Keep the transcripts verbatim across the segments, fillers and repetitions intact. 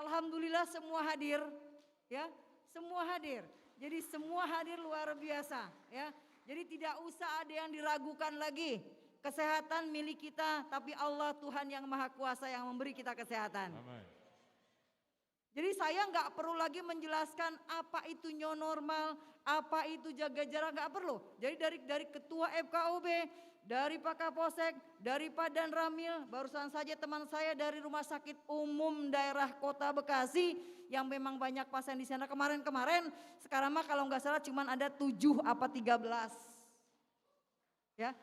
Alhamdulillah, semua hadir, ya, semua hadir. Jadi, semua hadir luar biasa, ya. Jadi, tidak usah ada yang diragukan lagi. Kesehatan milik kita, tapi Allah Tuhan yang Maha Kuasa yang memberi kita kesehatan. Amin. Jadi, saya nggak perlu lagi menjelaskan apa itu new normal, apa itu jaga jarak, nggak perlu. Jadi, dari, dari ketua F K U B, dari Pak Kapolsek, dari Pak Danramil, barusan saja teman saya dari Rumah Sakit Umum Daerah Kota Bekasi yang memang banyak pasien di sana kemarin-kemarin, sekarang mah kalau nggak salah cuman ada tujuh apa tiga belas. Ya.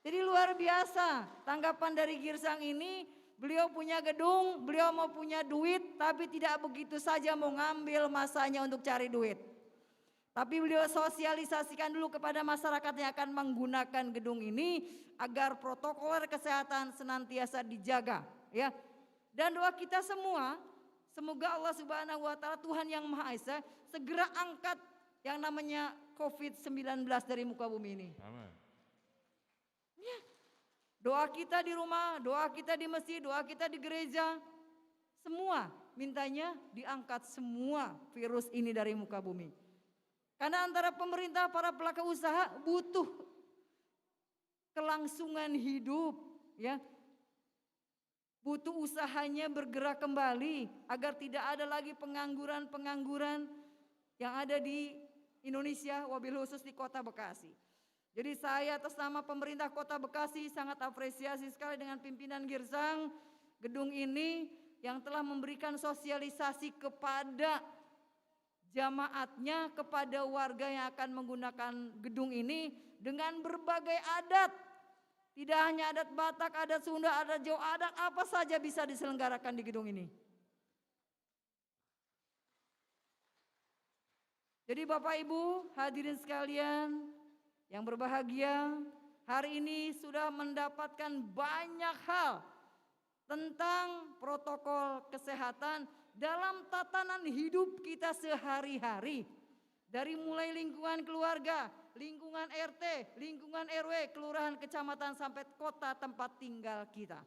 Jadi, luar biasa tanggapan dari Girsang ini, beliau punya gedung, beliau mau punya duit, tapi tidak begitu saja mau ngambil masanya untuk cari duit. Tapi beliau sosialisasikan dulu kepada masyarakat yang akan menggunakan gedung ini agar protokoler kesehatan senantiasa dijaga, ya. Dan doa kita semua, semoga Allah Subhanahu wa Ta'ala, Tuhan Yang Maha Esa, segera angkat yang namanya covid sembilan belas dari muka bumi ini. Amin. Ya. Doa kita di rumah, doa kita di masjid, doa kita di gereja, semua mintanya diangkat semua virus ini dari muka bumi. Karena antara pemerintah, para pelaku usaha butuh kelangsungan hidup, ya. Butuh usahanya bergerak kembali agar tidak ada lagi pengangguran-pengangguran yang ada di Indonesia, wabil khusus di Kota Bekasi. Jadi, saya atas nama pemerintah Kota Bekasi sangat apresiasi sekali dengan pimpinan Girsang gedung ini yang telah memberikan sosialisasi kepada jamaatnya, kepada warga yang akan menggunakan gedung ini dengan berbagai adat. Tidak hanya adat Batak, adat Sunda, adat Jawa, adat apa saja bisa diselenggarakan di gedung ini. Jadi, Bapak Ibu hadirin sekalian yang berbahagia, hari ini sudah mendapatkan banyak hal tentang protokol kesehatan dalam tatanan hidup kita sehari-hari. Dari mulai lingkungan keluarga, lingkungan R T, lingkungan R W, kelurahan, kecamatan, sampai kota tempat tinggal kita.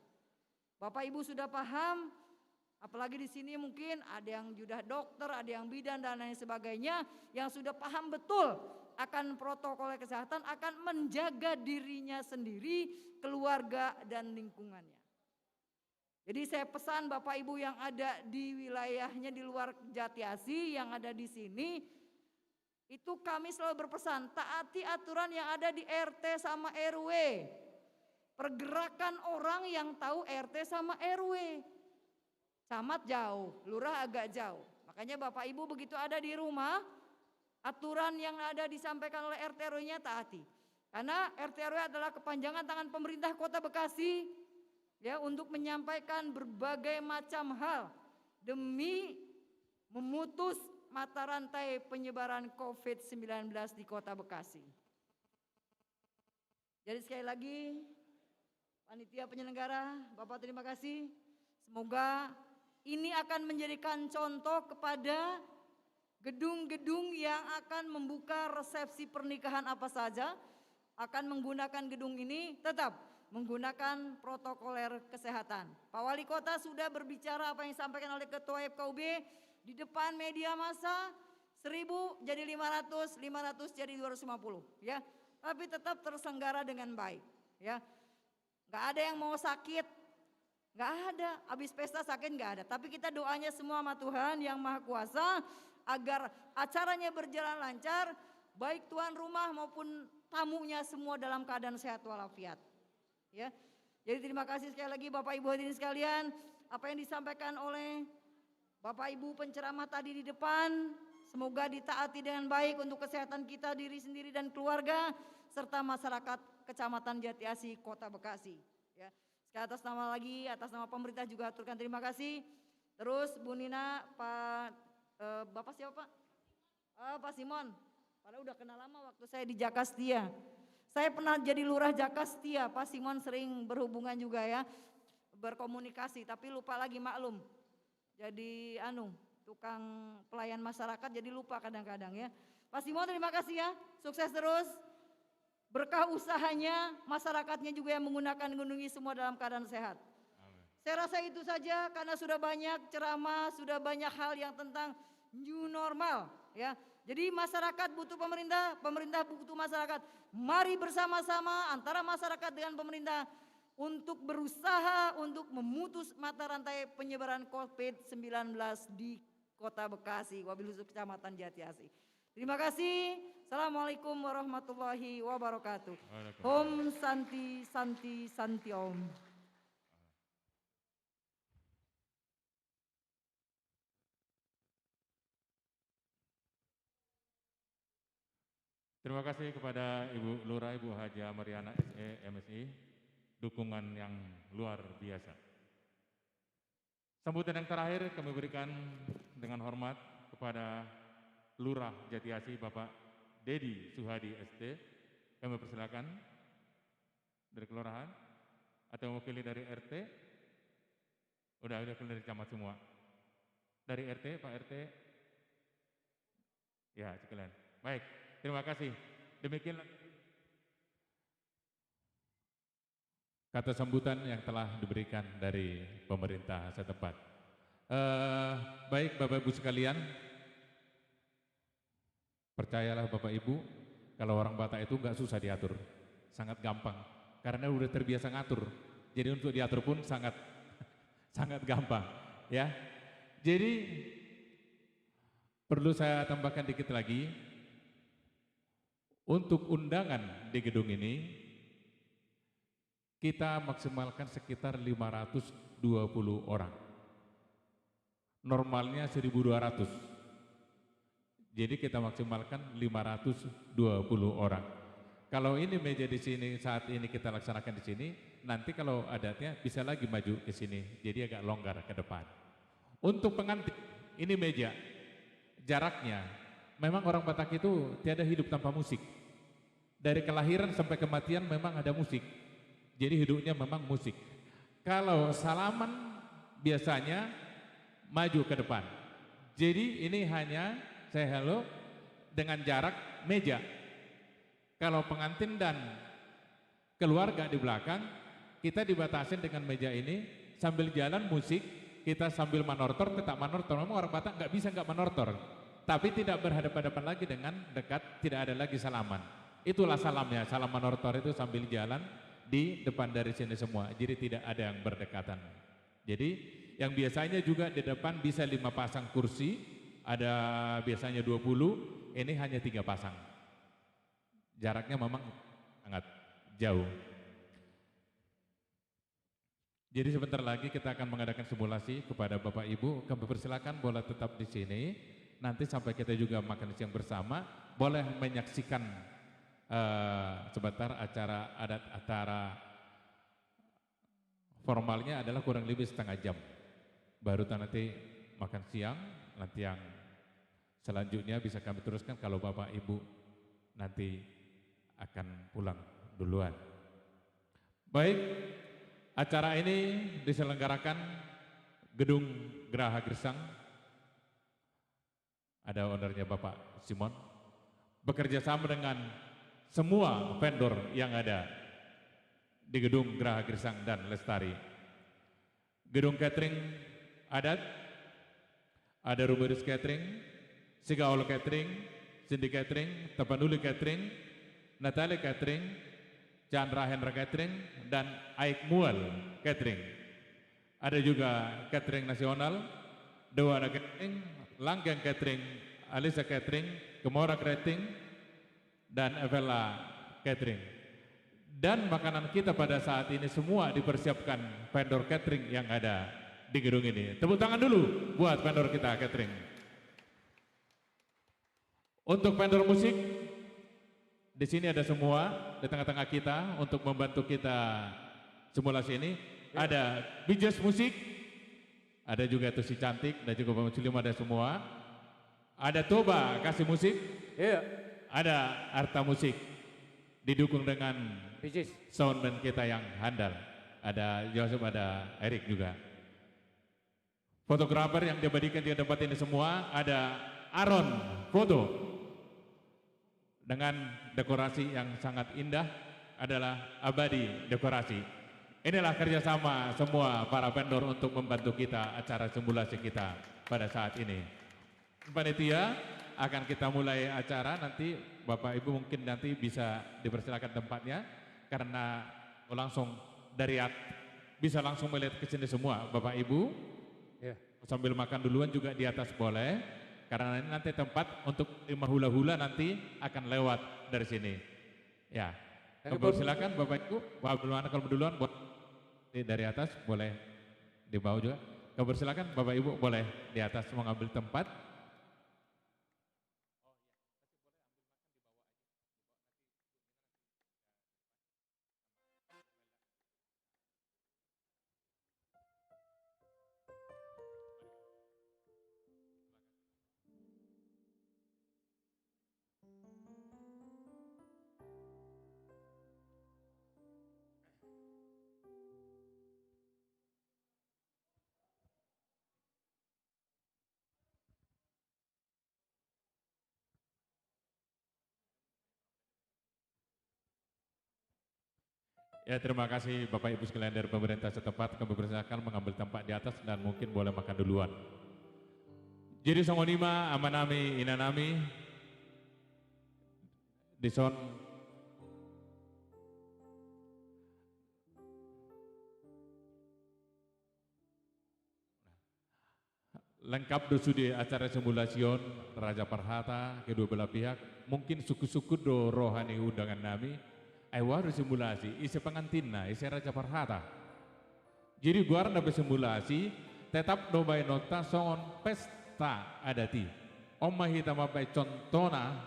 Bapak Ibu sudah paham, apalagi di sini mungkin ada yang sudah dokter, ada yang bidan, dan lain sebagainya, yang sudah paham betul akan protokol kesehatan, akan menjaga dirinya sendiri, keluarga, dan lingkungannya. Jadi, saya pesan Bapak Ibu yang ada di wilayahnya di luar Jatiasi, yang ada di sini, itu kami selalu berpesan, taati aturan yang ada di R T sama R W. Pergerakan orang yang tahu R T sama R W. Camat jauh, lurah agak jauh. Makanya, Bapak Ibu, begitu ada di rumah, aturan yang ada disampaikan oleh R T R W-nya taati. Karena R T R W adalah kepanjangan tangan pemerintah Kota Bekasi, ya, untuk menyampaikan berbagai macam hal demi memutus mata rantai penyebaran covid sembilan belas di Kota Bekasi. Jadi, sekali lagi, panitia penyelenggara, Bapak, terima kasih. Semoga ini akan menjadikan contoh kepada gedung-gedung yang akan membuka resepsi pernikahan apa saja, akan menggunakan gedung ini, tetap menggunakan protokoler kesehatan. Pak Wali Kota sudah berbicara apa yang disampaikan oleh Ketua F K U B di depan media massa, seribu jadi lima ratus, lima ratus jadi dua ratus lima puluh, ya. Tapi tetap terselenggara dengan baik, ya. Nggak ada yang mau sakit, nggak ada. Habis pesta sakit nggak ada. Tapi kita doanya semua sama Tuhan yang Maha Kuasa agar acaranya berjalan lancar, baik tuan rumah maupun tamunya semua dalam keadaan sehat walafiat. Ya. Jadi, terima kasih sekali lagi, Bapak Ibu hadirin sekalian, apa yang disampaikan oleh Bapak Ibu penceramah tadi di depan, semoga ditaati dengan baik untuk kesehatan kita, diri sendiri dan keluarga, serta masyarakat Kecamatan Jatiasi, Kota Bekasi. Ya. Sekali atas nama lagi, atas nama pemerintah juga aturkan terima kasih. Terus, Bu Nina, Pak, eh, Bapak siapa, Pak? Oh, Pak Simon. Padahal udah kenal lama waktu saya di Jakastia. Saya pernah jadi lurah Jakastia, Pak Simon sering berhubungan juga, ya, berkomunikasi, tapi lupa lagi, maklum. Jadi, anu, tukang pelayan masyarakat, jadi lupa kadang-kadang, ya. Pak Simon, terima kasih, ya. Sukses terus. Berkah usahanya, masyarakatnya juga yang menggunakan gedung ini semua dalam keadaan sehat. Amin. Saya rasa itu saja karena sudah banyak ceramah, sudah banyak hal yang tentang new normal, ya. Jadi masyarakat butuh pemerintah, pemerintah butuh masyarakat. Mari bersama-sama antara masyarakat dengan pemerintah untuk berusaha untuk memutus mata rantai penyebaran covid sembilan belas di Kota Bekasi, wabil khusus Kecamatan Jatiasi. Terima kasih. Assalamualaikum warahmatullahi wabarakatuh. Waalaikumsalam. Om Santi, Santi, Santi Om. Terima kasih kepada Ibu Lurah, Ibu Haja Mariana, S E, M Si, dukungan yang luar biasa. Sambutan yang terakhir kami berikan dengan hormat kepada Lurah Jatiasi, Bapak Dedi Suhadi, S T. Kami persilakan dari kelurahan atau mewakili dari R T. Udah, udah dari camat semua. Dari R T, Pak R T. Ya, sekalian. Baik, terima kasih. Demikian kata sambutan yang telah diberikan dari pemerintah setempat. Eh, baik, Bapak Ibu sekalian, percayalah Bapak Ibu, kalau orang Batak itu nggak susah diatur, sangat gampang, karena udah terbiasa ngatur. Jadi untuk diatur pun sangat, sangat gampang, ya. Jadi perlu saya tambahkan dikit lagi, untuk undangan di gedung ini, kita maksimalkan sekitar lima ratus dua puluh orang. Normalnya seribu dua ratus. Jadi kita maksimalkan lima ratus dua puluh orang. Kalau ini meja di sini saat ini kita laksanakan di sini, nanti kalau adatnya bisa lagi maju ke sini. Jadi agak longgar ke depan. Untuk pengantin, ini meja. Jaraknya, memang orang Batak itu tiada hidup tanpa musik. Dari kelahiran sampai kematian memang ada musik. Jadi hidupnya memang musik. Kalau salaman biasanya maju ke depan. Jadi ini hanya say hello dengan jarak meja. Kalau pengantin dan keluarga di belakang, kita dibatasin dengan meja ini, sambil jalan musik, kita sambil manortor, tetap manortor. Memang orang Batak nggak bisa nggak manortor. Tapi tidak berhadapan-hadapan lagi dengan dekat, tidak ada lagi salaman. Itulah salamnya, salam manortor itu sambil jalan di depan dari sini semua. Jadi tidak ada yang berdekatan. Jadi yang biasanya juga di depan bisa lima pasang kursi, ada biasanya dua puluh, ini hanya tiga pasang. Jaraknya memang sangat jauh. Jadi sebentar lagi kita akan mengadakan simulasi kepada Bapak Ibu. Kami persilakan boleh tetap di sini. Nanti sampai kita juga makan siang bersama, boleh menyaksikan, eh, sebentar acara adat, acara formalnya adalah kurang lebih setengah jam. Baru ta nanti makan siang, nanti yang selanjutnya bisa kami teruskan kalau Bapak Ibu nanti akan pulang duluan. Baik, acara ini diselenggarakan Gedung Graha Gersang, ada ownernya Bapak Simon, bekerja sama dengan semua vendor yang ada di Gedung Graha Gersang dan Lestari. Gedung catering adat, ada Rumiris Catering, Sigaol Catering, Sindi Catering, Tapanuli Catering, Natale Catering, Chandra Hendra Catering, dan Aik Mual Catering. Ada juga catering nasional, Dewana Catering, Langgeng Catering, Alisa Catering, Kemora Catering, dan Evela Catering. Dan makanan kita pada saat ini semua dipersiapkan vendor catering yang ada di gedung ini. Tepuk tangan dulu buat vendor kita catering. Untuk vendor musik, di sini ada semua, di tengah-tengah kita untuk membantu kita simulasi ini. Ya. Ada Bijes Musik, ada juga tuh si Cantik, dan juga Bang Muslim, ada semua. Ada Toba Kasih Musik. Iya. Ada Arta Musik. Didukung dengan Bijes. Soundman kita yang handal. Ada Joseph, ada Erik juga. Fotografer yang diabadikan di tempat ini semua, ada Aaron Foto. Dengan dekorasi yang sangat indah adalah Abadi Dekorasi. Inilah kerjasama semua para vendor untuk membantu kita acara simulasi kita pada saat ini. Panitia, akan kita mulai acara, nanti Bapak Ibu mungkin nanti bisa dipersilakan tempatnya, karena langsung dari at-, bisa langsung melihat ke sini semua Bapak Ibu. Ya. Sambil makan duluan juga di atas boleh, karena ini nanti tempat untuk lima hula-hula nanti akan lewat dari sini. Ya. Kami persilakan Bapak Ibu, Bapak Ibu, mana kalau duluan buat di, dari atas boleh di bawah juga. Kami persilakan Bapak Ibu boleh di atas mengambil tempat. Ya, terima kasih Bapak Ibu sekalian dari pemerintah setempat. Kami persilakan mengambil tempat di atas dan mungkin boleh makan duluan. Jadi songon i ma amanami, inanami, dison lengkap do sude acara simulasi on, Raja Parhata, kedua belah pihak. Mungkin sungkun-sungkun do roha ni undangan nami. Ai boha do simulasi, ise pengantinna, ise Raja Parhata. Jadi goarna pe simulasi, tetap do baenonta songon pesta adat i. On ma hita mambaen contohna,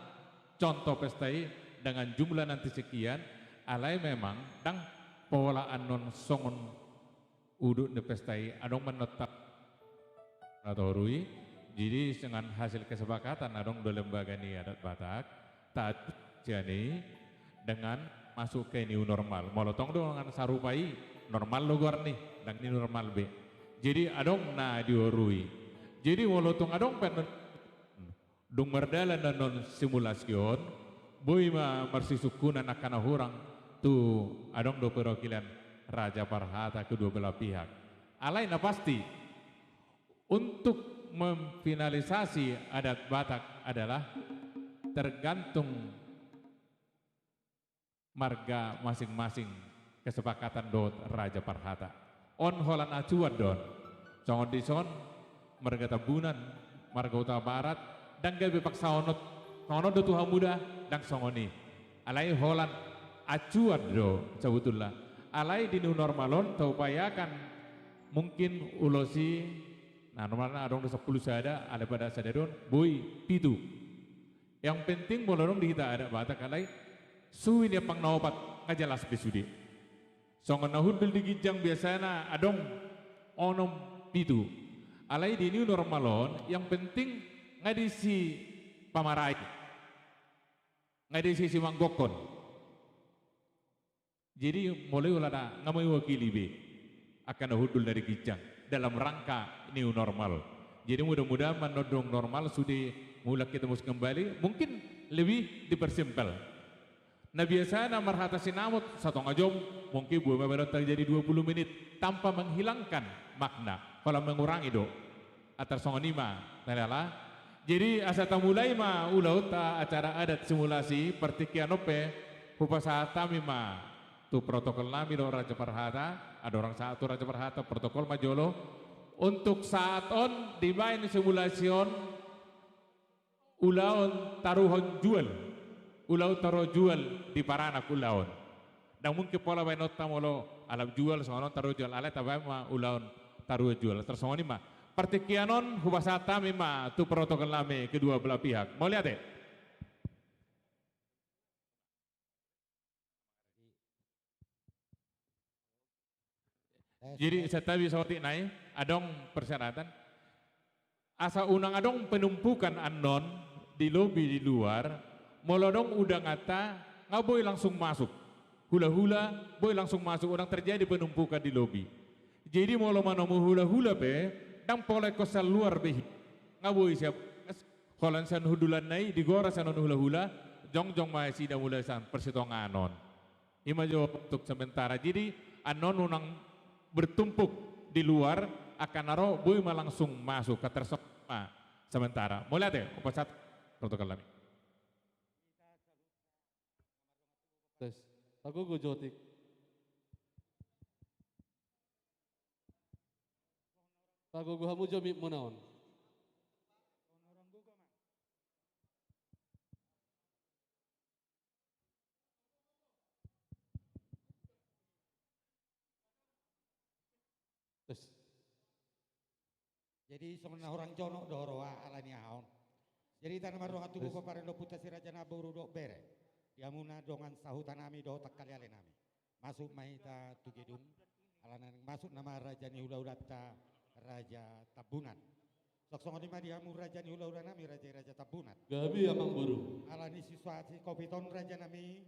contoh pesta i dengan jumlah nanti sekian, alai memang ndang pola annon songon udut ni pesta i, adong manonta na toru i. Jadi dengan hasil kesepakatan adong do lembaga ni adat Batak, taat sian i dengan masuk ke new normal. Molo tong do dengan sarupa i, normal do goarni, ndang new normal be. Jadi adong na diorui. Jadi molo tung adong pe dung mardalan annon simulasi on, boi ma marsisungkunan angka na hurang tu adong do perwakilan Raja Parhata kedua belah pihak. Alai na pasti, untuk memfinalisasi adat Batak adalah tergantung marga masing-masing kesepakatan dohot Raja Parhata. On holan acuan do on. Songon dison, marga Tambunan, marga Hutabarat, ndang gabe paksaon on, songon on do tu hamu da, ndang songon i. Alai holan acuan do sabutulna. Alai di new normal on, taupayakan mungkin ulos i, na normalna adong do sampulu sada, alai pada sada do on, boi pitu. Yang penting molo adong di hita adat Batak alai, suhi ni ampang na opat, nga jelas be sude. Songon na hundul di ginjang biasana adong onom pitu. Alai di new normal on, yang penting nga disi pamarai, nga disi simanggokhon. Jadi molo i holan nga mewakili be angka na hundul na di ginjang dalam rangka new normal. Jadi mudah-mudahan molo dung normal sude mulak kita mus kembali, mungkin lebih dipersimpel. Na biasana marhata sinamot satonga jom, mungkin boi ma baenonta jadi dua puluh menit tanpa menghilangkan makna, holan mengurangi do. Antar songon i ma, na lala. Jadi asa tamulai ma ulaonta acara adat simulasi partingkian on pe, hupasahat hami ma tu protokol nami dohot Raja Parhata, andorang sahat tu Raja Parhata, protokol ma jolo. Untuk saat on dibaen simulasi on ulaon taruhon jual, ulaon taruhon jual di paranak ulaon. Ndang mungkin pola baenonta molo alap jual songon on taruhon jual, alai tabaen ma ulaon taruhon jual. Tarsongon i ma. Partingkian on hupasahat hami ma tu protokol nami kedua belah pihak. Mauliate. Jadi santabi saotik nai, adong persyaratan. Asa unang adong penumpukan annon di lobi di luar, molo adong undanganta nga boi langsung masuk. Hula-hula boi langsung masuk, unang terjadi penumpukan di lobi. Jadi molo manomu hula-hula pe, ndang pola ingkon sian luar be hita. Nga boi sian, holan sian hundulanna i digora sian on hula-hula, jongjong ma nasida mulai sian parsitongaan on. I ma jo untuk sementara. Jadi annon unang bertumpuk di luar, angka na ro boi ma langsung masuk, ka tarsongon i ma sementara. Mauliate, hupasahat protokol nami. Tes. Pagogo jo otik. Pagogo hamu jo mic muna on. Tes. Jadi songon na hurang jonok do roha ala ni aha on. Jadi hita na mardongan tubu, paparange ompunta si raja na boru dohot bere, di hamuna dongan sahuta nami dohot angka ale nami, masuk ma hita tu gedung. Alana naeng masuk nama raja ni hulahulanta, Raja Tambunan. Songon i ma di hamu raja ni hulahula nami, raja i Raja Tambunan. Gabe, amang boru. Ala ni situasi covid on, raja nami,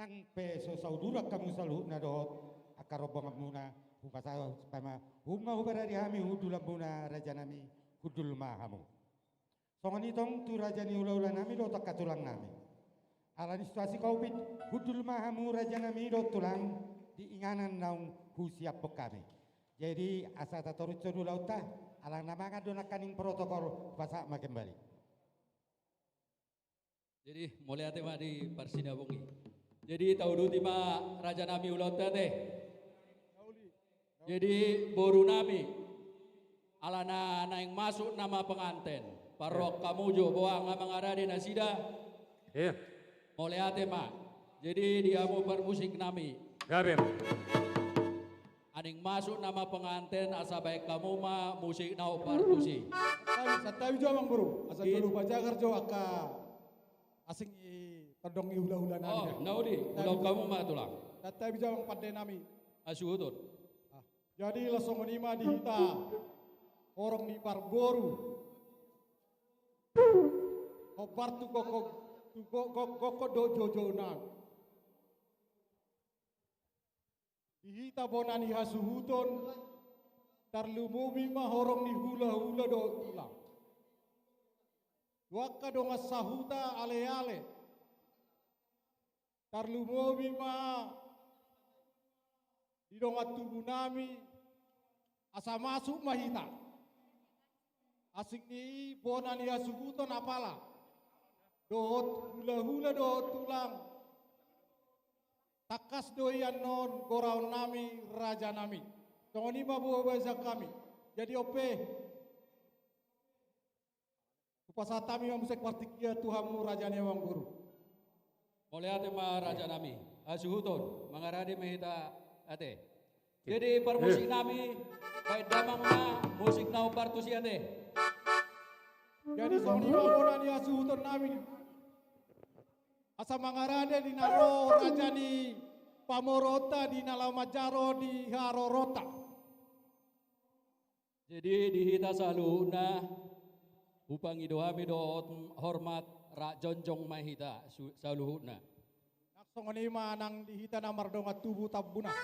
nang pe so sauduran hamu saluhutna dohot angka rombongan muna, hupasahat ma, huma huparade hami hundulan muna, raja nami, hundul ma hamu. Songon i tong tu raja ni hulahula nami dohot angka tulang nami. Ala ni situasi covid, hundul ma hamu raja nami dohot tulang di inganan naung husiaphon hami. Jadi asa tatorus do ulaonta, ala na mangan do nangkaning protokol, hupasahat ma kembali. Jadi, mauliate ma di parsinabung i. Jadi, tauduti ma raja nami ulaonta ate. Jadi, boru nami, alana naeng masuk nama penganten, parrohahon hamu jo boha nga mangarade nasida. Iya. Mauliate ma. Jadi, di hamu parmusik nami. Gabe. Naeng masuk nama penganten, asa baen hamu ma musik na hombar tusi. Santabi, santabi jo amang boru. Asa jolo pajagar jo angka asing i tondong ni hulahula nami. Oh, na uli, ulaon hamu ma tulang. Santabi jo amang pande nami. Hasuhuton. Ah, jadi laos songon i ma di hita horong ni parboru. Hombar tu gokhon, tu go-, go-, gokhon dohot joujou nami. Di hita bona ni hasuhuton, tarlumobi ma horong ni hulahula dohot tulang. Tu angka dongan sahuta, aleale. Tarlumobi ma di dongan tubu nami, asa masuk ma hita. Asing ni i bona ni hasuhuton apala dohot hulahula dohot tulang. Tangkas do i annon goraon nami, raja nami. Songon i ma boha bahesan hami. Jadi on pe, hupasahat hami ma muse partingkian tu hamu raja ni amang boru. Mauliate ma raja nami. Hasuhuton, mangarade ma hita ate. Jadi parmusik nami, baen damang ma musik na hombar tusi ate. Jadi songon i ma bona ni hasuhuton nami. Asa mangarade di na ro raja ni pamoruonta, di na laho manjalo di haroronta. Jadi di hita saluhutna, hupangido hami dohot hormat rap jongjong ma hita su-, saluhutna. Nang songon i ma nang di hita na mardongan tubu Tambunan.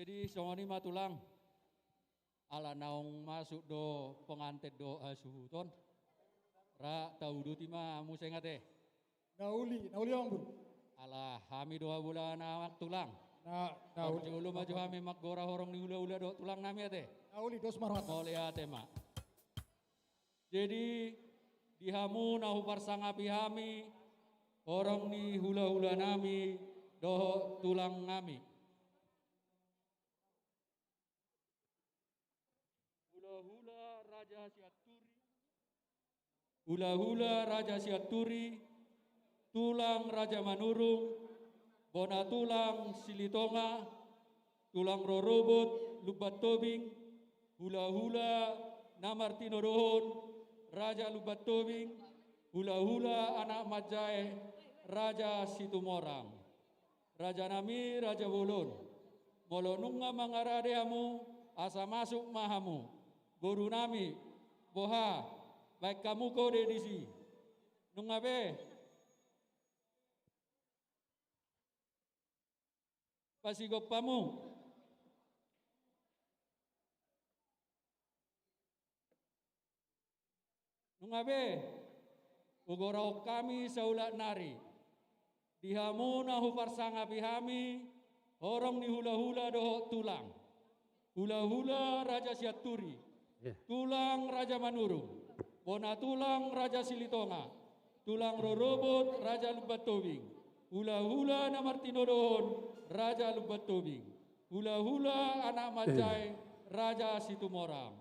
Jadi songon i ma tulang. Ala naung masuk do penganten dohot hasuhuton, ra tauduti ma muse ate. Na uli, na uli, Amangboru. Ala hami do habulangan tulang. Na, na uli. Parjolo ma jo hami manggora horong ni hulahula dohot tulang nami ate. Na uli, dos ma rohanta. Mauliate ma. Jadi di hamu na huparsangapi hami, horong ni hulahula nami dohot tulang nami. Hulahula Raja Sianturi. Hulahula Raja Sianturi, tulang Raja Manurung, bona tulang Silitonga, tulang rorobot Lumban Tobing, hulahula na martinodohon Raja Lumban Tobing, hulahula anak manjae Raja Situmorang. Raja nami, raja bolon, molo nunga mangarade hamu, asa masuk ma hamu. Boru nami, boha, baen hamu kode disi. Nunga be, pasigop hamu. Nunga be, hugorahon hami saulak nari. Di hamu na huparsangapi hami, horong ni hulahula dohot tulang. Hulahula Raja Sianturi. Iya. Tulang Raja Manurung. Bona tulang Raja Silitonga. Tulang rorobot Raja Lumban Tobing. Hulahula na martinodohon Raja Lumban Tobing. Hulahula anak manjae Raja Situmorang.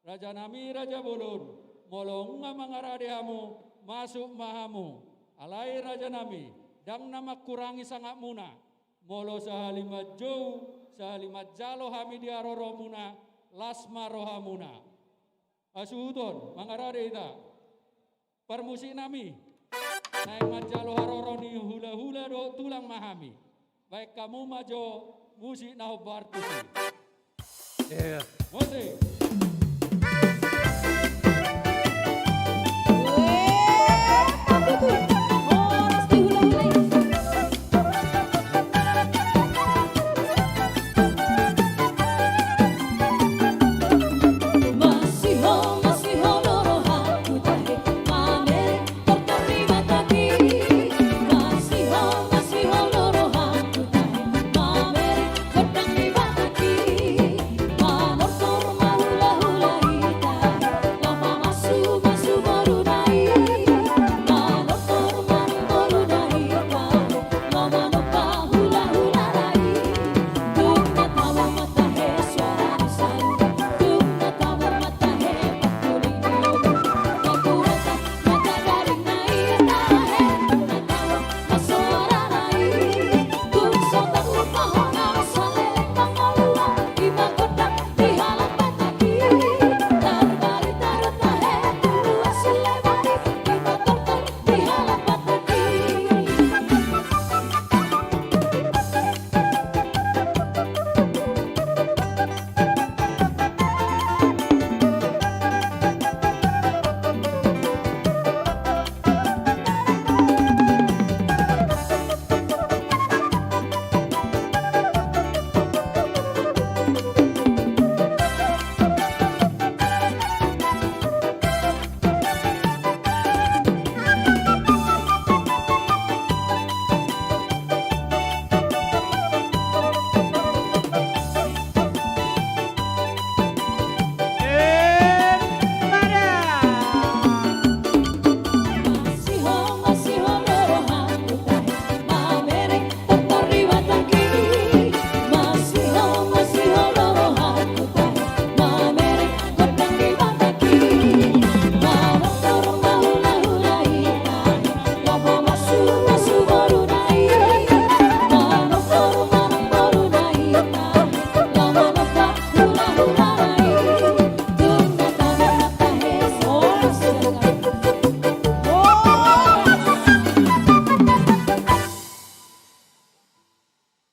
Raja nami, raja bolon, molo nunga mangarade hamu, masuk ma hamu. Alai raja nami, ndang na mangkurangi sangapmuna. Molo sahali manjou, sahali manjalo hami di haroromuna, las ma rohamuna. Hasuhuton, mangarade hita. Parmusik nami, naeng manjalo haroro ni hulahula dohot tulang ma hami. Baen hamu ma jo musik na hombar tusi. Iya. Musik.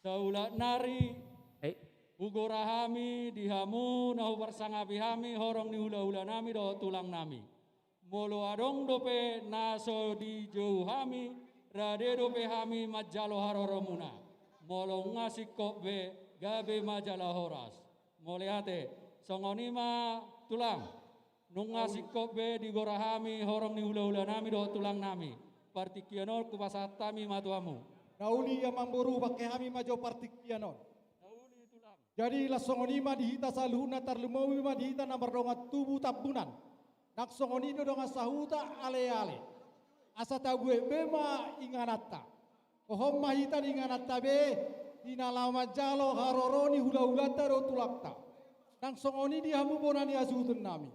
Saulak nari, hugora hami di hamu na huparsangapi hami, horong ni hulahula nami dohot tulang nami. Molo adong dope na so dijou hami, rade dope hami manjalo haroromuna. Molo nunga singkop be, gabe ma jala horas. Mauliate, songon i ma tulang. Nunga singkop be digora hami horong ni hula-hula nami dohot tulang nami. Partingkian on hupasahat hami ma tu hamu. Na uli amangboru, pangke hami ma jo partingkian on. Na uli tulang. Jadi laos songon i ma di hita saluhutna, tarlumobi ma di hita na mardongan tubu Tambunan. Nang songon i do dongan sahuta ale-ale. Asa tabuek be ma ingananta. Hohom ma hita di ingananta be, di na laho manjalo haroro ni hula-hulanta dohot tulangta. Nang songon i di hamu bona ni hasuhuton nami.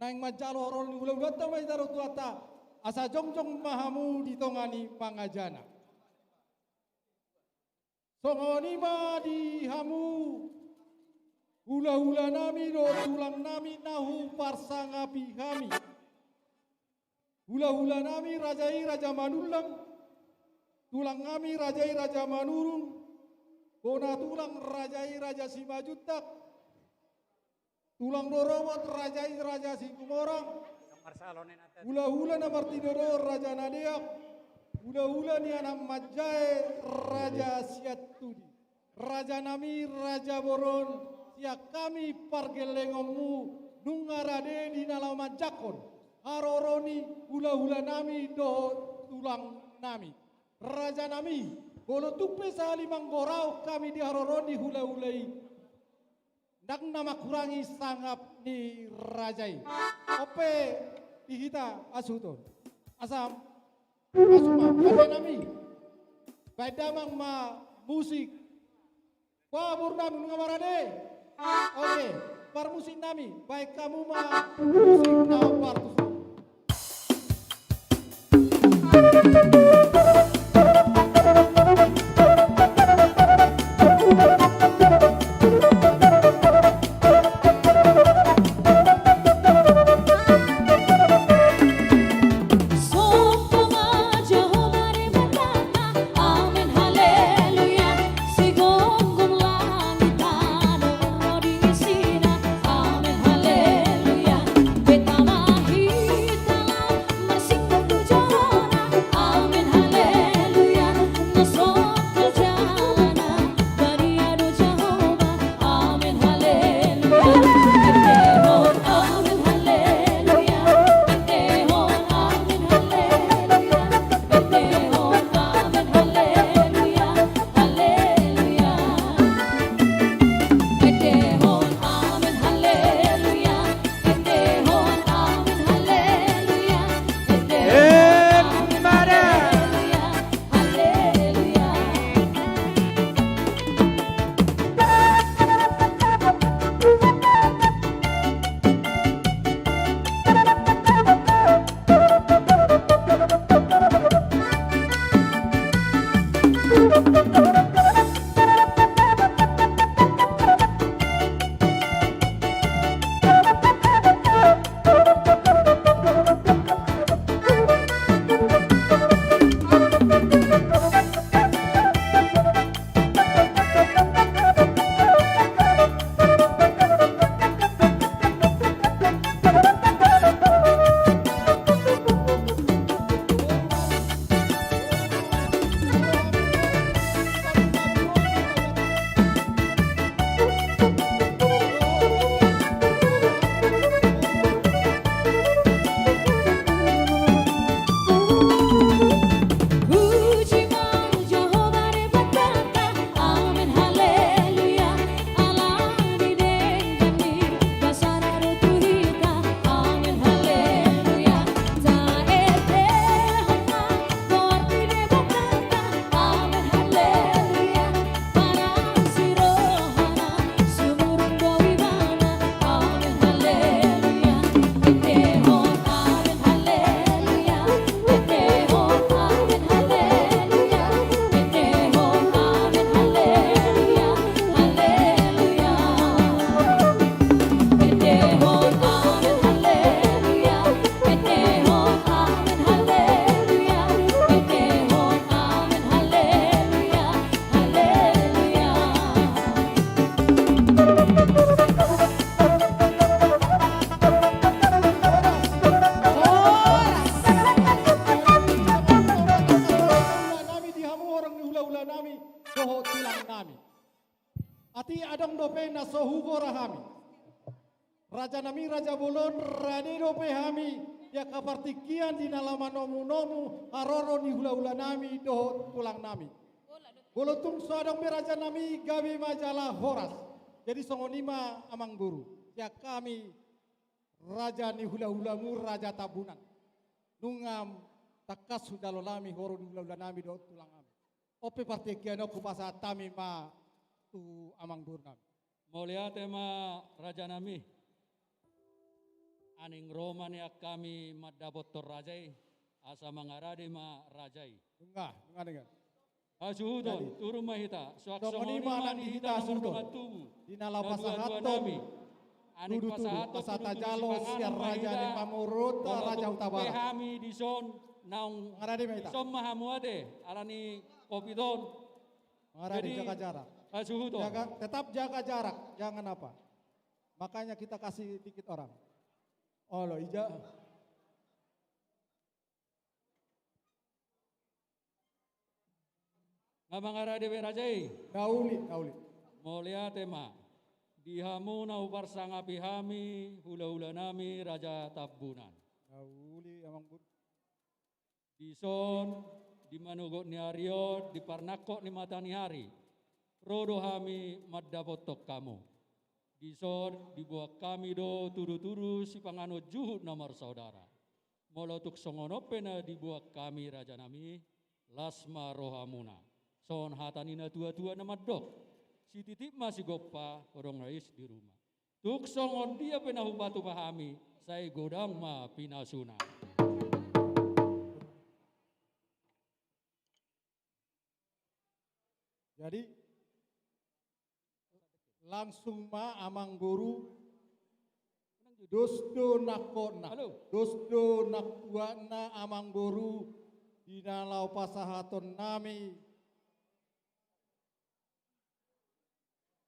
Naeng manjalo haroro ni hula-hulanta ma hita dohot tulangta. Asa jongjong ma hamu di tonga ni pangajana. Songon i ma di hamu hula-hula nami dohot tulang nami na huparsangapi hami. Hula-hula nami raja i Raja Manullang, tulang nami raja i Raja Manurung, bona tulang raja i Raja Simanjuntak, tulang rorobot raja i Raja Situmorang, hula-hula na martinodohon raja na deak, hula-hula ni anak manjae Raja Siantudi. Raja nami, raja boru on, sian hami pargellengonmu nunga rade di na laho manjangkon haroro ni hula-hula nami dohot tulang nami. Raja nami, molo tung pe sahali manggorahon hami di haroro ni hula-hula i, ndang na mangkurangi sangap ni raja i. On pe di hita hasuhuton. Asa, asa ma, pande nami. Baen damang ma musik. Wah, boru nami, nunga marade. Oke, parmusik nami, baen hamu ma musik na partus. Atik adong dope na so hugora hami, rajanami raja bolon, rade dope hami di angka partingkian di na laho manomunomu haroro ni hulahulanami dohot tulangnami. Molo tung so adong be rajanami, gabe ma jala horas. Jadi songon i ma amangboru, sian hami raja ni hulahulamu Raja Tambunan. Nunga tangkas hujalo hami haroro ni hulahulanami dohot tulangnami. On pe partingkian on hupasahat hami ma tu amangborunami. Mauliate ma rajanami. Naeng ro ma nian hami mandapothon raja i, asa mangarade ma raja i. Nunga, nunga, nunga. Hasuhuton, jadi, turun ma hita. Suang songon i ma nang di hita hasuhuton. Di na laho pasahathon tudutudu, asa tajalo sian raja ni pamoruonta, Raja Hutabarat. Hami dison naung mangarade ma hita. Dison ma hamu ate, alani covid on. Mangarade, jadi, jaga jarak. Hasuhuton. Jaga, tetap jaga jarak, jangan apa. Makanya kita kasih dikit orang. Olo, ija. Nga mangarade be raja i? Na uli, na uli. Mauliate ma. Di hamu na huparsangapi hami, hulahulanami Raja Tambunan. Na uli, amangboru. Dison, di manogot ni ari on, di parnangkok ni mata ni ari, ro do hami mandapothon hamu. Dison, diboan hami do tudutudu sipanganon juhut na marsaudara. Molo tung songon on pe na diboan hami rajanami, las ma rohamuna. Songon hata ni natuatua na mandok: Sititi ma sigompa, hurang na is di ruma. Tung songon dia pe na hupatupa hami, sai godang ma pinasuna. Jadi, langsung ma amangboru. Dos do nangkokna. Halo. Dos do nangkuakna amangboru di na laho pasahatonnami.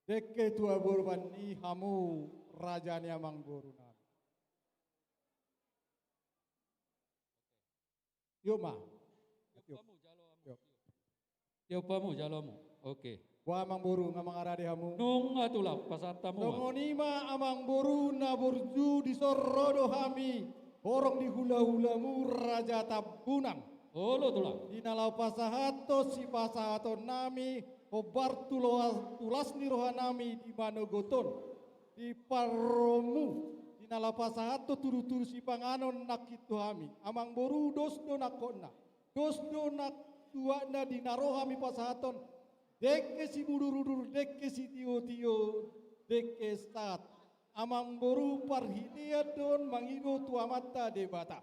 Dengke tu aborban ni hamu raja ni amangborunami. Tiop ma. Tiop. Tiop hamu, jalo hamu. Oke. Boha amangboru, nga mangarade hamu? Nunga tulang, pasahat hamu. Songon i ma amangboru na burju, dison ro do hami horong ni hulahulamu Raja Tambunan. Olo tulang. Di na laho pasahathon sipasahatonnami, hombar tu las ni rohanami di manogot on. Di parromu, di na laho pasahathon tudutudu sipanganon nangkin tu hami. Amangboru, dos do nangkokna. Dos do nangkuakna di na ro hami pasahathon. Dengke simudurudur, dengke sitiotio, dengke sahat. Amangboru, parhitean do on mangido tu Amanta Debata.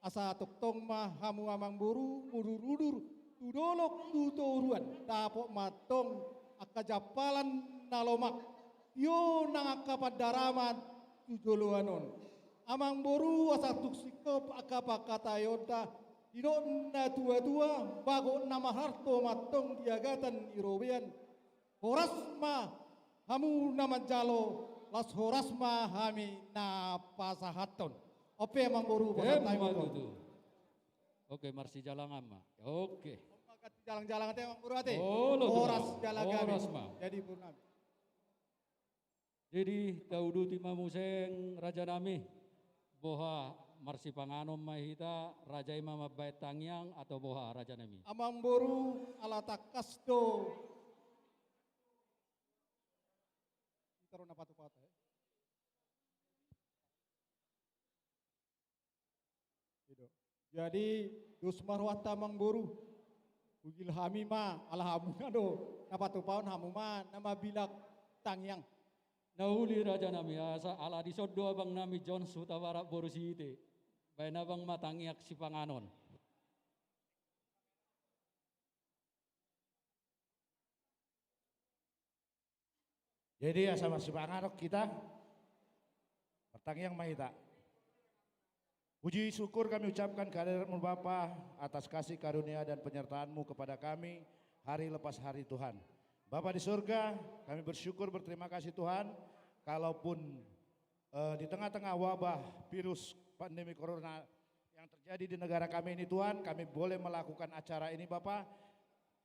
Asa tongtong ma hamu amangboru mudurudur tu dolok tu toruan, dapot ma antong angka jampalan na lomak, tio nang angka pandaraman tu joloan on. Amangboru, asa tung singkop angka pangkataionta, didok natuatua, bagot na marhalto ma antong di agatan ni robean. Horas ma hamu na manjalo, las horas ma hami na pasahathon. On pe amangboru, pasahat hami ma tutu. Oke, marsijalangan ma. Oke. Jalang-jalang ate amangboru ate. Olo tulang. Horas jala gabe. Horas ma. Jadi boru nami. Jadi tauduti ma muse raja nami. Boha, marsipanganon ma hita, raja i ma mambahen tangiang atau boha raja nami? Amangboru, ala tangkas do. Hita do na patupahon, eh. I do. Jadi dos ma rohanta amangboru. Hugil hami ma, ala hamuna do na patupahon, hamu ma na mambahen tangiang. Na uli raja nami, asa ala dison do abang nami John Hutabarat boru Sihite. Bahen abang ma tangiang sipanganon. Jadi asa marsipanganon hita, martangiang ma hita. Puji syukur kami ucapkan kehadirat-Mu Bapa, atas kasih karunia dan penyertaan-Mu kepada kami hari lepas hari, Tuhan. Bapa di surga, kami bersyukur, berterima kasih, Tuhan, kalaupun eh, di tengah-tengah wabah virus pandemi corona yang terjadi di negara kami ini, Tuhan, kami boleh melakukan acara ini, Bapa.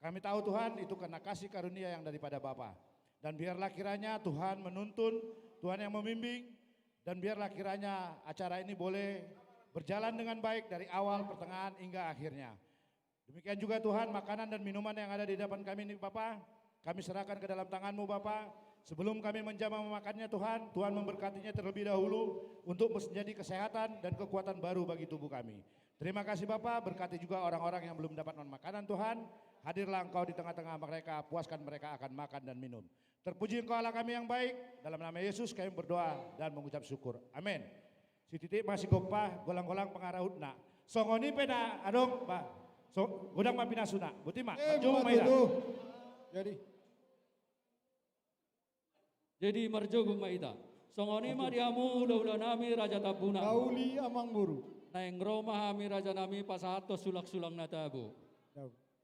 Kami tahu, Tuhan, itu karena kasih karunia yang daripada Bapa. Dan biarlah kiranya Tuhan menuntun, Tuhan yang membimbing, dan biarlah kiranya acara ini boleh berjalan dengan baik dari awal, pertengahan, hingga akhirnya. Demikian juga Tuhan, makanan dan minuman yang ada di depan kami ini Bapa, kami serahkan ke dalam tangan-Mu Bapa. Sebelum kami menjamah memakannya Tuhan, Tuhan memberkatinya terlebih dahulu untuk menjadi kesehatan dan kekuatan baru bagi tubuh kami. Terima kasih Bapa, berkati juga orang-orang yang belum dapat makan makanan Tuhan. Hadirlah Engkau di tengah-tengah mereka, puaskan mereka akan makan dan minum. Terpuji Engkau Allah kami yang baik, dalam nama Yesus kami berdoa dan mengucap syukur. Amin. Sititik ma sigompa, golang-golang pangarahutna. Songon i pe na adong, ba. So, godang ma pinasuna. Boti ma, eh, marjogung ma hita. Jadi. Jadi marjogung ma hita. Songon i ma di hamu hulahulami Raja Tambunanami. Naeng ro ma hami rajanami pasahathon sulangsulang na tabo.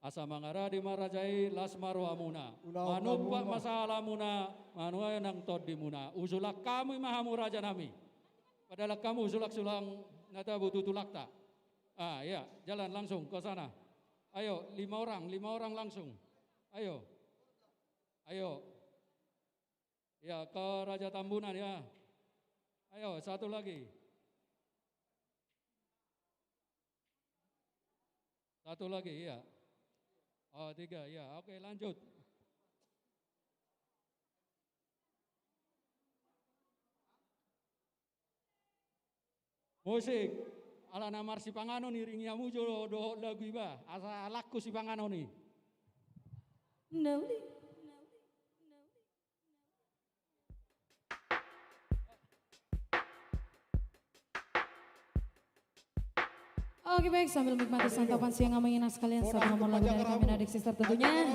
Asa mangaradi ma raja i, las ma rohamuna. Manumpak ma sahalamuna, manuhai nang tondimuna. Husulang hamu ma hamu rajanami. Padalan hamu sulangsulang na tabo tu tulangta. Ah, iya, jalan langsung ke sana. Ayo, lima orang, lima orang langsung. Ayo. Ayo. Ya, ke Raja Tambunan ya. Ayo, satu lagi. Satu lagi, iya. Oh, tiga, iya. Oke, lanjut. Musik. Ala na marsipanganon iringi hamu jo dohot lagu i ba. Asa laku sipanganon i. Nauli. Oke, baik, sambil menikmati santapan siang, Amang Inang sekalian, satu nomor lagu dari kami, Nadik Sister tentunya.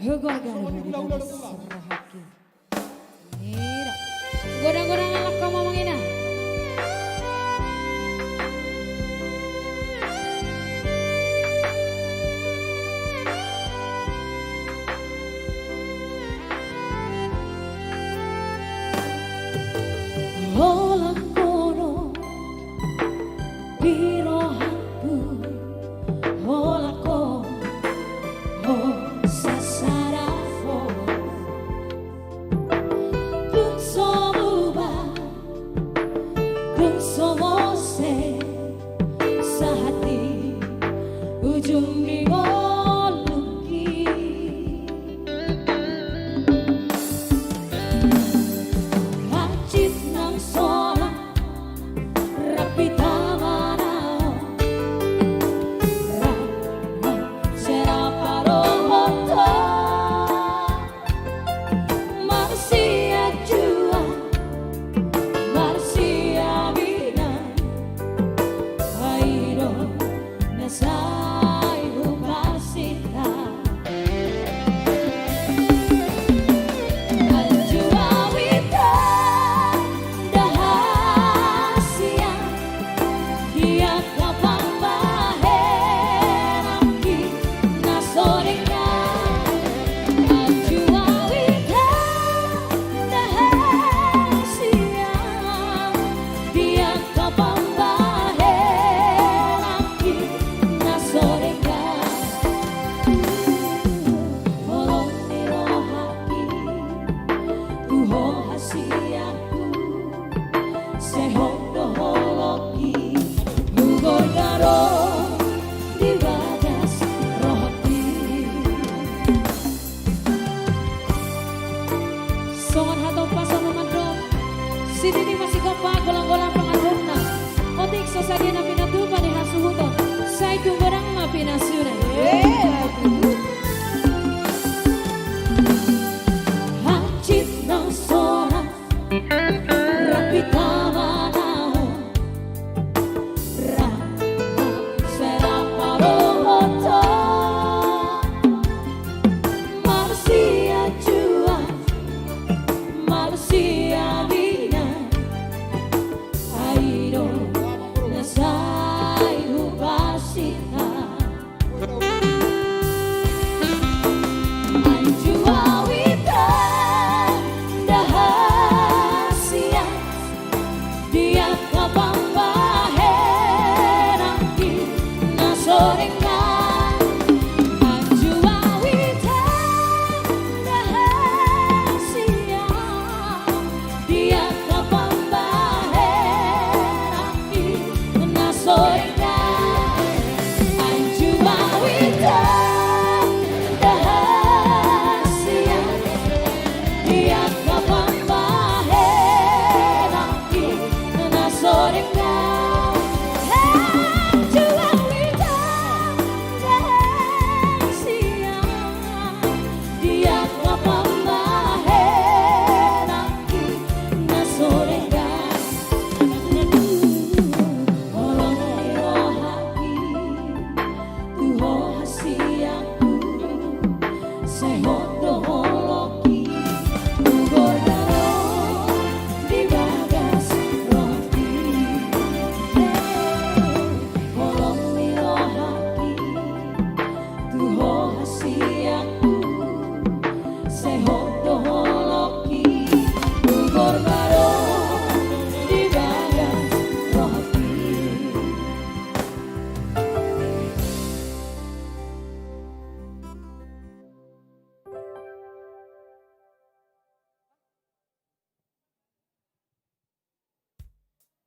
Hugo Agan, Rohaki. Godang-godang anak kau, Amang Inang. Holan ho do di rohangku, holan ho, ho sasada ho. Tung so muba, tung so mose, sahat di ujung ni ngolungki. Hansit nang sonang rap hita manaon, rap, rap, serap padohoton. Marsiajuan, marsiaminan, ai do na sai hupasinta. Ajuawi tanda hasian, di angka pambahenanki na so denggan. Ajuawi tanda hasian, di angka pambahenanki na so denggan. Holong ni rohangki tu ho hasianku, sehon do holongki, hugoda do di bagas rohangki. Songon hata umpasa na mandok, sititi ma sigompa, golang-golang pangarahutna. Otik so sadia na pinatupa ni hasuhuton, sai tung godang ma pinasuna. Hansit nang sonang rap hita manaon, rap, rap, serap padohoton. Marsiajuan, marsiaminan, ai do na sai hupasinta.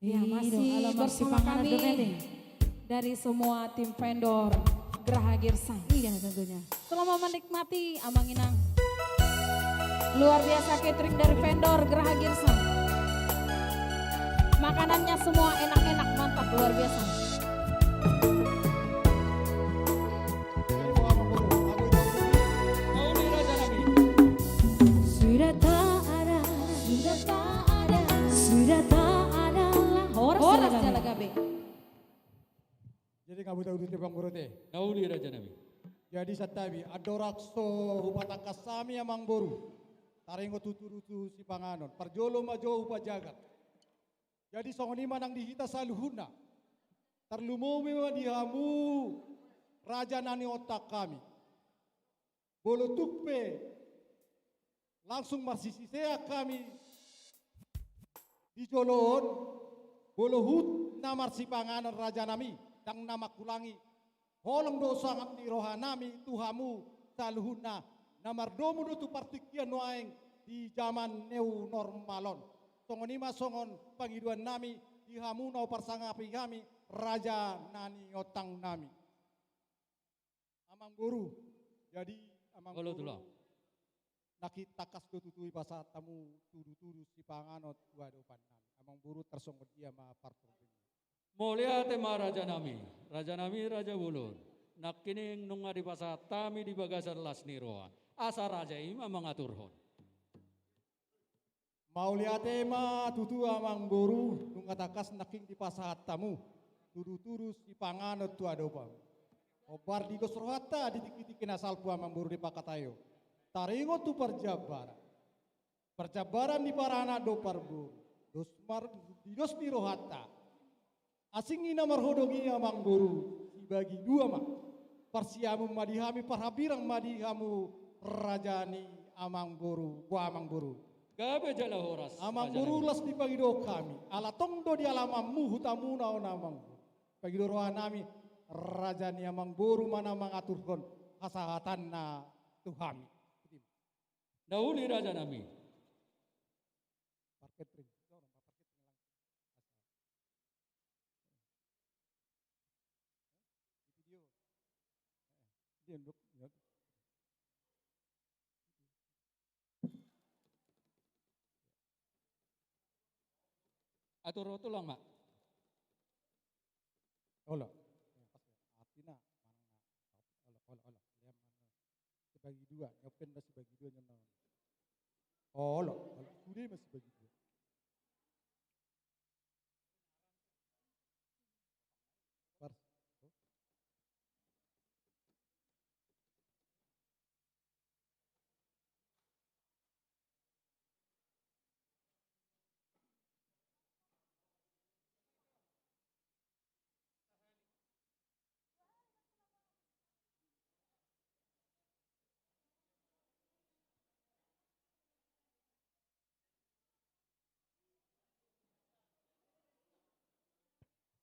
Iya, masih bersama kami dari semua tim vendor Graha Girsa. Iya, tentunya. Selamat menikmati, Amang Inang. Luar biasa catering dari vendor Graha Girsa. Makanannya semua enak-enak, mantap, luar biasa. Sudah tak ada, sudah tak ada, sudah tak ada lah. Horas, horas jala gabe. Jadi nga boi taudut, Amang Boru, ate? Na uli, Raja nami. Jadi santabi, andorang so hupatangkas hami, Amang Boru, taringot tu tudu-tudu sipanganon, parjolo ma jo hupajagar. Jadi songon i ma nang di hita saluhutna. Tarlumobi ma di hamu raja na niontang hami. Molo tung pe langsung marsisisean hami di jolo on, molo huhut na marsipanganon, raja nami, ndang na mangkulangi. Holong do sangap ni roha nami tu hamu saluhutna, na mardomu do tu partingkian nuaeng di jaman new normal on. Songon i ma songon pangidoan nami di hamu na huparsangapi hami, raja na niontang nami. Amang Boru, jadi Amang Boru, Tulang, nangkin tangkas do tutu dipasahat hamu tudu-tudu sipanganon tu adopan nami. Amang Boru, tarsongon dia ma parpobing. Mauliate ma, raja nami, raja nami, raja bolon. Nangkining nunga dipasahat hami di bagasan las ni roha, asa raja i ma mangaturhon. Mauliate ma tutu, Amang Boru, nunga tangkas nangkin dipasahat hamu tudu-tudu sipanganon tu adopan. Hombar digos rohanta di tingki-tingki na salpu, Amang Boru, di pangkataion, taringot tu parjambaran. Parjambaran ni paranak dohot parboru. Dos mar-, di dos ni rohanta. Asing i na marhodong i, Amang Boru, sibagi dua ma. Parsiamun ma di hami, parhambirang ma di hamu, raja ni Amang Boru. Boa, Amang Boru? Gabe jala horas, Amang Boru, raja nami. Las dipangido hami, ala tong do di alamanmu hutamuna on, Amang Boru. Pangido roha nami, raja ni Amang Boru ma na mangaturhon hasahatanna tu hami. Na uli, raja nami. Parketring. Olo, parketring langsung. Di video. Di endok, ya. Atur, atur lang, Mak. Olo. Artina, manang na, olo, olo, olo. Sibagi dua, nyopen da sibagi dua nyonon. Olo, olo. Sude ma sibagi dua. Pars.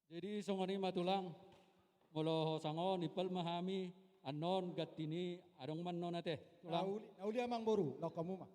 Jadi songon i ma, Tulang, molo hosa on, impal ma hami, annon ganti ni adong ma annon, ate, Tulang. Na uli, na uli, Amang Boru, laho hamu ma.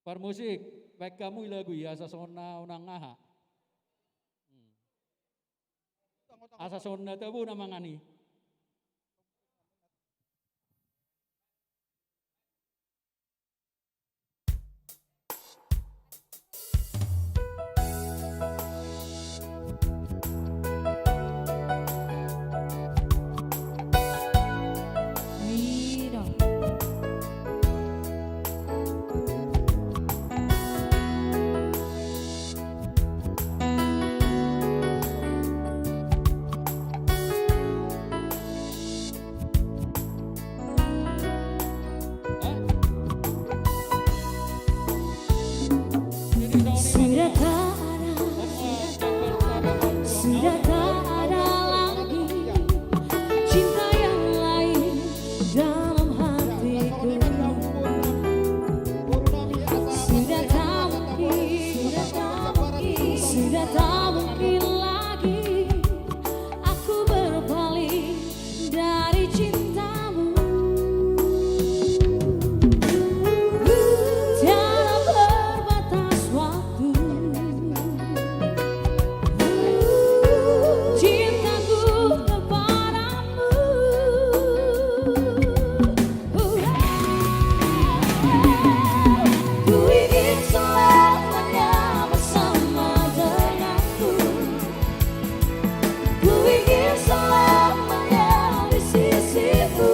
Parmusik, baen hamu i lagu i, asa songon na unang aha. Hmm. Asa songon na tabo na mangan i. Sudah tak ada, sudah tak ada lagi cinta yang lain dalam hatiku. Sudah tak mungkin, sudah tak mungkin lagi aku berpaling dari cintamu. Tiada berbatas waktu cintaku kepadamu. Ku ingin selamanya bersama denganmu. Ku ingin selamanya di sisimu.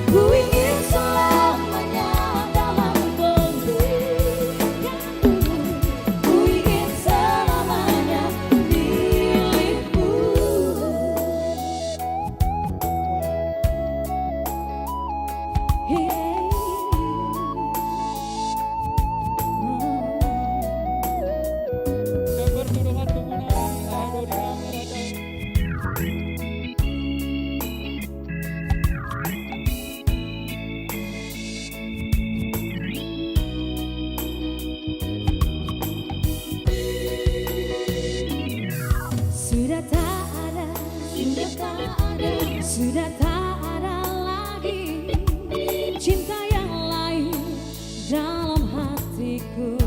Ku ingin selamanya dalam pelukanmu. Ku ingin selamanya milikmu. Sudah tak ada, sudah tak ada, sudah tak ada lagi cinta yang lain dalam hatiku.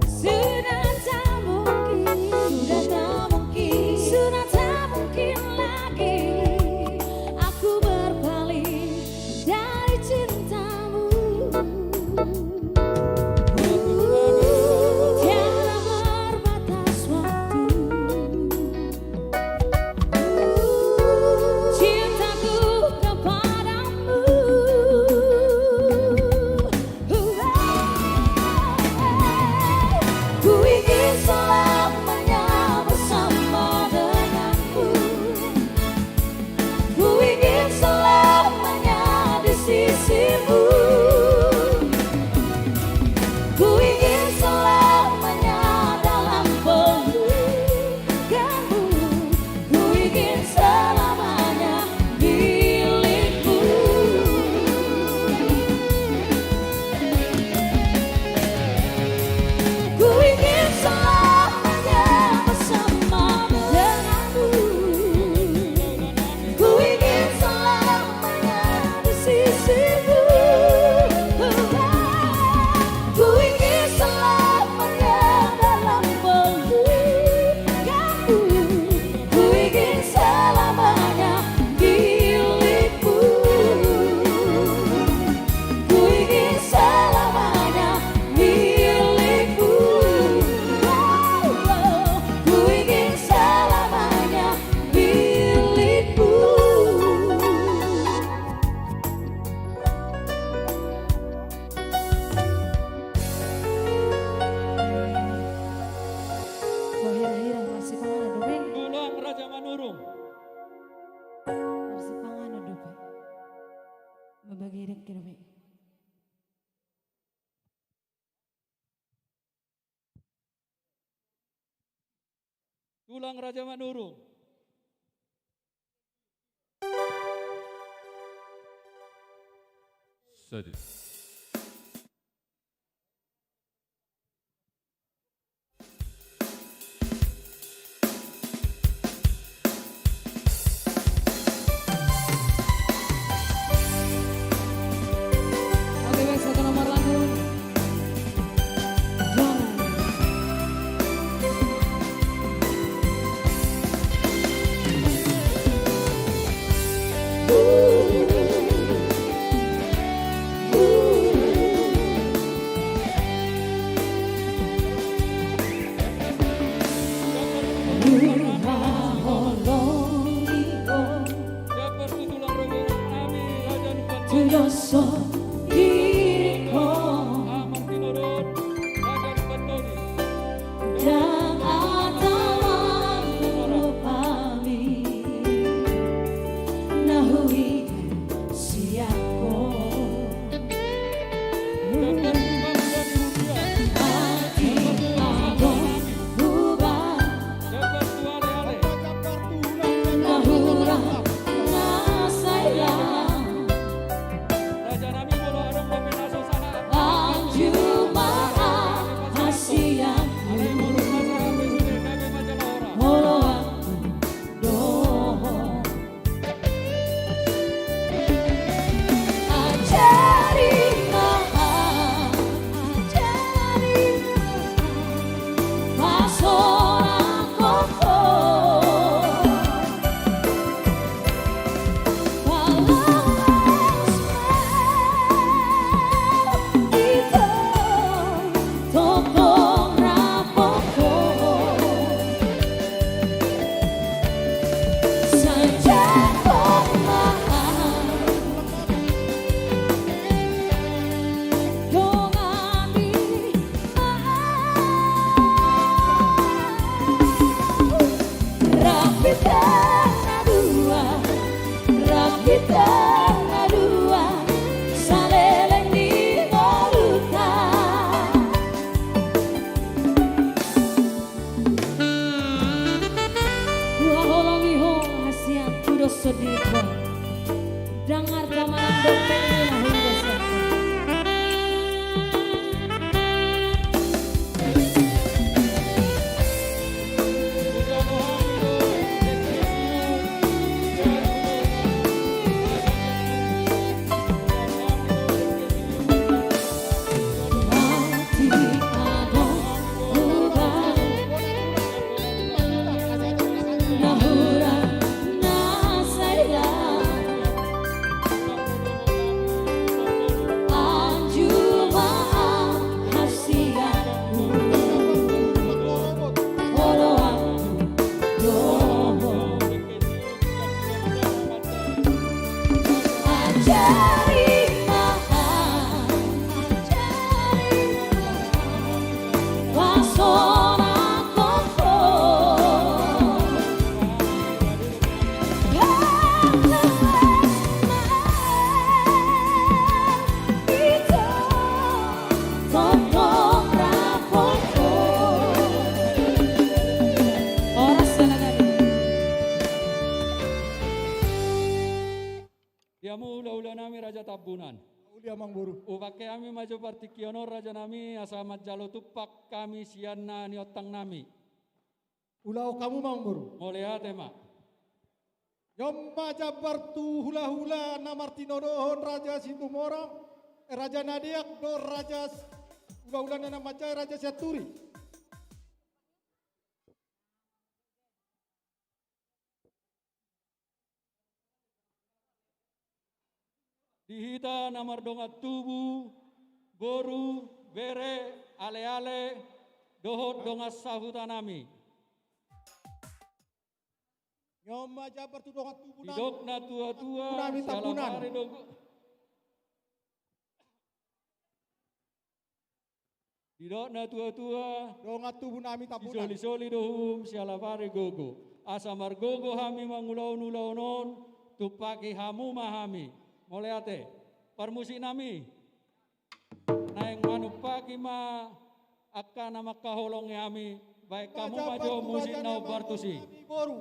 Sudah tak mungkin, sudah tak mungkin, sudah tak mungkin lagi aku berpaling dari cintamu. Tiada berbatas waktu cintaku kepadamu. Ku ingin selamanya bersama denganmu. Ku ingin selamanya di sisimu. Ku ingin selamanya dalam pelukanmu. Ku ingin selamanya milikmu. Ku ingin selamanya bersama denganmu. Ku ingin selamanya di sisimu. Ku ingin selamanya dalam pelukanmu. Ku ingin selamanya milikmu. Ku ingin selamanya milikmu. Ku ingin selamanya milikmu. Wah, hira-hira, marsipanganon dope. Tulang Raja Manurung. Marsipanganon dope. Mambagi dengke dope. Tulang Raja Manurung. Sadia. Songon diriku. Ndang adong mangalupami na huida sian ho. Atik adong huba na hurang na sailang. Anju ma hasian oloan dohot. Ajari ma, ajari ma, pasonang ho. Rap hita na dua, rap hita na dua, saleleng ni ngolunta. Huhaholongi ho hasian tu dos songon diriku. Ndang arta manang dompet ni na huida sian ho. Di hamu hulahula nami Raja Tambunan. Uli amang boru. Hupangke hami ma jo partingkian on raja nami asa manjalo tumpak hami sian na niontang nami. Ulaon hamu amang boru. Mauliate ma. Nion ma jambar tu hulahula na martinodohon Raja Situmorang, eh, Raja Nadeak dohot raja s-, hulahula na manjae Raja Sianturi. Di hita na mardongan tubu, boru, bere, aleale, dohot dongan sahuta nami. Nion ma jambar tu dongan tubu nami. Didok na tuatua, nami siala Tambunan. Pare dogo. Didok na tuatua, dongan tubu nami Tambunan. Sisolisoli do uhum siala pare gogo. Asa margogo hami mangulahon ulaon on, tumpaki hamu ma hami. Mauliate, parmusik nami. Naeng manumpaki ma angka na mangkaholongi hami, baen hamu ma jo musik na hombar tusi. Nami boru.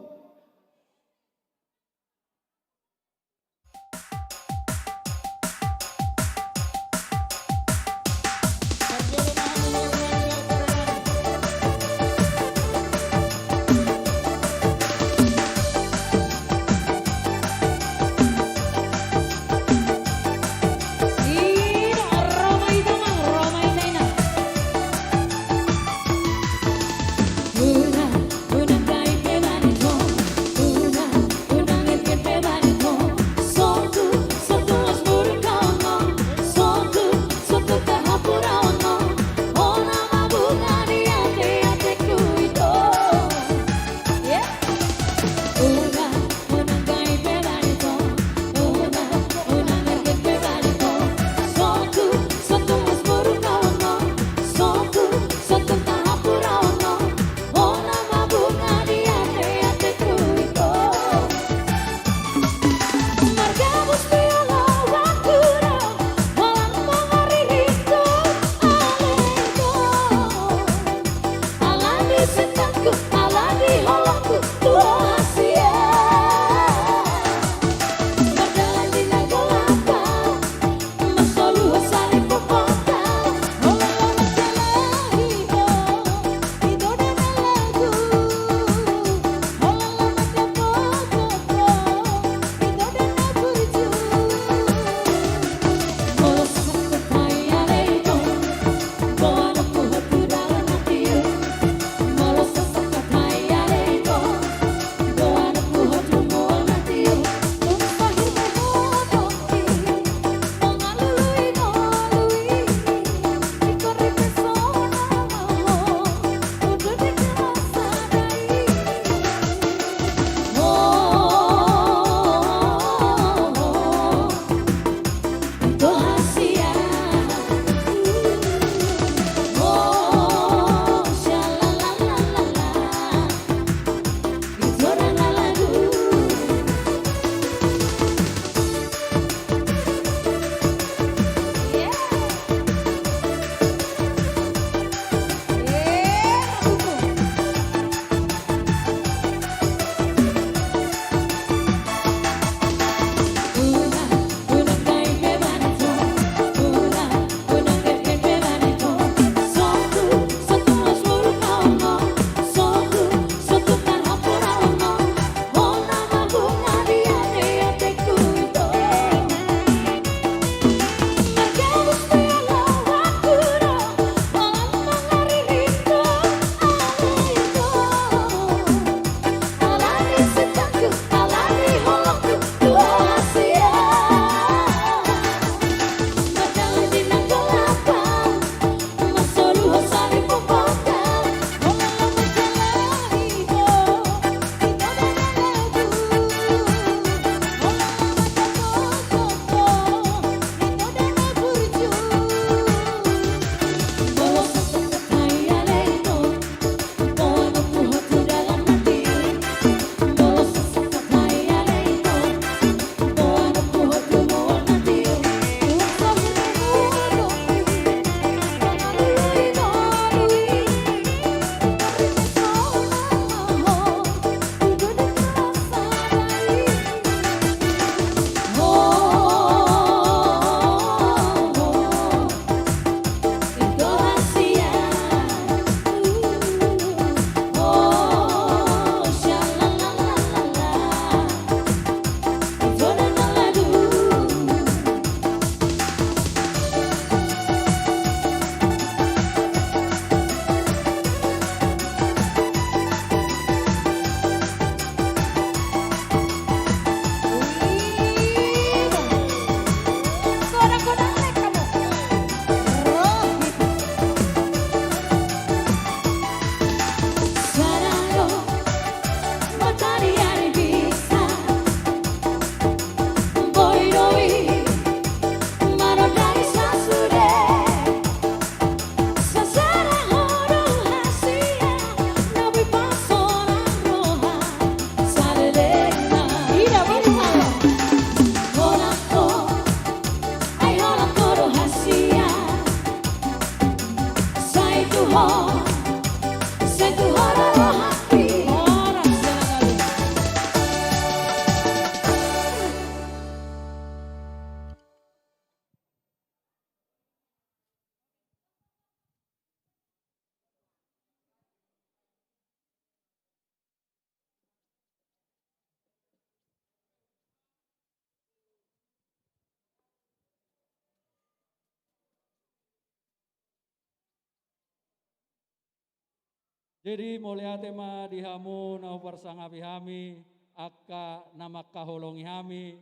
Jadi mauliate ma di hamu na huparsangapi hami, angka na mangkaholongi hami,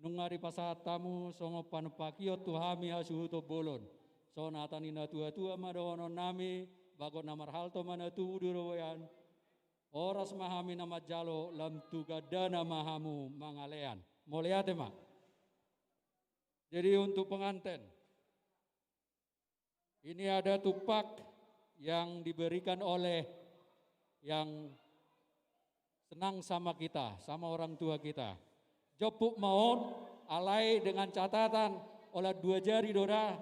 nunga dipasahat hamu songon panumpakion tu hami hasuhuton bolon. Songon hata ni natuatua ma dohononnami, bagot na marhalto ma na tubu di robean. Horas ma hami na manjalo, lam tu gandana ma hamu mangalean. Mauliate ma. Jadi untuk pengantin, ini ada tumpak yang diberikan oleh yang senang sama kita, sama orang tua kita. Jomput ma on, alai dengan catatan, holan dua jari do da.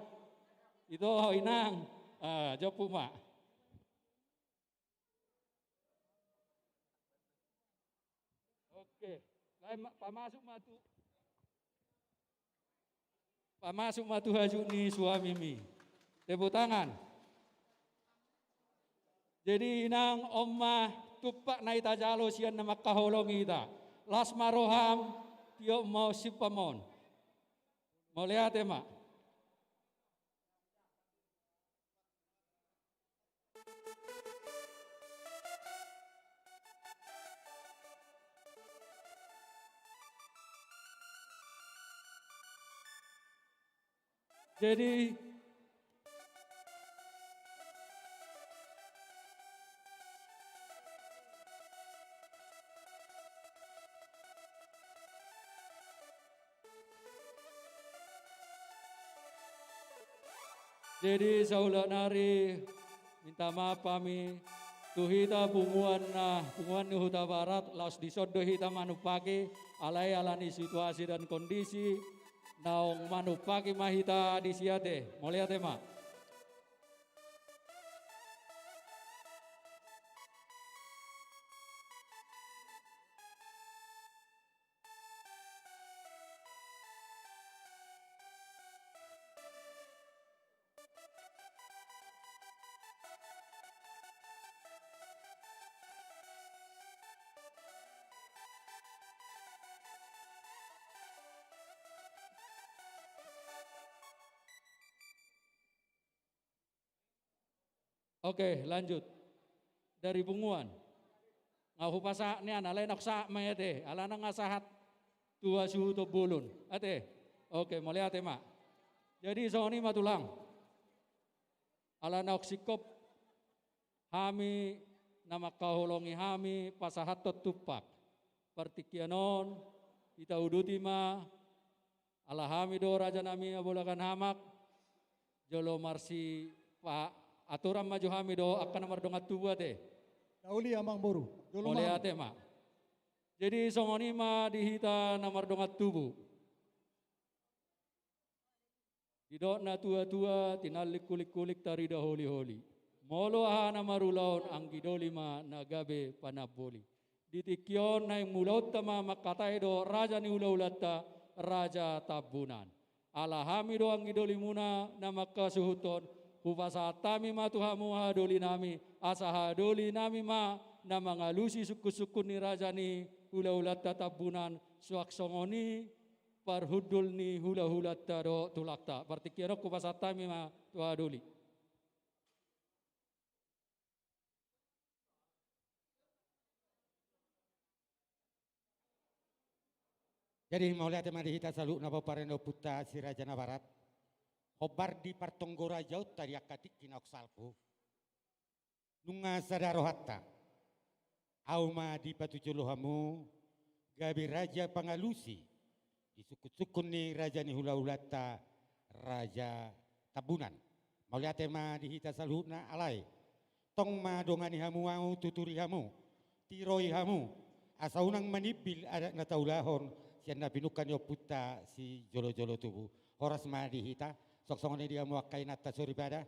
Ito inang. Ah, jomput ma. Oke, lae ma, pamasuk ma tu, pamasuk ma tu hajut ni suamimi. Tepuk tangan. Jadi inang, on ma tumpak na hita jalo sian na mangkaholongi hita. Las ma roham, tiop ma on, simpap ma on. Mauliate ma. Jadi, jadi saulak nari, minta maaf hami tu hita punguan na, punguan ni Hutabarat, laos dison do hita manumpaki, alai ala ni situasi dan kondisi, naung manumpaki ma hita disi ate. Mauliate ma. Oke, lanjut. Dari punguan. Nga hupasahat nian, alai naung sahat ma i ate. Alana nga sahat tu hasuhuton bolon. Ate. Oke, mauliate ma. Jadi songon i ma tulang. Ala naung singkop hami na mangkaholongi hami pasahathon tumpak. Partingkian on, hita uduti ma. Ala hami do raja nami Abulakan Hamak, jolo marsipaaturan ma jo hami dohot angka na mardongan tubu ate. Uli amang boru, jolo ma. Mauliate ma. Jadi songon i ma di hita na mardongan tubu. Didok na tuatua, tinallik hulinghuling tarida holiholi. Molo aha na marulaon, anggi doli ma na gabe panamboli. Di tingki on naeng mulaonta ma mangkatai dohot raja ni hulahulanta, Raja Tambunan. Ala hami do anggi dolimuna na mangkasuhuthon, hupasahat hami ma tu hamu haha doli nami, asa haha doli nami ma na mangalusi sungkunsungkun ni raja ni hulahulanta Tambunan, suang songon i parhundul ni hulahulanta dohot tulangta. Partingkian on hupasahat hami ma tu haha doli. Jadi mauliate ma di hita saluhutna pomparan ni ompunta si Raja Nabarat. Hombar di partonggo rajaonta di angka tingki naung salpu. Nunga sada rohanta. Ahu ma dipatujolo hamu gabe raja pangalusi di sungkunsungkun ni raja ni hulahulanta, Raja Tambunan. Mauliate ma di hita saluhutna, alai tong ma dongani hamu ahu, tuturi hamu, tiroi hamu, asa unang manimbil adat na taulahon sian na pinungka ni ompunta sijolojolo tubu. Horas ma di hita. Suang songon i di hamu angka inanta soripada.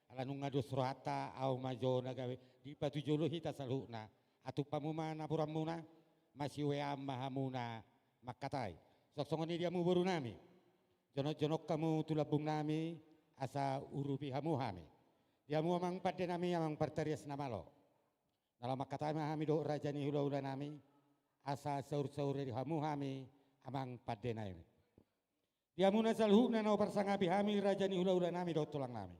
Ala nunga dos rohanta, ahu ma jo na gabe dipatujolo hita saluhutna. Atump hamu ma napuranmuna, masiuean ma hamu na mangkatai. Suang songon i di hamu boru nami. Jonokjonok hamu tu lambung nami, asa urupi hamu hami. Di hamu amang pande nami, amang partarias na malo. Na laho mangkatai ma hami dohot raja ni hulahula nami, asa saursauri hamu hami, amang pande nami. Di hamuna saluhutna na huparsangapi hami, raja ni hulahula nami dohot tulang nami.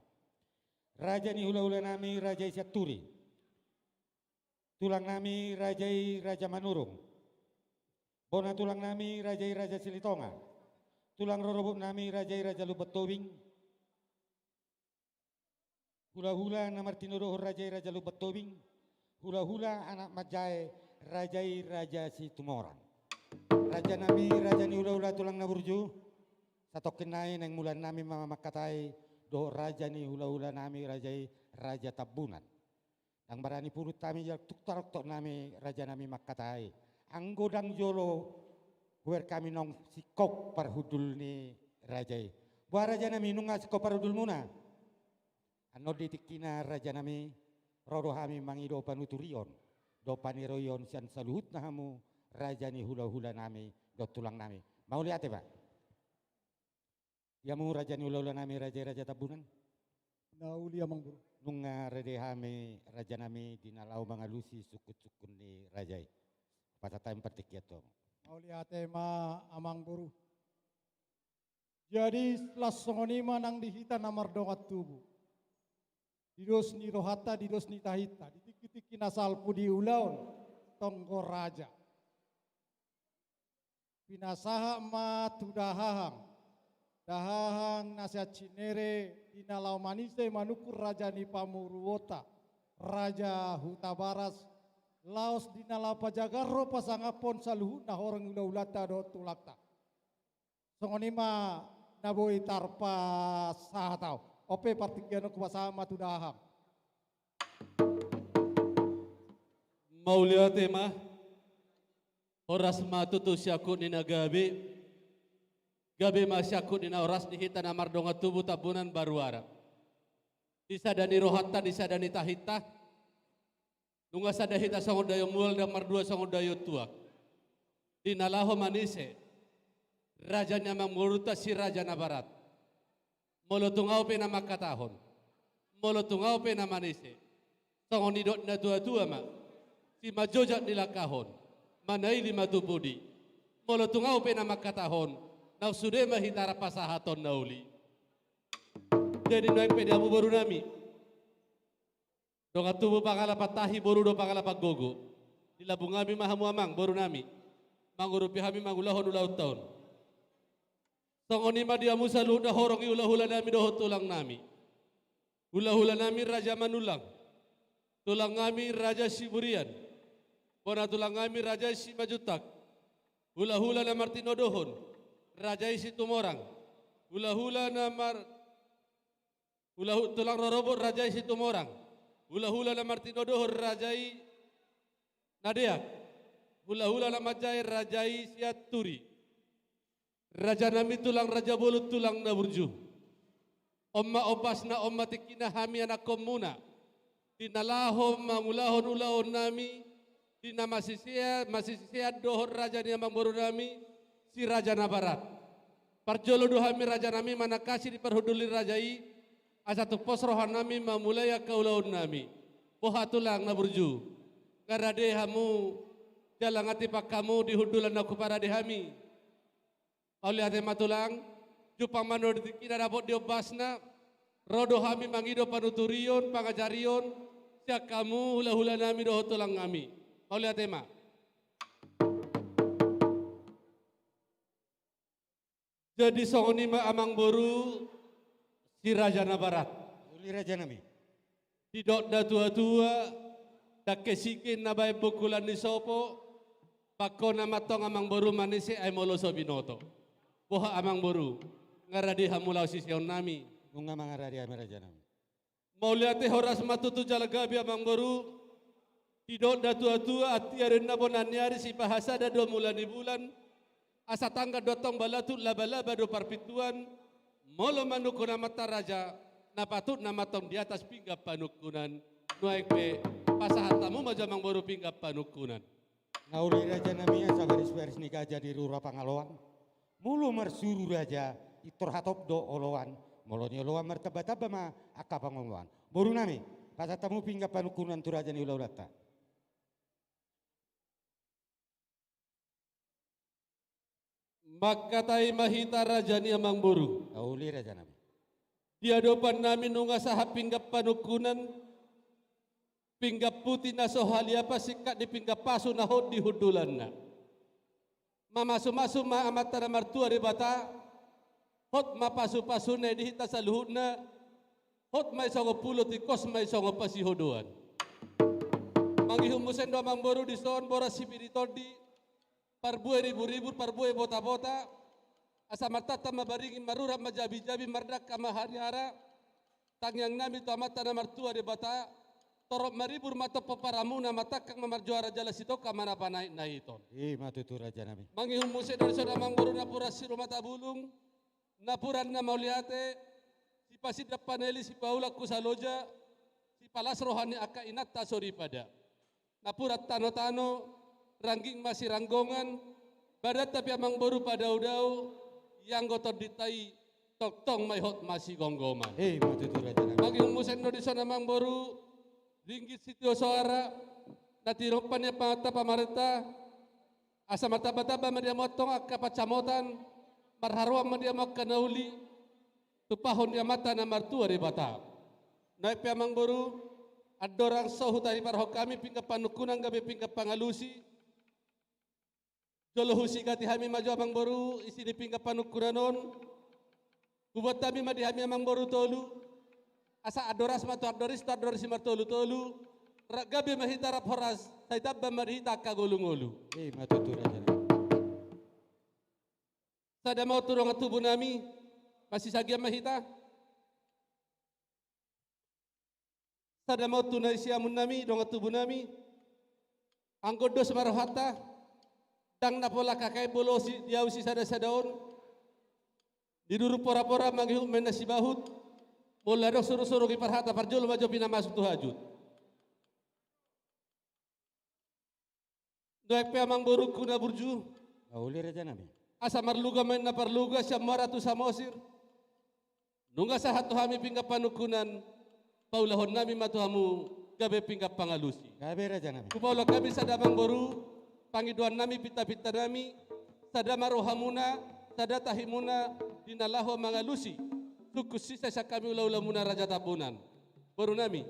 Raja ni hulahula nami, raja i Sianturi. Tulang nami raja i Raja Manurung. Bona tulang nami raja i Raja Silitonga. Tulang rorobot nami raja i Raja Lumban Tobing. Hulahula na martinodohon raja i Raja Lumban Tobing. Hulahula anak manjae raja i Raja Situmorang. Raja nami raja ni hulahula tulang na burju. Satongkin nai naeng mula nami ma mangkatai dohot raja ni hulahula nami raja i Raja Tambunan. Ndang barani pudun hami jala tung taroktok nami raja nami mangkatai. Anggo ndang jolo huber hami naung singkop parhundul ni raja i. Boha raja nami nunga singkop parhundulmuna? Annon di tingkina raja nami ro do hami mangido panuturion dohot paniroion sian saluhutna hamu raja ni hulahula nami dohot tulang nami. Mauliate ma. Ia hamu raja ni hulahula nami raja i Raja Tambunan. Na uli amang boru. Nunga rade hami raja nami di na laho mangalusi sungkunsungkun ni raja i. Pasahat hami partingkian tu hamu. Mauliate ma amang boru. Jadi las songon i ma nang di hita na mardongan tubu. Di dos ni rohanta, di dos ni tahinta, di tingkitingki na salpu di ulaon tonggo raja. Pinasahat ma tu dahahang, dahahang na sian Cinere di na laho manise manungkun raja ni pamoruonta, Raja Hutabaras, laos di na laho pajagar ro pasangaphon saluhutna horong hulahulanta dohot tulangta. Songon i ma na boi tarpasahat ahu. On pe partingkian on hupasahat ma tu dahahang. Mauliate ma. Horas ma tutu siangkup ni na gabe. Gabe ma siangkup ni na horas di hita na mardongan tubu Tambunan Baruara. Di sada ni rohanta, di sada ni tahinta. Nunga sada hita songon daion mual, ndang mardua songon daion tuak. Di na laho manise raja ni amangborunta Si Raja Nabarat. Molo tung ahu pe na mangkatahon, molo tung ahu pe na manise, songon nidok ni natuatua ma, simanjojak ni langkahon, manaili ma tu pudi. Molo tung ahu pe na mangkatahon, naung sude ma hita rap pasahaton na uli. Jadi nuaeng pe di hamu boru nami, dongan tubu pangalapan tahi, boru do pangalapan gogo. Dilambung hami ma hamu amang boru nami, mangurupi hami mangulahon ulaonta on. Songon i ma di hamu saluhutna horong ni hulahula nami dohot tulang nami. Hulahula nami Raja Manullang, tulang nami Raja Siburian, bona tulang nami Raja Simanjuntak, hulahula na martinodohon raja i Situmorang, hulahula na mar Hulahu-, tulang rorobot raja i Situmorang. Hulahula na martinodohon raja i Nadeak. Hulahula na manjae raja i Sianturi. Raja nami tulang raja bolon tulang na burju. On ma ombasna, on ma tingkina hami anakkonmuna. Di na laho mangulahon ulaon nami, di na masisea-, masisisean dohot raja ni amangboru nami, Si Raja Nabarat. Parjolo do hami raja nami manangkasi di parhundul ni raja i, asa tung pos roha nami mamulai angka ulaon nami. Boha tulang na burju, nga rade hamu, jala nga tipak hamu di hundulan na huparade hami? Mauliate ma tulang, jumpang ma annon di tingkina dapot di ombasna, ro do hami mangido panuturion, pangajarion, sian hamu hulahula nami dohot tulang nami. Mauliate ma. Jadi songon i ma amangboru Si Raja Nabarat. Uli raja nami. Didok natuatua, dangke singking na baen bungkulan ni sopo, pangkona ma antong amangboru manise ai molo so binoto. Boha amangboru, nga rade hamu laho siseon nami? Nunga ma, nga rade hami raja nami. Mauliate, horas ma tutu jala gabe amangboru. Didok natuatua, antia do ninna bona ni ari, sipahasada do mula ni bulan, asa tanggan do antong balatut, labalaba do parpintuan. Molo manungkun amanta raja, na patutna ma antong di atas pinggan panungkunan. Nuaeng pe pasahat hamu ma jo amangboru pinggan panungkunan. Na uli raja nami, asa barisbaris ni gaja di rura Pangaloan. Molo marsuru raja, pintor hatop do oloan. Molo nioloan martambatamba ma angka pangoloan. Boru nami, pasahat hamu pinggan panungkunan tu raja ni hulahulanta. Mangkatai ma hita raja ni amangboru. Na uli raja nami. Di adopan nami nunga sahat pinggan panungkunan. Pinggan puti na so haliapan, singkat ni pinggan pasu na hot di hundulanna. Mamasumasu ma Amanta na martua Debata, hot ma pasupasuna i di hita saluhutna, hot ma i songon pulo, tingkos ma i songon pasihodoan. Mangihut muse do amangboru dison boras sipirit tondi, parbue riburibur, parbue botabota, asa martanta ma baringin, marurat ma jabijabi, mardangka ma hariara, tangiangnami tu Amanta na martua Debata, torop maribur ma tong pomparanmuna, matangkang ma marjuara jala sitongka ma na panaek na hiton. I ma tutu rajanami. Mangihut muse do dison amangboru napuran sirumata bulung, napuran na mauliate, sipasindak panaili, sipaulak husa loja, sipalas roha ni angka inanta soripada. Napuran tanotano, rangging ma siranggongan, badanta pe amangboru padaodao, ianggo tondinta i tongtong ma i hot masigomgoman. I ma tutu rajanami. Mangihut muse do dison amangboru, ringgit sitio soara, na tinompa ni amanta pamarenta, asa martambatamba ma di hamu antong angka pansamotan, marharoan ma di hamu angka na uli, tumpahon ni Amanta na martua Debata. Nuaeng pe amangboru, andorang so hutariparhon hami pinggan panungkunan gabe pinggan pangalusi, jolo husigati hami ma jo amangboru isi ni pinggan panungkunan on. Hubuat hami ma di hami amangboru tolu, asa andorang ras ma tu andorang isi, tu andorang isi martolutolu, rap gabe ma hita rap horas, sai tamba ma di hita angka ngolungolu. I ma tutu rajanami. Sada ma on tu dongan tubunami, masisagian ma hita. Sada ma on tu na siamunnami, dongan tubunami. Anggo dos ma rohanta, ndang na pola kakae bolosi diausi sadasada on. Di durung porapora mangihut ma inna sibahut. Molo adong surusurugi parhata, parjolo ma jo pinamasuk tu hajut. Nuaeng pe amangborungku na burju. Uli rajanami. Asa marluga ma inna parluga sian Muara tu Samosir. Nunga sahat tu hami pinggan panungkunan, paulahonnami ma tu hamu gabe pinggan pangalusi. Gabe rajanami. Hupaulak hami sada amangboru, pangidoannami, pintapintanami, sada ma rohamuna, sada tahimuna, di na laho mangalusi sungkun sise sian hami ulahulamuna Raja Tambunan. Borunami.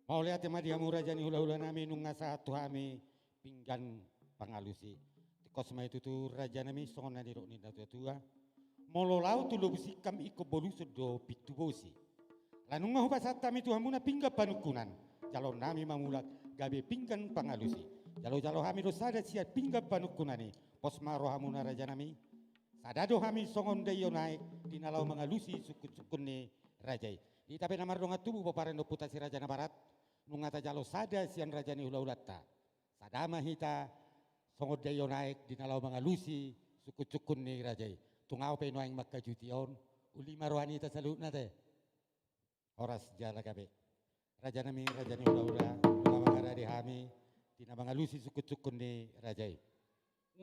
Mauliate ma di hamu raja ni hulahulanami, nunga sahat tu hami pinggan pangalusi. Tingkos ma i tutu rajanami, songon na nidok ni natuatua. Molo laho tu lobi singkam ingkon boluson do pintu bosi. Ala nunga hupasahat hami tu hamuna pinggan panungkunan, jaloonnami ma mulak gabe pinggan pangalusi. Jalojalo hami do sada sian pinggan panungkunan i, pos ma rohamuna rajanami. Sada do hami songon daion aek di na laho mangalusi sungkunsungkun ni raja i. Hita pe na mardongan tubu pomparan ni ompunta si Raja Nabarat, nunga tajalo sada sian raja ni hulahulanta. Sada ma hita songon daion aek di na laho mangalusi sungkunsungkun ni raja i. Tung ahu pe nuaeng mangkajuti on, uli ma roha ni hita saluhutna te. Horas jala gabe. Rajanami, raja ni hulahula, nunga mangarade hami di na mangalusi sungkunsungkun ni raja i.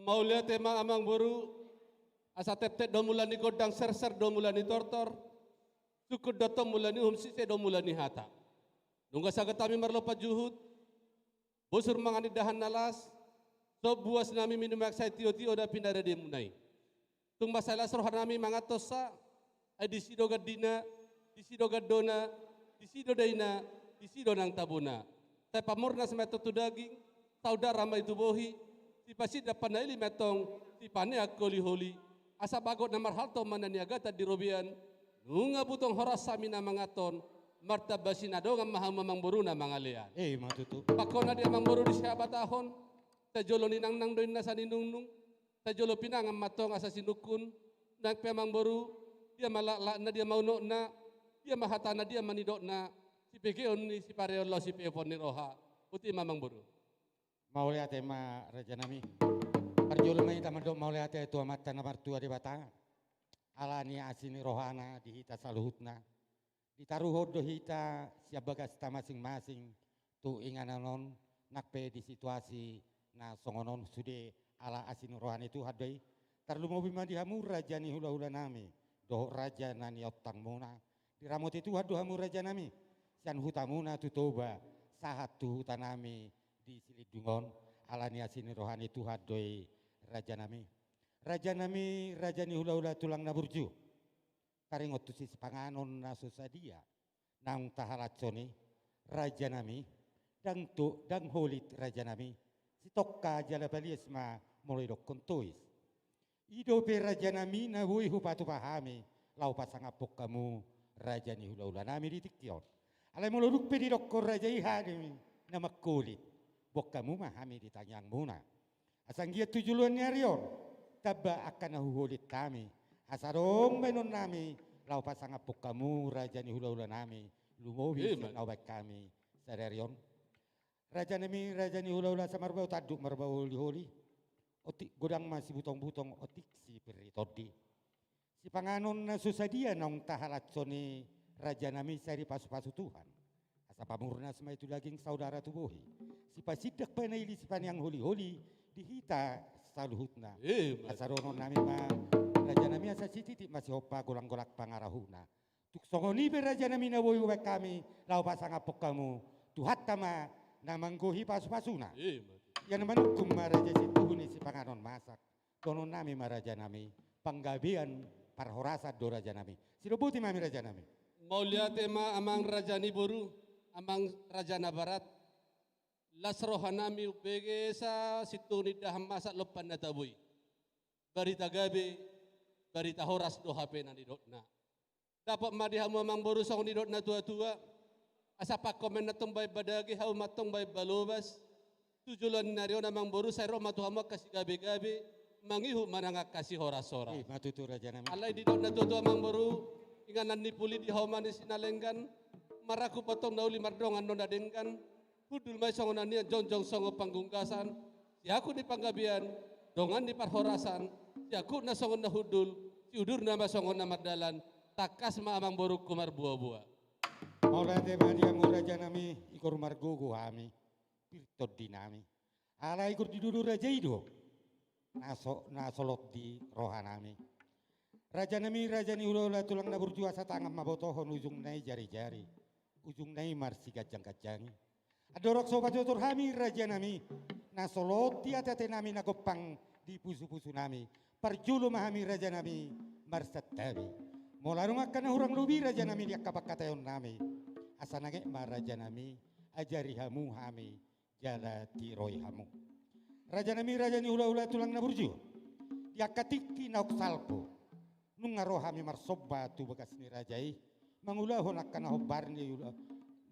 Mauliate ma amangboru, asa teptep do mula ni gondang, serser do mula ni tortor, sungkun do tong mula ni uhum, sise do mula ni hata. Nunga sagat hami marlompan juhut, bosur mangan indahan na las, so buas nami minum aek sae tiotio na pinarademuna i. Tung mansai las rohanami manganhonsa, ai disi do gandina, disi do gandona, disi do daina, disi do nang tabona. Sai pamurnas ma i antong tu daging, saudara ma i tu bohi, sipasindak panaili ma i antong sipaneang holiholi, asa bagot na marhalto ma na niagatan di robean. Nunga butong horas hami na manganhon, martamba sinadongan ma hamu amangboru na mangalean. Eh, ima tutu. Pangkona di amangboru di sihabatahon, sai jolo ninangnang do inna saninungnung, sai jolo pinangan ma antong asa sinungkun. Nang pe amangboru, dia ma laklakna, dia ma unokna, dia ma hatana, dia ma nidokna, sipegeon ni sipareon laho sipeopon ni roha. Boti ma amangboru. Mauliate ma rajanami. Parjolo ma hita mandok mauliate tu Amanta na martua Debata, ala ni asi ni rohana di hita saluhutna. Ditaruhon do hita sian bagasta masing-masing tu inganan on, nang pe di situasi na songon on, sude ala asi ni roha ni Tuhan do i. Tarlumobi ma di hamu raja ni hulahulanami dohot raja na niontangmuna. Diramoti Tuhan do hamu rajanami. Sian hutamuna tu Toba, sahat tu hutanami di Silindung on, ala ni asi ni roha ni Tuhan do i, rajanami. Rajanami, raja ni hulahula tulang na burju. Taringot tu sipanganon na so sadia naung tahalashon i, rajanami, ndang tu, ndang holit, rajanami, Sitongka jala palias ma molo didokkon tois. I dope, rajanami, na boi hupatupa hami laho pasangaphon hamu, raja ni hulahulanami, di tingki on. Alai molo dung pe didokkon raja i hami na mangholit, boan hamu ma hami di tangiangmuna. Asa anggiat tu joloan ni ari on, tamba angka na huholit hami, asa adong baenonnami laho pasangaphon hamu, raja ni hulahulanami, lumobi, ima, sian na hubaen hami sadari on. Rajanami, raja ni hulahula, asa marbau tanduk, marbau holiholi. Otik godang ma sibutongbutong, otik sipir ni tondi. Sipanganon na so sadia naung tahalashon i, rajanami, sai dipasupasu Tuhan. Asa pamurnas ma i tu daging, saudara tu bohi. Sipasindak panaili, sipaneang holiholi di hita saluhutna. Ima. Asa dohononnami ma, rajanami, asa sititi ma sihompa, golang-golang pangarahutna. Tung songon i pe, rajanami, na boi hubaen hami laho pasangaphon hamu, Tuhanta ma na manggohi pasupasuna. Ima. Ia na manungkun ma raja i sintuhu ni sipanganon masak. Dohononnami ma, rajanami, panggabean parhorasan do, rajanami. Sidok boti ma hami, rajanami. Mauliate ma, amang raja ni boru, amang raja na barat. Las rohanami umbege sa sintuhu ni indahan masak lompan na tabo i. Barita gabe, barita horas do hape na nidokna. Dapot ma di hamu, amang boru, songon nidok na tua-tua. Asa pangkomen antong baen badage, hauma antong baen balobas. Tu joloan ni ari on, amang boru, sai ro ma tu hamu angka sigabe-gabe, mangihut ma nang angka sihoras-horas. Ima tutu, rajanami. Alai didok na tua-tua, amang boru, inganan ni puli di hauma ni Sinalenggan, marangkup antong na uli mardongan do na denggan, hundul ma i songon annian, jongjong songon panggunggasan, siangkup ni panggabean, dongan ni parhorasan, siangkupna songon na hundul, siudurna ma songon na mardalan, tangkas ma, amang borungku, marboa-boa. Mauliate ma di hamu, rajanami, igor margogo hami, pir tondinami. Alai igor didok raja i do na so, na solot di rohanami. Rajanami, raja ni hulahula, tulang na burju, asa tangan ma botohon, ujungna i jari-jari, ujungna i marsiganjang-ganjangi. Andorang so pajotor hami, rajanami, na solot di ate-atenami, na gompang di pusu-pusunami, parjolo ma hami, rajanami, marsantabi. Molo adong angka na hurang lobi, rajanami, di angka pangkataionnami, asa nanget ma, rajanami, ajari hamu hami, jala tiroi hamu. Rajanami, raja ni hulahula, tulang na burju, di angka tingki naung salpu, nunga ro hami marsomba tu bagas ni raja i, mangulahon angka na hombar ni ula-,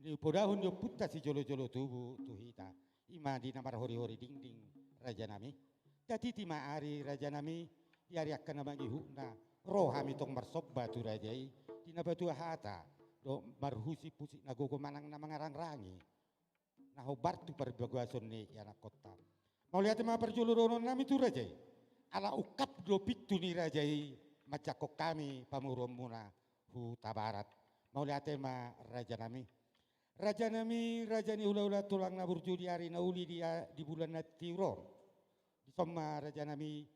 ni podahon ni ompunta sijolo-jolo tubu tu hita, ima di na marhori-hori dingding, rajanami. Tatiti ma ari, rajanami, di ari angka na mangihutna, ro hami tong marsomba tu raja i, di na patua hata dohot marhusip-husip na gogo manang na mangarangrangi na hombar tu parbagason ni ianakkonta. Mauliate ma parjolo dohononnami tu raja i. Ala ungkap do pintu ni raja i manjangkon hami pamoruonmuna Hutabarat. Mauliate ma, rajanami. Rajanami, raja ni hulahula, tulang na burju, di ari na uli, di a-, di bulan na tiur on, dison ma, rajanami,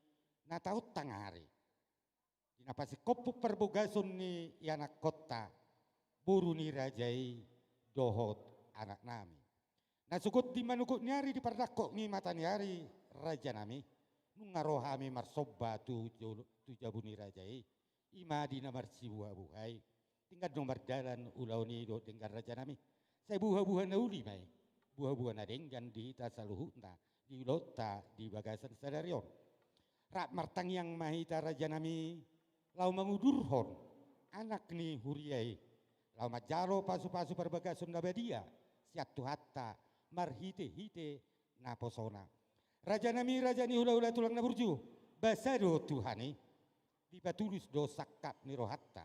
na taontang ari di na pasingkophon parbagason ni ianakkonta, boru ni raja i dohot anaknami. Na sogot di manogot ni ari, di pardangkok ni mata ni ari, rajanami, nunga ro hami marsomba tu jo-, tu jabu ni raja i, ima di na marsibuhabuha i. Denggan do mardalan ulaon i dohot denggan, rajanami. Sai buhabuha na uli ma i, buhabuha na denggan di hita saluhutna, di ulaonta di bagasan sadari on. Rap martangiang ma hita, rajanami, laho mangudurhon anak ni huria i, laho manjalo pasupasu parbagason na badia sian Tuhanta marhitehite naposona. Rajanami, raja ni hulahula, tulang na burju, basa do Tuhan i, dipatulus do sangkap ni rohanta,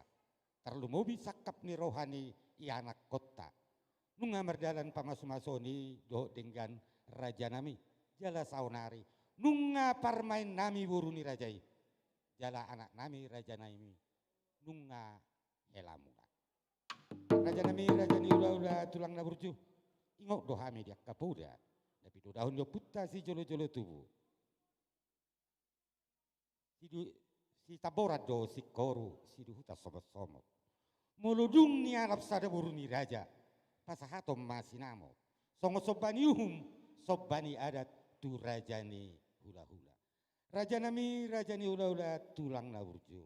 tarlumobi sangkap ni roha ni ianakkonta. Nunga mardalan pamasumasuon i dohot denggan, rajanami, jala saonari nunga parumaennami boru ni raja i, jala anaknami, rajanami, nunga helamuna. Rajanami, raja ni hulahula, tulang na burju, ingot do hami di angka poda na pinodahon ni ompunta sijolojolo tubu. Sidu-, sitamboran do singkoru, siduhutan somotsomot. Molo dung nialap sada boru ni raja, pasahaton ma sinamot songon somba ni uhum, somba ni adat tu raja ni hulahula. Raja nami, raja ni hulahula, tulang na burju.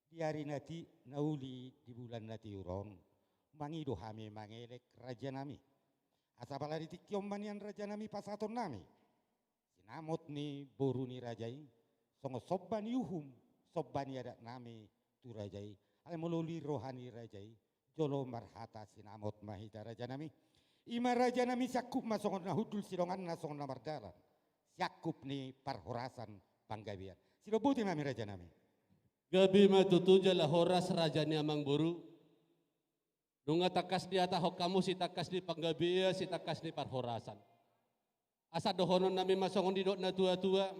Di ari na ti-, na uli di bulan na tiur on, mangido hami mangelek raja nami. Asa pala di tingki on ma nian raja nami pasahaton nami sinamot ni boru ni raja i, songon somba ni uhum, somba ni adat nami tu raja i. Alai molo uli roha ni raja i, jolo marhata sinamot ma hita raja nami. I ma raja nami, siangkup ma songon na hundul, sidonganna songon na mardalan, siangkup ni parhorasan panggabean. Sidok boti ma hami raja nami. Gabe ma tutu jala horas raja ni amang boru. Nunga tangkas dihatahon hamu sitangkas ni panggabean, sitangkas ni parhorasan. Asa dohonon nami ma songon didok na tua-tua: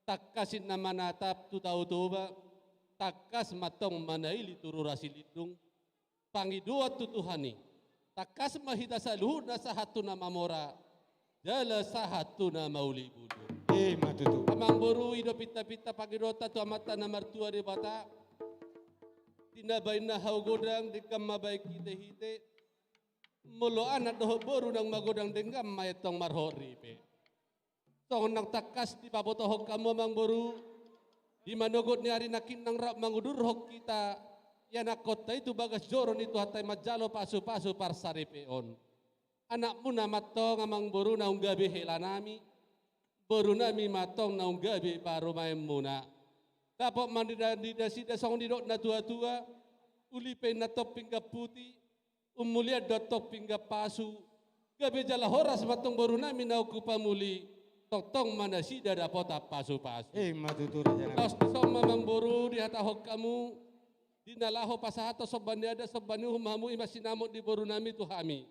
Tangkas inna manatap tu Tao Toba, tangkas ma antong manaili tu rura Silindung. Pangidoan tu Tuhan i, tangkas ma hita saluhutna sahat tu na mamora, jala sahat tu na mauli bulu. I ma tutu. Amang boru, i do pinta-pinta pangidoanta tu Amanta na martua Debata. Di na baen na hau godang, denggan ma baen hite-hite. Molo anak dohot boru naung magodang, denggan ma i antong marhot ripe. Songon naung tangkas dipabotohon hamu amang boru, di manogot ni ari nangkin naung rap mangudurhon hita ianakkonta i tu bagas joro ni Tuhanta i manjalo pasu-pasu parsaripeon. Anakmuna ma antong amang boru naung gabe hela nami, boru nami ma antong naung gabe parumaenmuna. Dapot ma di nasida songon didok na tua-tua: Uli pe inna antong pinggan puti, ummulian do antong pinggan pasu. Gabe jala horas ma antong boru nami naung hupamuli, tongtong ma nasida dapotan pasu-pasu. I ma tutu raja nami. Laos dison ma amang boru dihatahon hamu, di na laho pasahathon somba ni adat somba ni uhum hamu, i ma sinamot ni boru nami tu hami.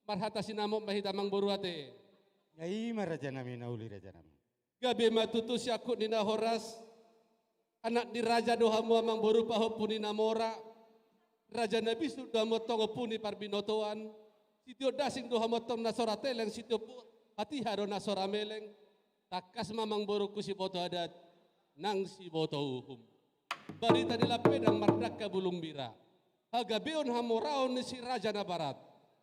Marhata sinamot ma hita amang boru ate. Ia i ma raja nami na uli raja nami. Gabe ma tutu siangkup ni na horas. Anak ni raja do hamu amang boru pahompu ni na mora. Raja na bisuk do hamu antong ompu ni parbinotoan. Sitio dasing do hamu antong na so ra teleng, sitio pu-, hatiha do na so ra meleng. Tangkas ma amang borungku siboto adat nang siboto uhum. Barita ni lampedang mardangka bulung bira. Hagabeon hamoraon ni si Raja Nabarat.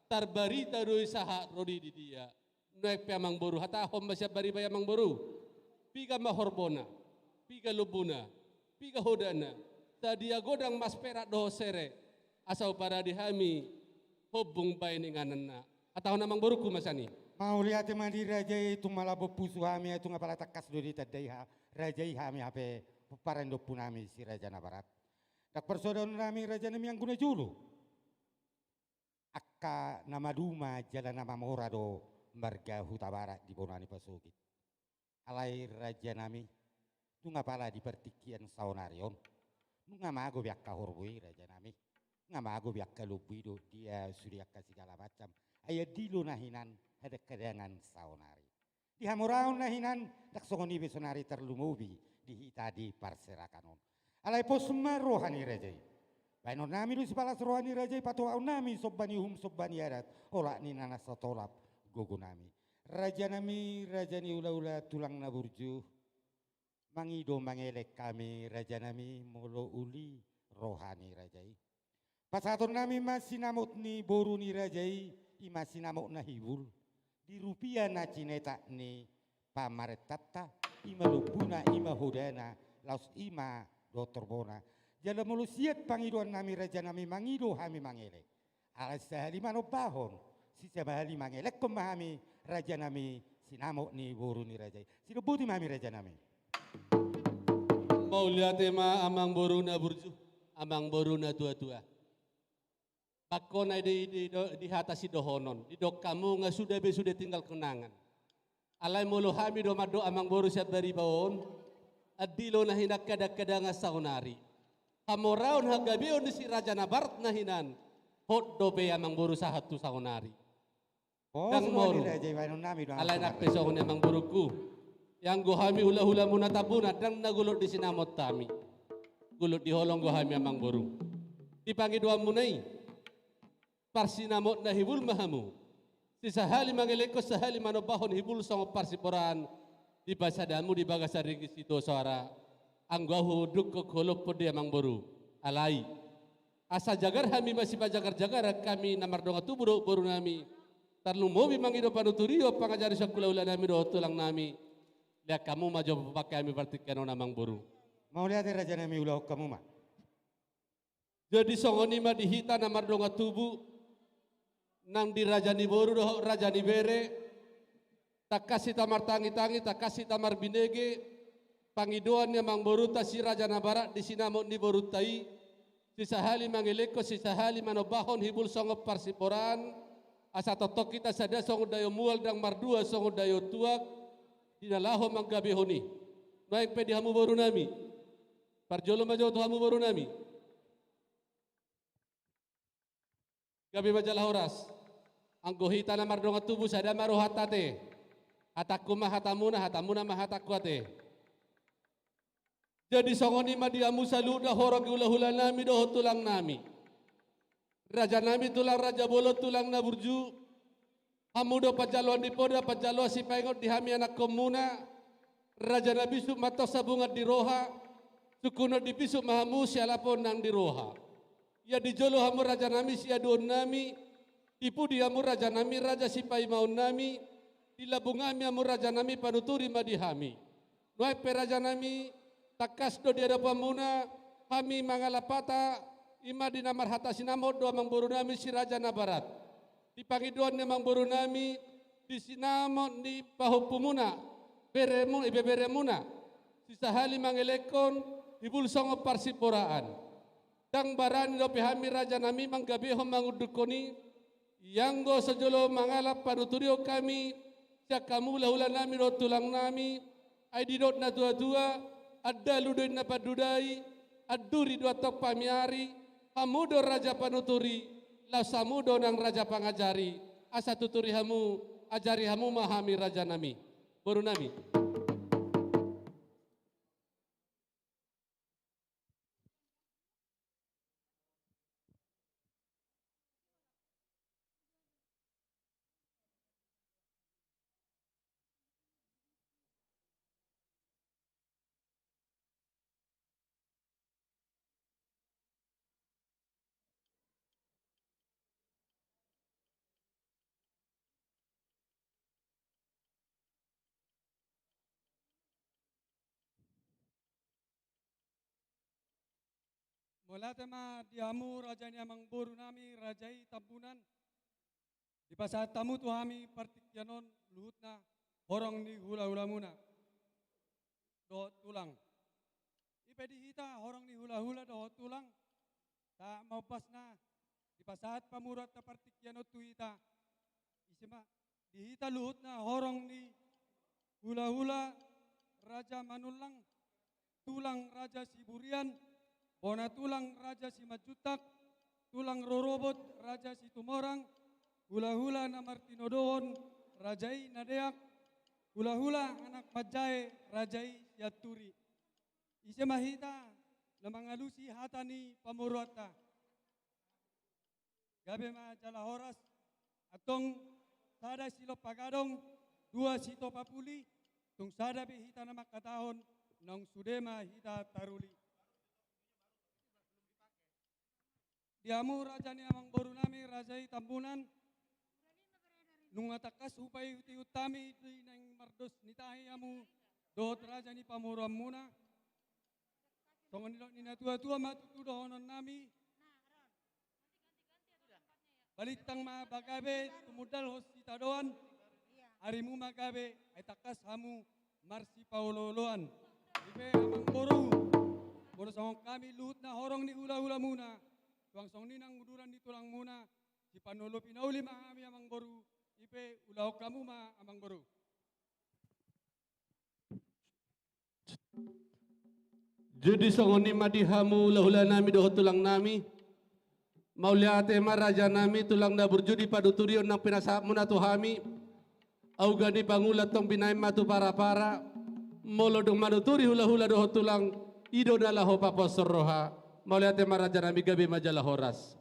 Tarbarita do i sahat ro di dia. Nuaeng pe amang boru, hatahon ma sian bariba i amang boru. Piga ma horbona, piga lombuna, piga hodana, sadia godang mas perak dohot sere, asa huparade hami hombung baen ingananna. Hatahon amang borungku ma sian i. Mauliate ma di raja i, tung malambok pusu hami, tung apala tangkas do ditandai ha-, raja i hami hape pomparan ni ompu nami si Raja Nabarat. Ndang parsoada on nami raja nami, anggo na jolo angka na maduma jala na mamora do marga Hutabarat di bona ni pasogit. Alai raja nami, nunga pala di partingkian saonari on, nunga mago be angka horbo i raja nami, nunga mago be angka lombu i, do dia sude angka segala macam. Ai andilo na hinan hadangkadangan saonari. Di hamoraon na hinan, ndang songon i be sonari tarlumobi di hita di parserakan on. Alai pos ma roha ni raja i. Baenon nami do sipalas roha ni raja i, patupaon nami somba ni uhum somba ni adat, olat ni na satolap gogo nami. Raja nami, raja ni hulahula, tulang na burju. Mangido mangelek hami raja nami molo uli roha ni raja i. Pasahaton nami ma sinamot ni boru ni raja i, i ma sinamot na hibul. Di rupia na cinetak ni pamarentanta, i ma lombuna, i ma hodana, laos i ma dohot horbona. Jala molo siat pangidoan nami raja nami, mangido hami mangelek. Alai sahali manombahon, sisahali mangelekhon ma hami raja nami sinamot ni boru ni raja i. Sidok boti ma hami raja nami. Mauliate ma amang boru na burju, amang boru na tua-tua. Bangkona di, di, di, di hata sidohonon, didok hamu nga suda be sude tinggal kenangan. Alai molo hami do mandok amang boru sian bariba on, andilo na hinan hadangkadangan saonari. Hamoraon hagabeon ni si Raja Nabarat na hinan, hot dope amang boru sahat tu saonari. Ndang moru. Alai nang pe songon i amang borungku. Ianggo hami hulahulamuna Tambuna, ndang na golot di sinamot hami. Golot di holong do hami amang boru. Di pangidoanmuna i. Parsinamot na hibul ma hamu. Sisahali mangelekhon sahali manombahon hibul songon parsiporaan di pasadamu di bagasan ringgit sitio soara. Anggo ahu dungkon holop pondi amang boru. Alai. Asa jagar hami masipajagar-jagaran hami na mardongan tubu dohot boru nami. Tarlumobi mangido panuturion pangajari sian hula-hula nami dohot tulang nami. Lean hamu ma jo pake hami partingkian on amang boru. Mauliate raja nami, ulahon hamu ma. Jadi songon i ma di hita na mardongan tubu, nang di raja ni boru dohot raja ni bere, tangkas hita martangi-tangi, tangkas hita marbinege, pangidoan ni amang borunta si Raja Nabarat di sinamot ni borunta i, sisahali mangelekhon, sisahali manombahon hibul songon parsimporaan, asa tongtong hita sada songon daion mual ndang mardua songon daion tuak, di na laho manggabehon i. Nuaeng pe di hamu boru nami. Parjolo ma jo tu hamu boru nami. Gabe ma jala horas. Anggo hita na mardongan tubu sada ma rohanta ate. Hatangku ma hatamuna, hatamuna ma hatangku ate. Jadi songon i ma di hamu saluhutna horong ni hula-hula nami dohot tulang nami. Raja nami tulang raja bolon tulang na burju. Hamu do panjaloan ni poda, panjaloan sipaingot di hami anakkonmuna. Raja na bisuk mantong sabungan di roha. Sungkunon di bisuk ma hamu sialap on nang di roha. Ia di jolo hamu raja nami siaduon nami. Di pudi hamu raja nami raja sipaimaon nami. Di lambung hami hamu raja nami panuturi ma di hami. Nuaeng pe raja nami, tangkas do di adopanmuna, hami mangalap hata, i ma di na marhata sinamot do amang boru nami si Raja Nabarat. Di pangidoan ni amang boru nami, di sinamot ni pahompumuna, beremu, ibeberemuna. Sisahali mangelekhon, hibul songon parsimporaan. Ndang barani dope hami raja nami manggabehon mangundunhon i, ianggo so jolo mangalap panuturion hami, sian hamu hula-hula nami dohot tulang nami, ai didok na tua-tua, andalu do inna pandudai, anduri do antong pamiari, hamu do raja panuturi, laos hamu do nang raja pangajari, asa tuturi hamu, ajari hamu ma hami raja nami, boru nami. Mauliate ma di hamu raja ni amang boru nami, raja i Tambunan. Dipasahat hamu tu hami partingkian on luhutna horong ni hula-hulamuna dohot tulang. I pe di hita horong ni hula-hula dohot tulang, sahat ma ombasna dipasahat pamoruonta partingkian on tu hita. Ise ma di hita luhutna horong ni hula-hula Raja Manullang, tulang Raja Siburian, bona tulang Raja Simanjuntak, tulang rorobot Raja Situmorang, hula-hula na martinodohon Raja i na deak, hula-hula anak manjae Raja i Sianturi. Ise ma hita na mangalusi hata ni pamoruonta. Gabe ma jala horas. Antong sada silompa gadong, dua sitopa puli, tung sada be hita na mangkatahon, naung sude ma hita taruli. Di hamu raja ni amang boru nami, raja i Tambunan, nunga tangkas hupaihut-ihut hami di naeng mardos ni tahi hamu dohot raja ni pamoruonmuna. Songon nidok ni na tua-tua ma tutu dohonon nami. Balintang ma ba gabe tumundalhon sitadoan. Arimu ma gabe ai tangkas hamu marsipaolo-oloan. I pe amang boru, molo songon hami luhutna horong ni hula-hulamuna, suang songon i nang uduran ni tulangmuna, sipanolopi na uli ma hami amang boru. I pe ulahon hamu ma amang boru. Jadi songon i ma di hamu hula-hula nami dohot tulang nami. Mauliate ma raja nami tulang na burju di panuturion nang pinasahatmuna tu hami. Au gani pangula tong binaen ma tu para-para. Molo dung manuturi hula-hula dohot tulang, i do na laho paposhon roha. Mauliate ma raja nami, gabe ma jala horas.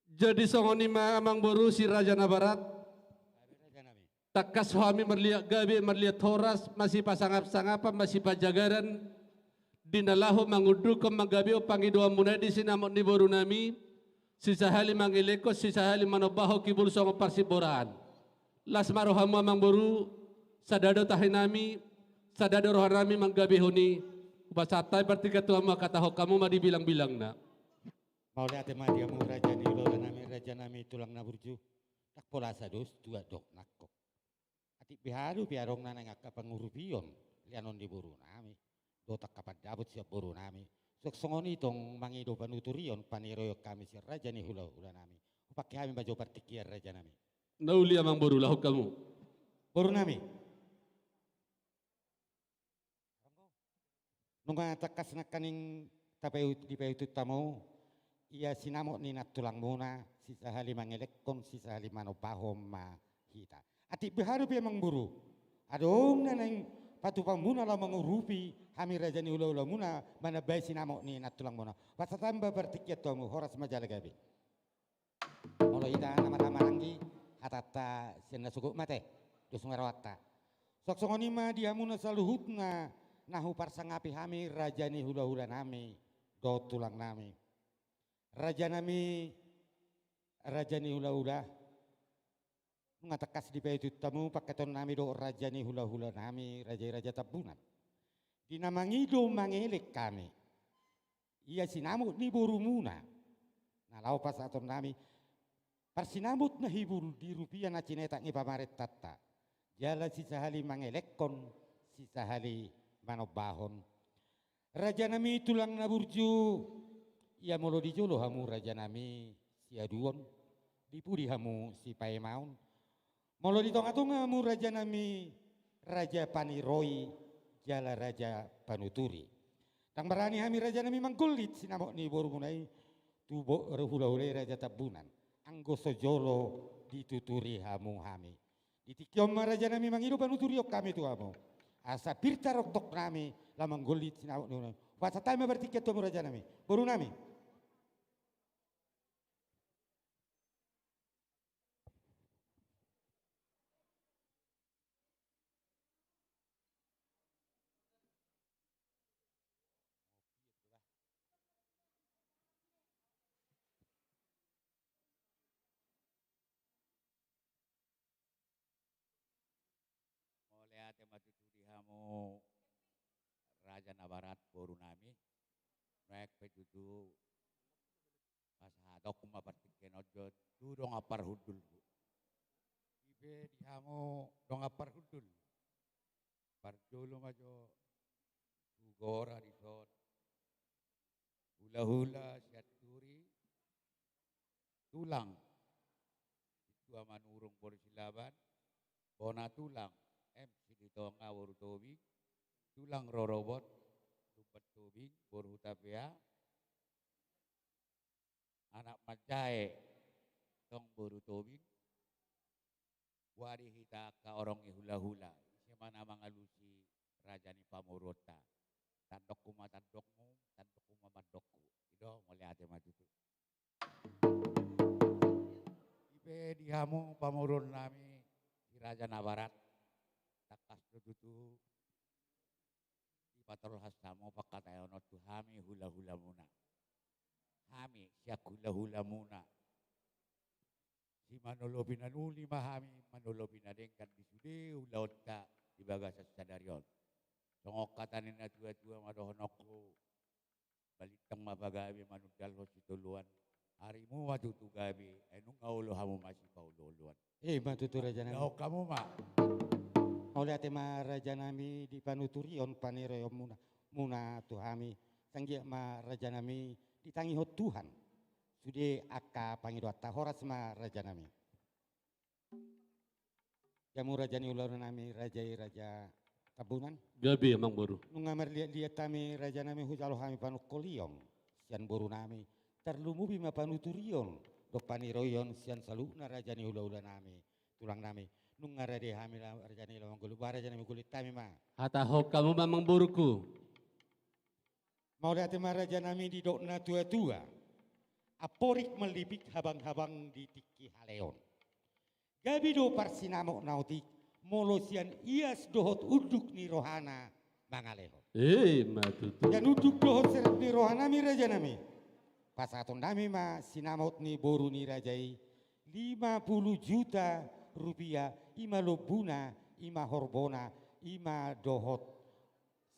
Jadi songon i ma amang boru si Raja Nabarat. Tangkas hami marliat gabe, marliat horas, masipasangap-sangapan, masipajagaran. Di na laho mangundukhon manggabehon pangidoanmuna i di sinamot ni borunami, sisahali mangelekhon, sisahali manombahon hibul songon parsimboraan. Las ma rohamu amangboru, sada do tahinami, sada do rohanami manggabehon i. Hupasahat hami partingkian tu hamu, angka hatahon hamu ma di bilangbilangna. Mauliate ma di hamu raja ni hulahulanami, rajanami tulang na burju. Ndang pola sada do tuat do nangkok. Atik beha dope adong na naeng angka pangurupion, lehonon ni borunami. Dohot angka pandapot sian borunami. Suang songon i tong mangido panuturion, paniroion hami sian raja ni hulahulanami. Hupangke hami ma jo partingkian rajanami. Na uli amangboru, lahon hamu. Borunami. Nunga tangkas nangkaning tapaihut, dipaihutihut hamu, ia sinamot ni nantulangmuna, sisahali mangelekhon, sisahali manombahon ma hita. Atik beha dope amangboru, adong na naeng patupaonmuna laho mangurupi hami raja ni hulahulamuna, manambai sinamot ni nantulangmuna. Pasahat hami ma partingkian tu hamu, horas ma jala gabe. Molo hita na marhahamaranggi, hatanta sian na sogot ma ate, dos ma rohanta. Suang songon i ma di hamu na saluhutna na huparsangapi hami raja ni hulahulanami dohot tulangnami. Rajanami, raja ni hulahula, nunga tangkas dipaihutihut hamu pangkataionnami dohot raja ni hulahulanami, raja i Raja Tambunan. Di na mangido mangelek hami, ia sinamot ni borumuna, na laho pasahatonnami, parsinamot na hibul di rupia na cinetak ni pamarentanta, jala sisahali mangelekhon, sisahali manombahon. Rajanami tulang na burju, ia molo di jolo hamu rajanami siaduon, di pudi hamu sipaemaon, molo di tongatonga hamu rajanami raja paniroi jala raja panuturi. Ndang barani hami rajanami manggullit sinamot ni borumuna i tu bo-, hulahula i Raja Tambunan, anggo so jolo dituturi hamu hami. Di tingki on ma rajanami mangido panuturion hami tu hamu, asa pir taroktoknami laho manggullit sinamot ni borumuna i. Pasahat hami ma partingkian tu hamu rajanami, borunami. Mauliate ma tutu di hamu raja na barat borunami. Nuaeng pe tutu pasahatonku ma partingkian on jo tu dongan parhundulhu. I pe di hamu dongan parhundul, parjolo ma jo tu gora dison, hulahula Sianturi, tulang Sintua Manurung boru Silaban, bona tulang M. Silitonga boru Tobing, tulang rorobot Lumban Tobing boru Hutapea, anak manjae tong boru Tobing, boha di hita angka horong ni hulahula, ise ma na mangalusi raja ni pamoruonta. Tandokku ma tandokmu, tandokku ma mandokku. I do, mauliate ma tutu. I pe di hamu pamoruonnami di raja na barat, tangkas do tutu dipatolhas hamu pangkataion on tu hami hulahulamuna. Hami sian hulahulamuna, simanolopi na uli ma hami, manolopi na denggan di sude ulaonta di bagasan sadari on. Songon hata ni natuatua ma dohononku, balintang ma pagabe manundalhon sitadoan, arimu ma tutu gabe, ai nunga olo hamu masipaolooloan. I ma tutu rajanami. Dao hamu ma. Mauliate ma rajanami di panuturion paniroionmuna, muna tu hami, sai anggiat ma rajanami ditangihon Tuhan sude angka pangidoanta. Horas ma rajanami. Di hamu raja ni hulahulanami, raja i Raja Tambunan. Gabe amangboru. Nunga marliatliat hami rajanami, hujalo hami panungkolion sian borunami, tarlumobi ma panuturion dohot paniroion sian saluhutna raja ni hulahulanami, tulangnami. Nunga rade hami la-, rajanami laho manggullit, boha rajanami, gullit hami ma. Hatahon hamu ma amangboruku. Mauliate ma rajanami, didok natuatua: Amporik mallipik habanghabang di tingki haleon. Gabe do parsinamot na otik, molo sian ias dohot unduk ni rohana mangalehon. Ima tutu. Ia nunduk dohot serep ni rohanami, rajanami, pasahatonnami ma sinamot ni boru ni raja i lima puluh juta rupiah, ima lombuna, ima horbona, ima dohot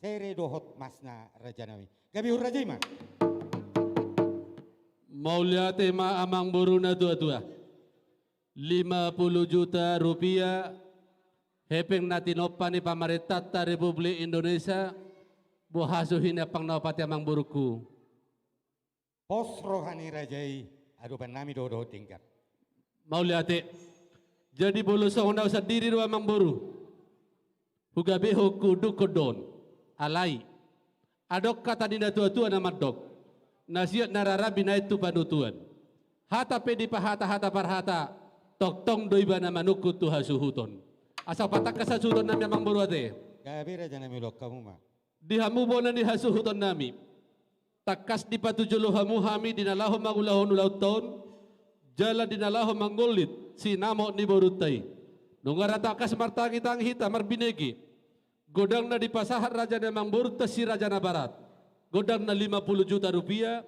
sere dohot masna, rajanami. Gabe hurra, raja, ima. Mauliate ma, amangboru na tuatua. Lima puluh juta rupiah, hepeng na tinompa ni pamarentanta Republik Indonesia. Boha suhi ni ampang na opat i, amangborungku? Pos roha ni raja i, adopannami do dohot denggan. Mauliate. Jadi molo songon au sandiri do, amangboru, hugabehon, huundukhon do on. Alai adong hata ni na tuatua na mandok: Na siat na rara binahen tu panutuan. Hata pe dipahatahata parhata, tongtong do ibana manungkun tu hasuhuton. Asa patangkas hasuhutonnami, amangboru, ate. Gabe, rajanami, ulaon hamu ma. Di hamu bona ni hasuhutonnami, tangkas dipatujolo hamu hami di na laho mangulahon ulaonta on, jala di na laho manggollit sinamot ni borunta i. Nunga ra tangkas martangitangi hita marbinege. Godang na dipasahat raja ni amangborunta Si Raja Nabarat, godang na lima puluh juta rupiah,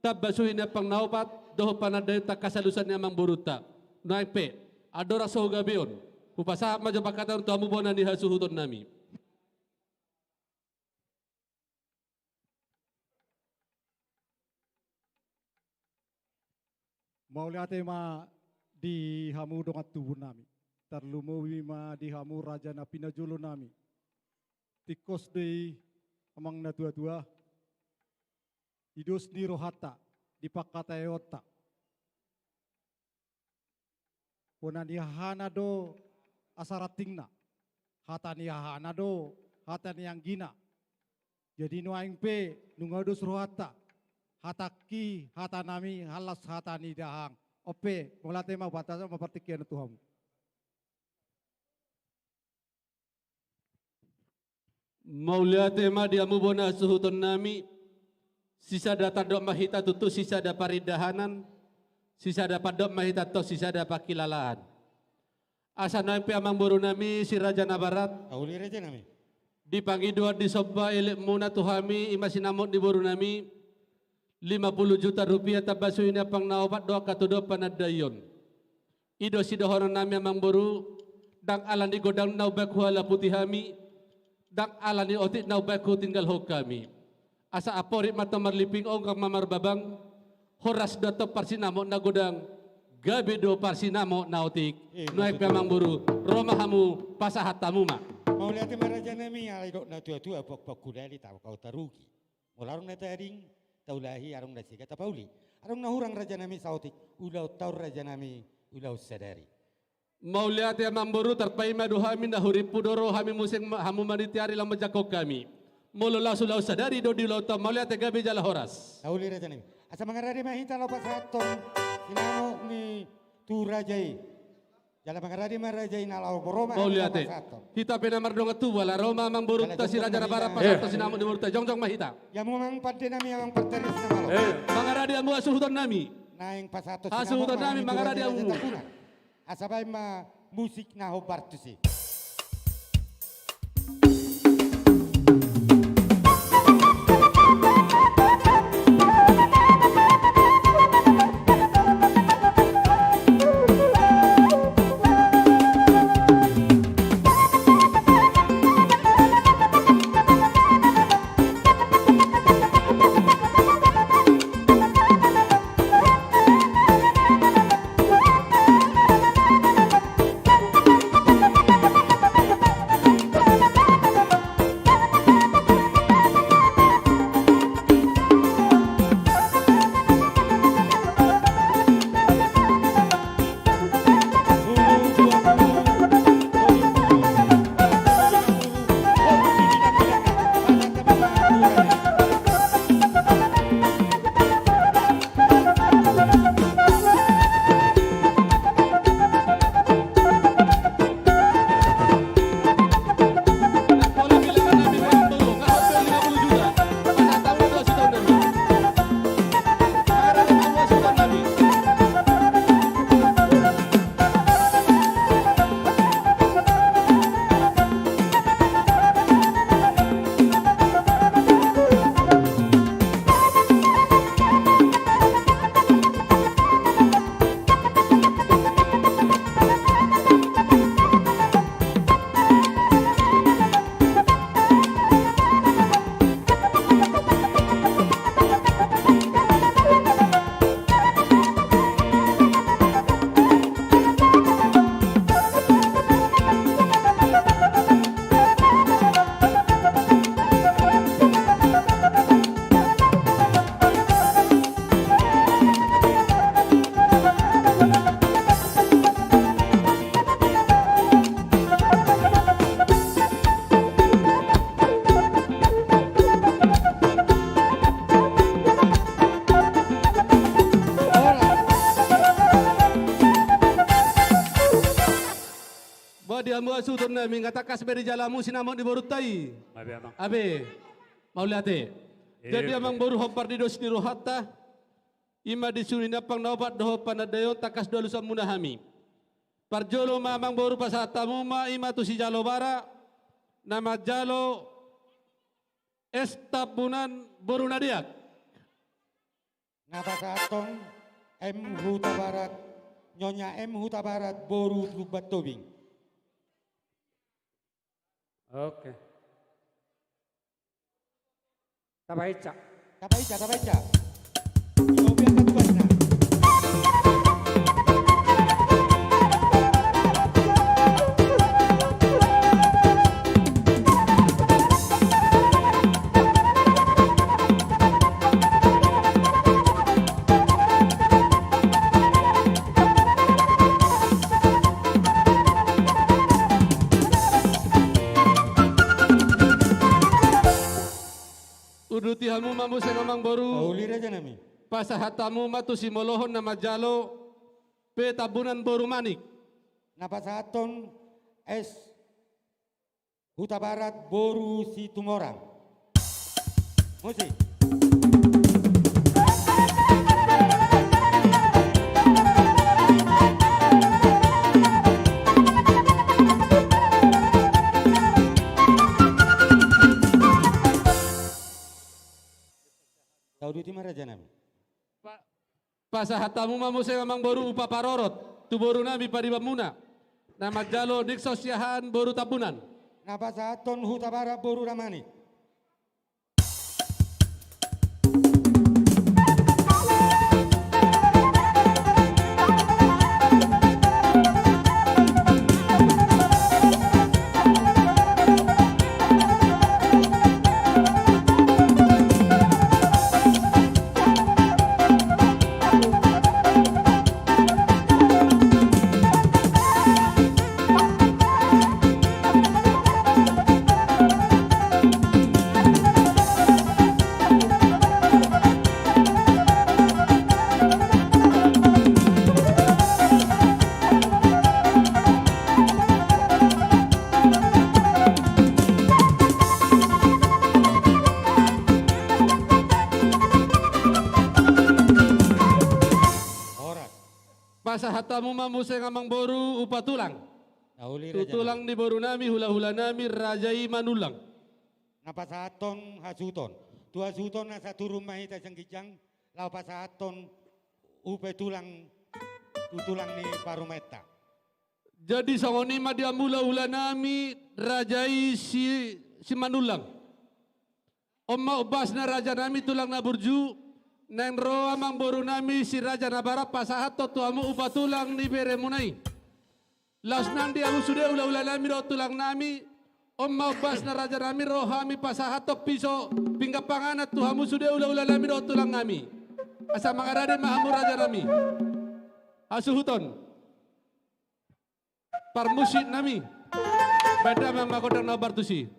tamba suhi ni ampang na opat, dohot panandaion tangkas alusan ni amangborunta. Nuaeng pe, andorang so hugabeon, hupasahat ma jo pangkataion tu hamu bona ni hasuhutonnami. Mauliate ma di hamu dongan tubunami, tarlumobi ma di hamu raja na pinajolonami. Tingkos do i, amang na tuatua, di dos ni rohanta, di pangkataionta. Bona ni hahana do asa rantingna, hata ni hahana do hata ni anggina. Jadi nuaeng pe nunga dos rohanta, hatangki hatanami, hallas hata ni dahahang. On pe, mauliate ma, hupasahat ma partingkian on tu hamu. Mauliate ma di hamu bona suhutonnami. Sisada tandok ma hita tutu sisada parindahanan, sisada pandok ma hita tong sisada pangkilalaan. Asa nuaeng pe, amangborunami Si Raja Nabarat, uli, rajanami, di pangidoan disomba elekmuna tu hami, ima sinamot ni borunami, lima puluh juta rupiah tamba suhi ni ampang na opat do angka tuduhon panandaion. I do sidohononnami, amangboru, ndang ala ni godang na umbahen huhalaputi hami, ndang ala ni otik na umbahen hutinggalhon hami. Asa amporik ma tong marliping, onggang ma marbabang, horas do antong parsinamot na godang, gabe do parsinamot na otik. Eh, nuaeng pe, amangboru, ro ma hamu, pasahat hamu ma. Mauliate ma, rajanami, ala didok na tuatua, pokpok kudali, tabo kau tarugi. Molo adong na tading taulahi, adong na sega tapauli. Adong na hurang, rajanami, saotik, ulaonta on, rajanami, ulaon sadari. Mauliate, amangboru, tarpaima do hami, na hurimpu do ro hami muse, hamu maniti ari laho manjangkon hami. Molo laos ulaon sadari do di ulaonta on, mauliate, gabe jala horas. Uli, rajanami. Asa mangarade ma hita laho pasahathon sinamot ni tu raja i. Jala mangarade ma raja i na laho, ro ma hami, mauliate, laho pasahathon. Hita pe na mardongan tubu, ala ro ma amangborunta Si Raja Nabarat pasahathon sinamot ni borunta. Jongjong ma hita. Ia hamu amang pandenami, amang parterus na malo. Eh. Mangarade hamu hasuhutonnami. Naeng pasahathon sinamot, hasuhutonnami, mangarade hamu. Asa baen ma musik na hombar tusi. Tutur nami, nga tangkas be dijalamu sinamot ni borunta i. Abe, amang. Abe. Mauliate. Jadi, amang boru, hombar di dos ni rohanta, i ma di suni ni ampang na opat dohot panandaion, tangkas do alusan muna hami. Parjolo ma, amang boru, pasahat hamu ma i ma tu sijalo bara na manjalo es Tambunan boru na deak. Na pasahathon M Hutabarat, Nyonya M Hutabarat boru Lumban Tobing. Oke. Tabaen, tabaen, tabaen. Io, biar kan tugasna. Uduti hamu ma muse, amang boru. Uli, raja nami. Pasahat hamu ma tu simolohon na manjalo pe Tambunan boru Manik. Na pasahathon es Hutabarat boru Situmorang. Musik. Tauduti ma, raja nami. Pa-, pasahat hamu ma muse, amang boru, upa parorot tu boru nami paribanmuna na manjalo Nixon Siahaan boru Tambunan. Na pasahathon Hutabarat boru Damanik. Horas. Pasahat hamu ma muse, amang boru, upa tulang. Na uli, raja nami. Tu tulang ni boru nami, hula-hula nami, raja i Manullang. Na pasahathon hasuhuton. Tu hasuhuton na saturun ma hita sian ginjang, laho pasahathon upa tulang tu tulang ni parumaenta. Jadi songon i ma di hamu hula-hula nami, raja i si, si Manullang. On ma ombasna, raja nami, tulang na burju, naeng ro amang boru nami si Raja Nabarat pasahathon tu hamu upa tulang ni beremuna i. Laos nang di hamu sude hula-hula nami dohot tulang nami, on ma ombasna, raja nami, ro hami pasahathon piso pinggan panganan tu hamu sude hula-hula nami dohot tulang nami. Asa mangarade ma hamu, raja nami. Hasuhuton. Parmusik nami. Baen damang ma gondang na hombar tusi.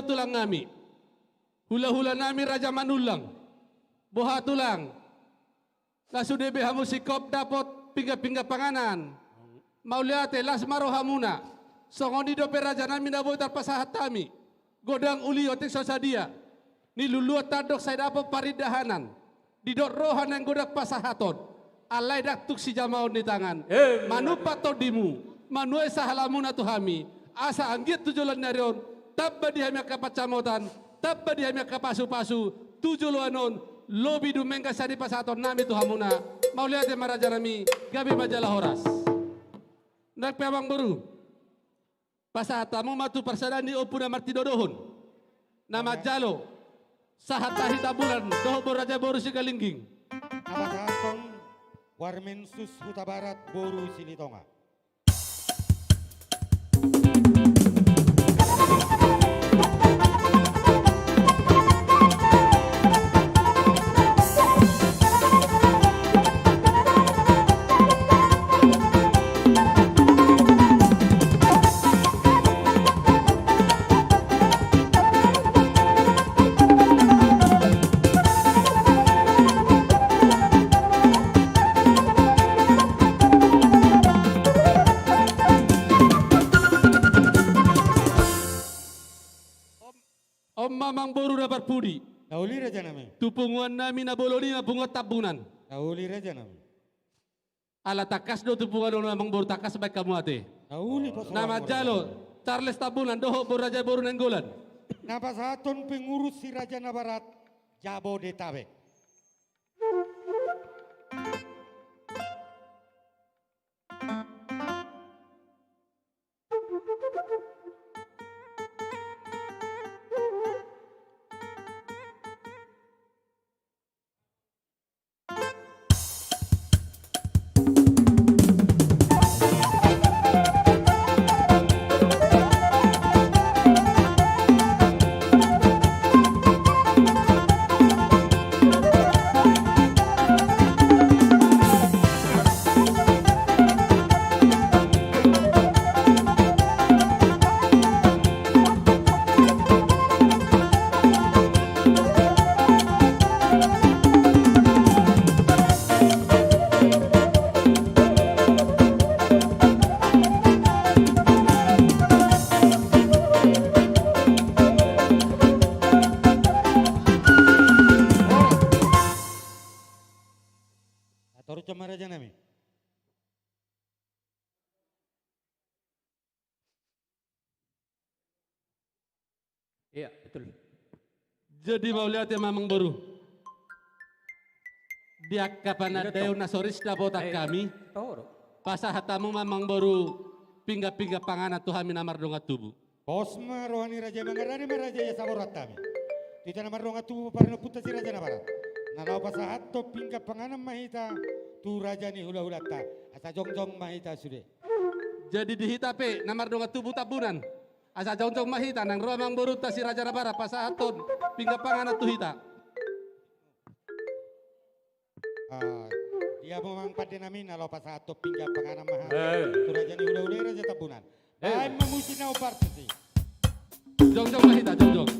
tulang nami. Hula-hula nami Raja Manullang. Boha tulang. Las sude be hamu singkop dapot pinggan-pinggan panganan. Mauliate, las ma rohamuna. Songon i dope raja nami na boi tarpasahat hami. Godang uli otik so sadia. Niluluan tandok sai dapot parindahanan. Didok roha naeng godang pasahaton. Alai ndang tung sijamaon ni tangan. Emma. Manumpak tondimu. Manuai sahalamuna tu hami. Asa anggiat tu joloan ni ari on. Tamba di hami angka pansamotan. Tamba di hami angka pasu-pasu. Tu joloan on. Lobi dumenggan sai dipasahaton nami tu hamuna. Mauliate ma raja nami. Gabe ma jala horas. Nang pe amang boru. Pasahat hamu ma tu parsada ni Ompu na martinodohon. Na manjalo. Sahat tahi Tambunan, dohot boru raja boru Sigalingging. Na pasahathon Warmensus Hutabarat boru Silitonga. On ma amang boru na parpudi. Na uli raja nami. Tu punguan nami na bolon i ma punguan Tambunan. Na uli raja nami. Ala tangkas do tu punguan on amang boru, tangkas baen hamu ate. Na uli pos. Na manjalo, Charles Tambunan, dohot boru raja boru Nainggolan. Na pasahathon pengurus si Raja Nabarat, Jabodetabek. Atur jama raja nami. Iya, betul. Jadi mauliate ma amang boru. Di angka panandaion na so ris dapotan hami. Pasahat hamu ma amang boru pinggan-pinggan panganan tu hami na mardongan tubu. Pos ma roha ni raja i, mangarade ma raja i asa borhat hami. Tu hita na mardongan tubu parinompunta si Raja Nabarat. Na laho pasahathon pinggan panganan ma hita tu raja ni hula-hulanta. Asa jongjong ma hita sude. Jadi di hita pe na mardongan tubu Tambunan. Asa jongjong ma hita nang ro amang borunta si Raja Nabarat pasahathon pinggan panganan tu hita. Ah, dia memang pande nami na laho pasahathon pinggan panganan ma hami. Eh. Tu raja ni hula-hula i Raja Tambunan. Eh. Baen ma musik na umbar tusi. Jongjong ma hita, jongjong.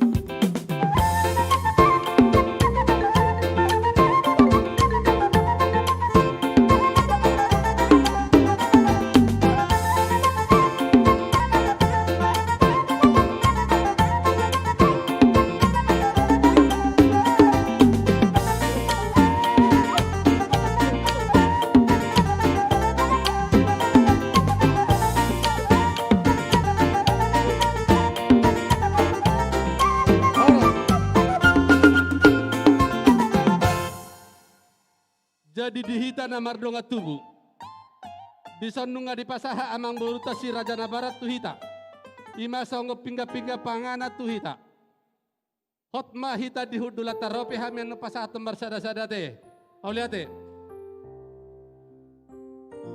Jadi di hita na mardongan tubu, dison nunga dipasahat amang borunta si Raja Nabarat tu hita. I ma songon pinggan-pinggan panganan tu hita. Hot ma hita di hundulanta, ro pe hami annon pasahathon marsada-sada ate. Mauliate.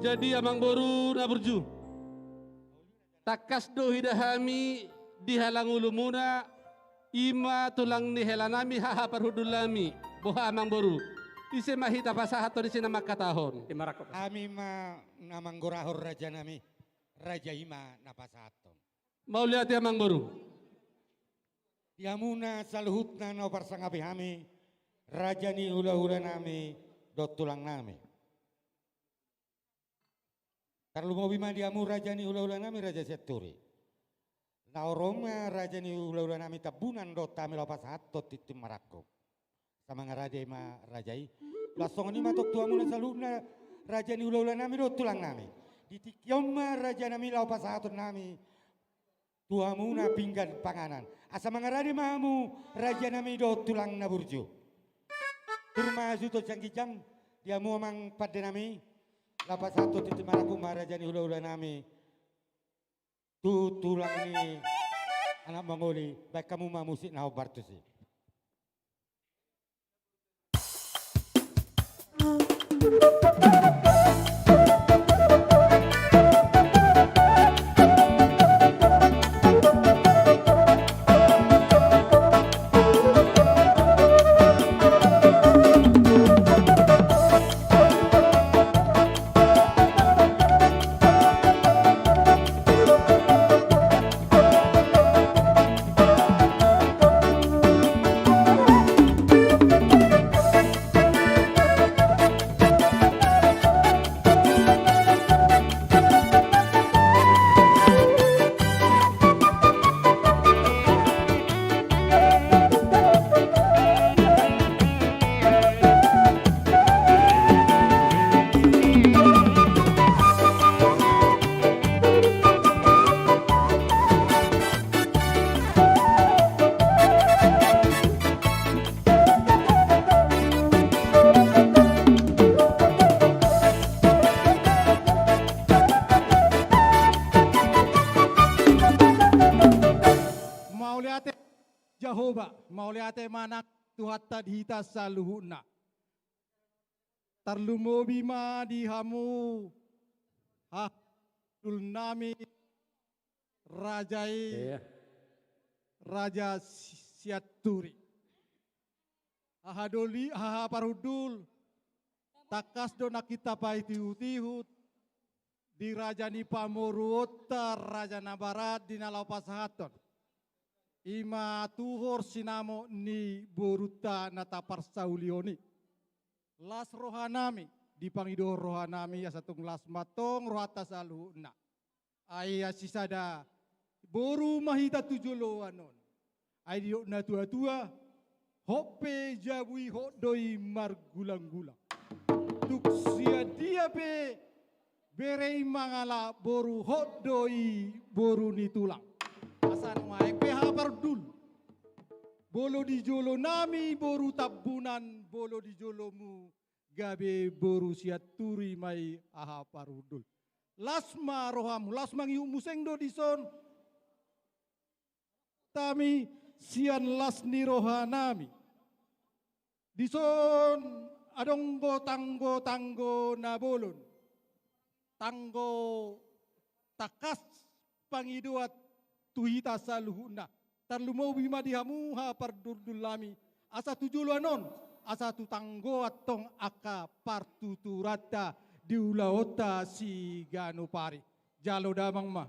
Jadi amang boru na burju. Tangkas do huida hami di halangulumuna, i ma tulang ni hela nami, haha parhundul nami, boha amang boru. Ise ma hita pasahathon, ise na mangkatahon. Hami ma na manggorahon raja nami, raja i ma na pasahathon. Mauliate amang boru. Di hamuna saluhutna na huparsangapi hami, raja ni hulahulanami dohot tulangnami. Tarlumobi ma di hamu raja ni hulahulanami, Raja Sianturi. Na ro ma raja ni hulahulanami Tambunan dohot hami laho pasahathon tintin marangkup. Asa mangarade ma raja i. Laos songon i ma tong tu hamuna saluhutna raja ni hulahulanami dohot tulangnami. Di tingki on ma rajanami laho pasahaton hami tu hamuna pinggan panganan. Asa mangarade ma hamu rajanami dohot tulang na burju. Tur ma hasuhuton sian ginjang di hamu amang pandenami. Laho pasahathon tintin marangkup ma raja ni hulahulanami tu tulang ni anak mangoli, baen hamu ma musik na hombar tusi. Mauliate Jahowa, mauliate ma nang Tuhanta di hita saluhutna. Tarlumobi ma di hamu hahaparhundulnami raja i, iya, Raja Si-, Sianturi. Hahadoli, haha parhundul, tangkas do nangkin tapaihutihut di raja ni pamoruonta, raja na barat di na laho pasahathon. I ma tuhor sinamot ni borunta na taparsaulihon i. Las rohanami, dipangidohon rohanami, asa tung las ma tong rohanta saluhutna. Ai ia sisada boru ma hita tu joloan on. Ai didok natuatua, hot pe jabu i, hot do i margulanggulang. Tung sian dia pe bere i mangalap boru, hot do i boru ni tulang. Asa nuaeng pe hahaparhundul, molo di jolonami boru Tambunan, molo di jolomu gabe boru Sianturi ma i hahaparhundul. Las ma rohamu, las mangihut muse do dison. Hami sian las ni rohanami. Dison adong do tanggo-tanggo na bolon. Tanggo tangkas pangidoan tu hita saluhutna. Tarlumobi ma di hamu hahaparhundulnami, asa tu joloan on, asa tung tanggo antong angka partuturanta di ulaonta siganup ari. Jalo damang ma.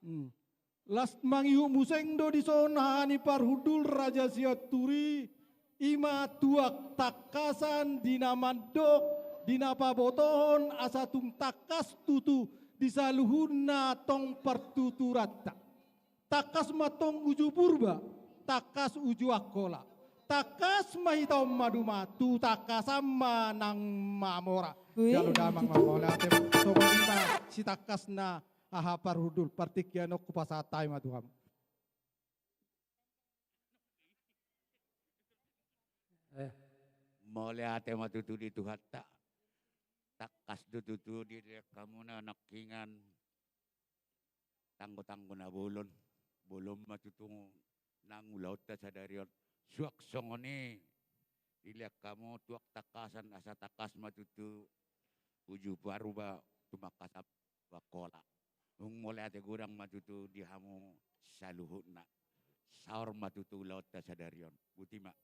Hmm. Las mangihut muse do dison haha ni parhundul Raja Sianturi, i ma tuak tangkasan di na mandok, di na pabotohon asa tung tangkas tutu di saluhutna tong partuturanta. Tangkas ma tong uju Purba, tangkas uju Angkola. Tangkas ma hita on maduma, tu tangkasan ma nang mamora. Wih. Jalo damang ma, mauliate. Songon i ma sitangkasna hahaparhundul, partingkian on hupasahat hami ma tu hamu. Eh. Mauliate ma tutu di Tuhanta. Tangkas do tutu dilehon hamuna nangkiningan tanggo-tanggo na bolon. Bolon ma tutu nang ulaonta sadari on. Suang songon i dilehon hamu tuak tangkasan, asa tangkas ma tutu uju Purba, tumangkasan Angkola. Nunga mauliate godang ma tutu di hamu saluhutna. Saor ma tutu ulaonta sadari on. Boti ma.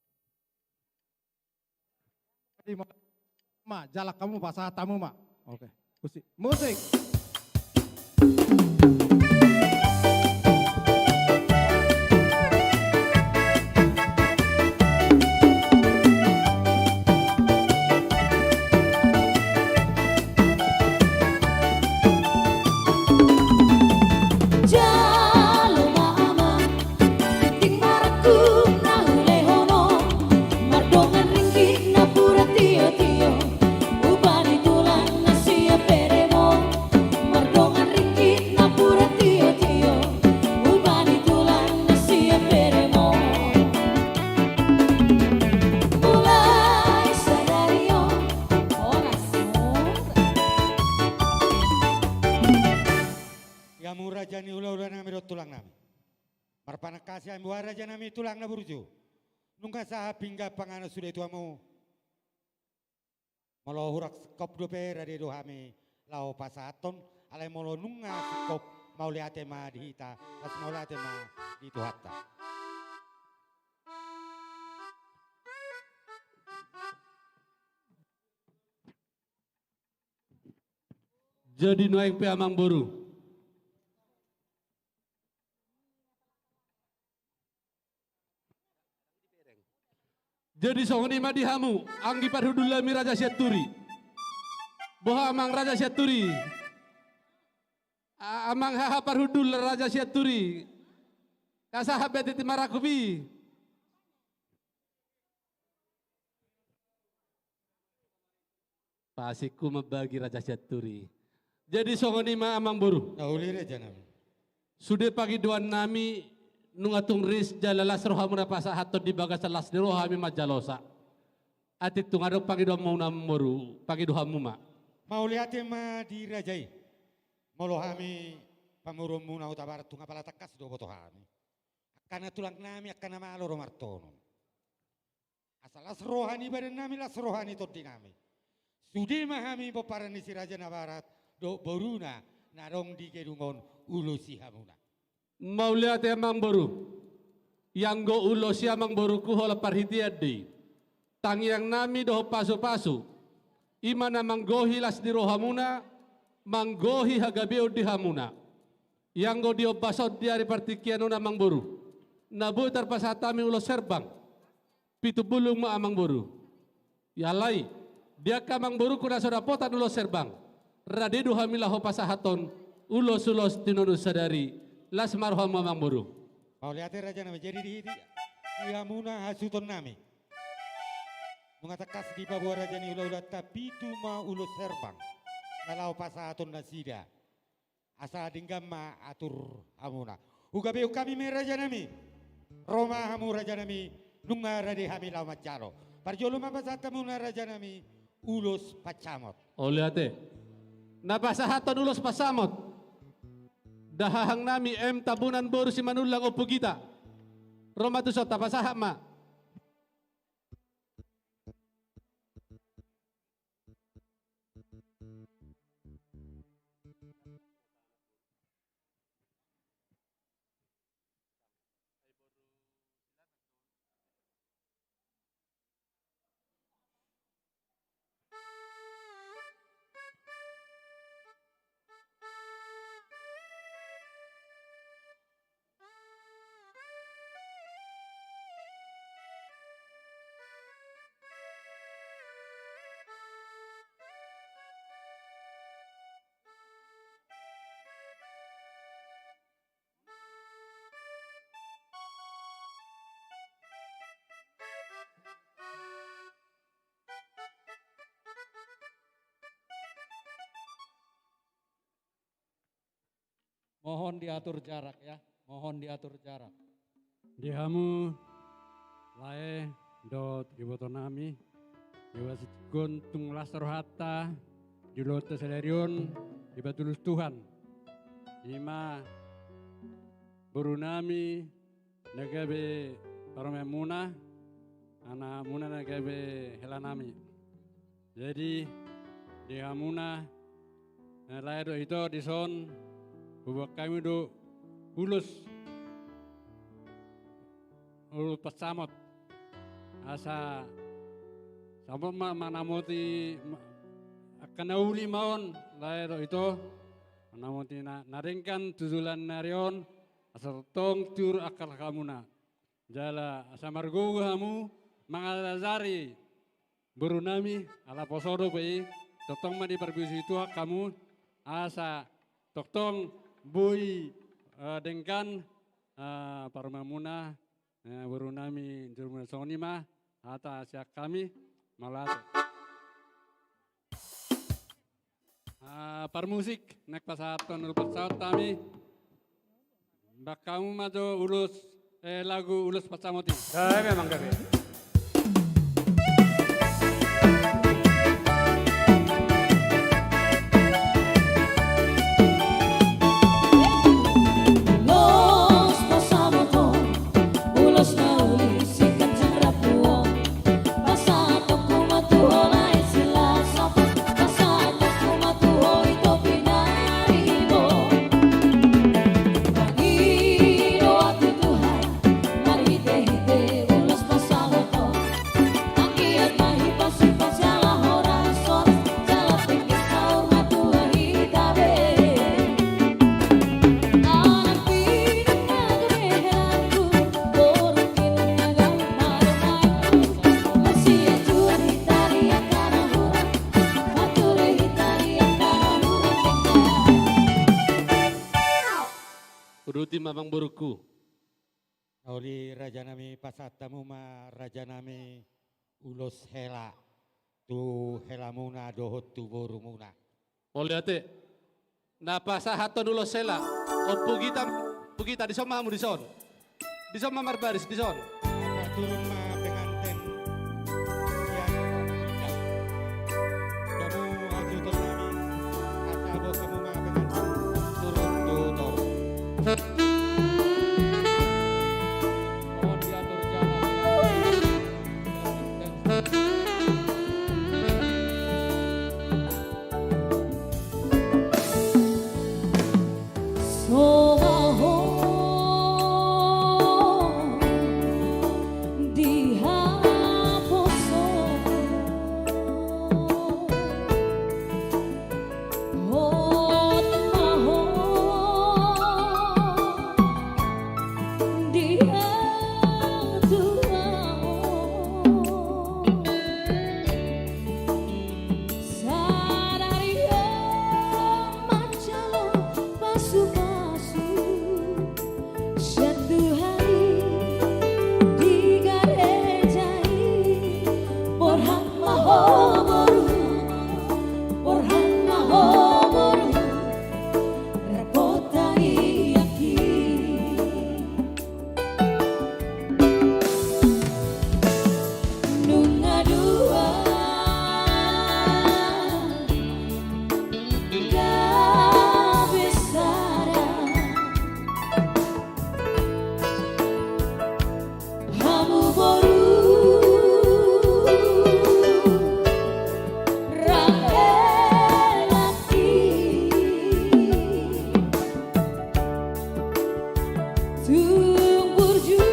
Ma, jalo hamu, pasahat hamu ma. Oke. Musik. Musik. Panangkasi hami boha raja nami tulang na burju. Nunga sahat pinggan panganon sude tu hamu. Molo hurang singkop dope rade do hami laho pasahathon, alai molo nunga singkop mauliate ma di hita, las mauliate ma di Tuhanta. Jadi nuaeng pe amang boru. Jadi songon i ma di hamu, anggi parhundul nami Raja Sianturi. Boha amang Raja Sianturi. A-, amang haha parhundul Raja Sianturi. Asa hape titi marakupi. Pasingku mambagi Raja Sianturi. Jadi songon i ma amang boru. Na uli raja nami. Sude pangidoan nami nunga tung ris jala las rohamuna pasahathon di bagasan las ni roha hami manjalosa. Atik tung adong pangidoanmuna amang boru, pangidoanmu ma. Mauliate ma di raja i. Molo hami pamoruonmuna Hutabarat tung apala tangkas do boto hami. Angka na tulang nami, angka na malo do martonon. Asa las roha ni badan nami, las roha ni tondi nami. Sude ma hami pomparan ni si Raja Nabarat dohot boruna na adong di gedung on, ulosi hamuna. Mauliate amang boru. Ianggo ulos i amang boruku holan parhitean do i. Tangiang nami dohot pasupasu. I ma na manggohi las ni rohamuna, manggohi hagabeon di hamuna. Ianggo di ombas on di ari partingkian on amang boru. Na boi tarpasahat hami ulos herbang. Pitu bulung ma amang boru. Alai, di angka amang boruku na so dapotan ulos herbang, rade do hami laho pasahathon ulos-ulos tinonun sadari, las ma rohamu amang boru. Mauliate raja nami, jadi di hita, di hamuna hasuhuton nami. Nunga tangkas dipaboa raja ni hula-hulanta pitu ma ulos herbang. Na laho pasahaton nasida. Asa denggan ma atur hamuna. Hugabehon hami ma raja nami. Ro ma hamu raja nami, nunga rade hami laho manjalo. Parjolo ma pasahat hamuna raja nami, ulos pansamot. Mauliate. Na pasahathon ulos pansamot. Dahahang nami M Tambunan boru Simanullang Ompu Gita. Ro ma tuson tapasahat ma. Mohon diatur jarak ya, mohon diatur jarak. Di hamu lae dohot iboto nami, di bagasan tung las rohanta di ulaonta sadari on, dipatulus Tuhan. I ma boru nami na gabe parumaenmuna, anakmuna na gabe hela nami. Jadi di hamuna na lae dohot ito dison, huboan hami do ulos, ulos pansamot. Asa samot ma manamoti ma-, angka na uli ma on lae dohot ito, manamoti na, na denggan tu joloan ni ari on, asa tongtong tiur angka angka hamuna. Jala asa margogo hamu mangalajari boru nami, ala poso dope i, tongtong ma dipargojui Tuhan hamu, asa tongtong boi, eh, denggan, eh, parumaenmuna, eh, boru nami, jolmuna. Songon i ma hata sian hami, mauliate. Ah, parmusik, naeng pasahathon ulos pansamot hami. Baen hamu ma jo ulos, eh, lagu ulos pansamot i. Gabe, amang, gabe. Ulos pansamot on, Amang borungku. Uli rajanami, pasahat hamu ma rajanami ulos hela tu helamuna dohot tu borumuna. Mauliate. Na pasahathon ulos hela. Ompu Gita, Ompu Gita, dison ma hamu dison. Dison ma marbaris, dison. Maka turun ma penganten. Ia, ia. Hamu hajutonnami, asa boha hamu ma penganten turun tu toru. Mohon diatur jalan. So ma ho di haposo, hot ma ho di atua on. Sadari on manjalo pasupasu sian Tuhan i di gareja i. Borhat ma ho boru, borhat ma ho boru, rap tangiang i. Nunga dua gabe sada hamu boru rap hela i. Tung burju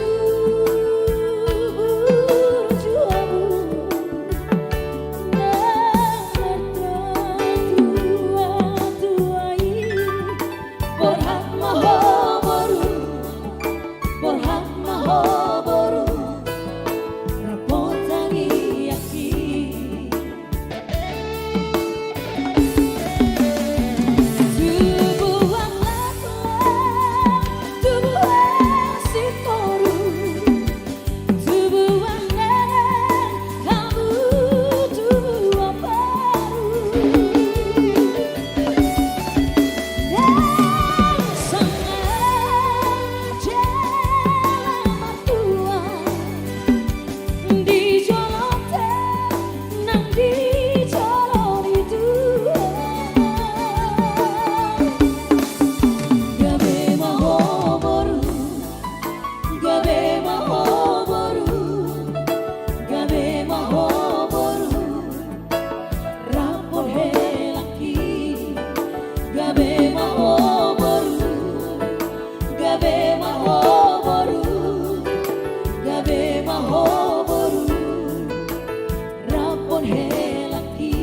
burju hamu nang martua tua i. Borhat ma ho boru, borhat ma ho boru, rap tangiang i. Tubuan leklek, tubuan sitoru, tubuan leklek hamu tubuan boru. Dang sanga jala martua di jolo te nang di jolo ni Tuhan. Gabe ma ho boru, gabe ma ho boru, gabe ma ho boru, rap hela i. Gabe ma ho boru, gabe ma ho boru, gabe ma ho boru, rap hela i.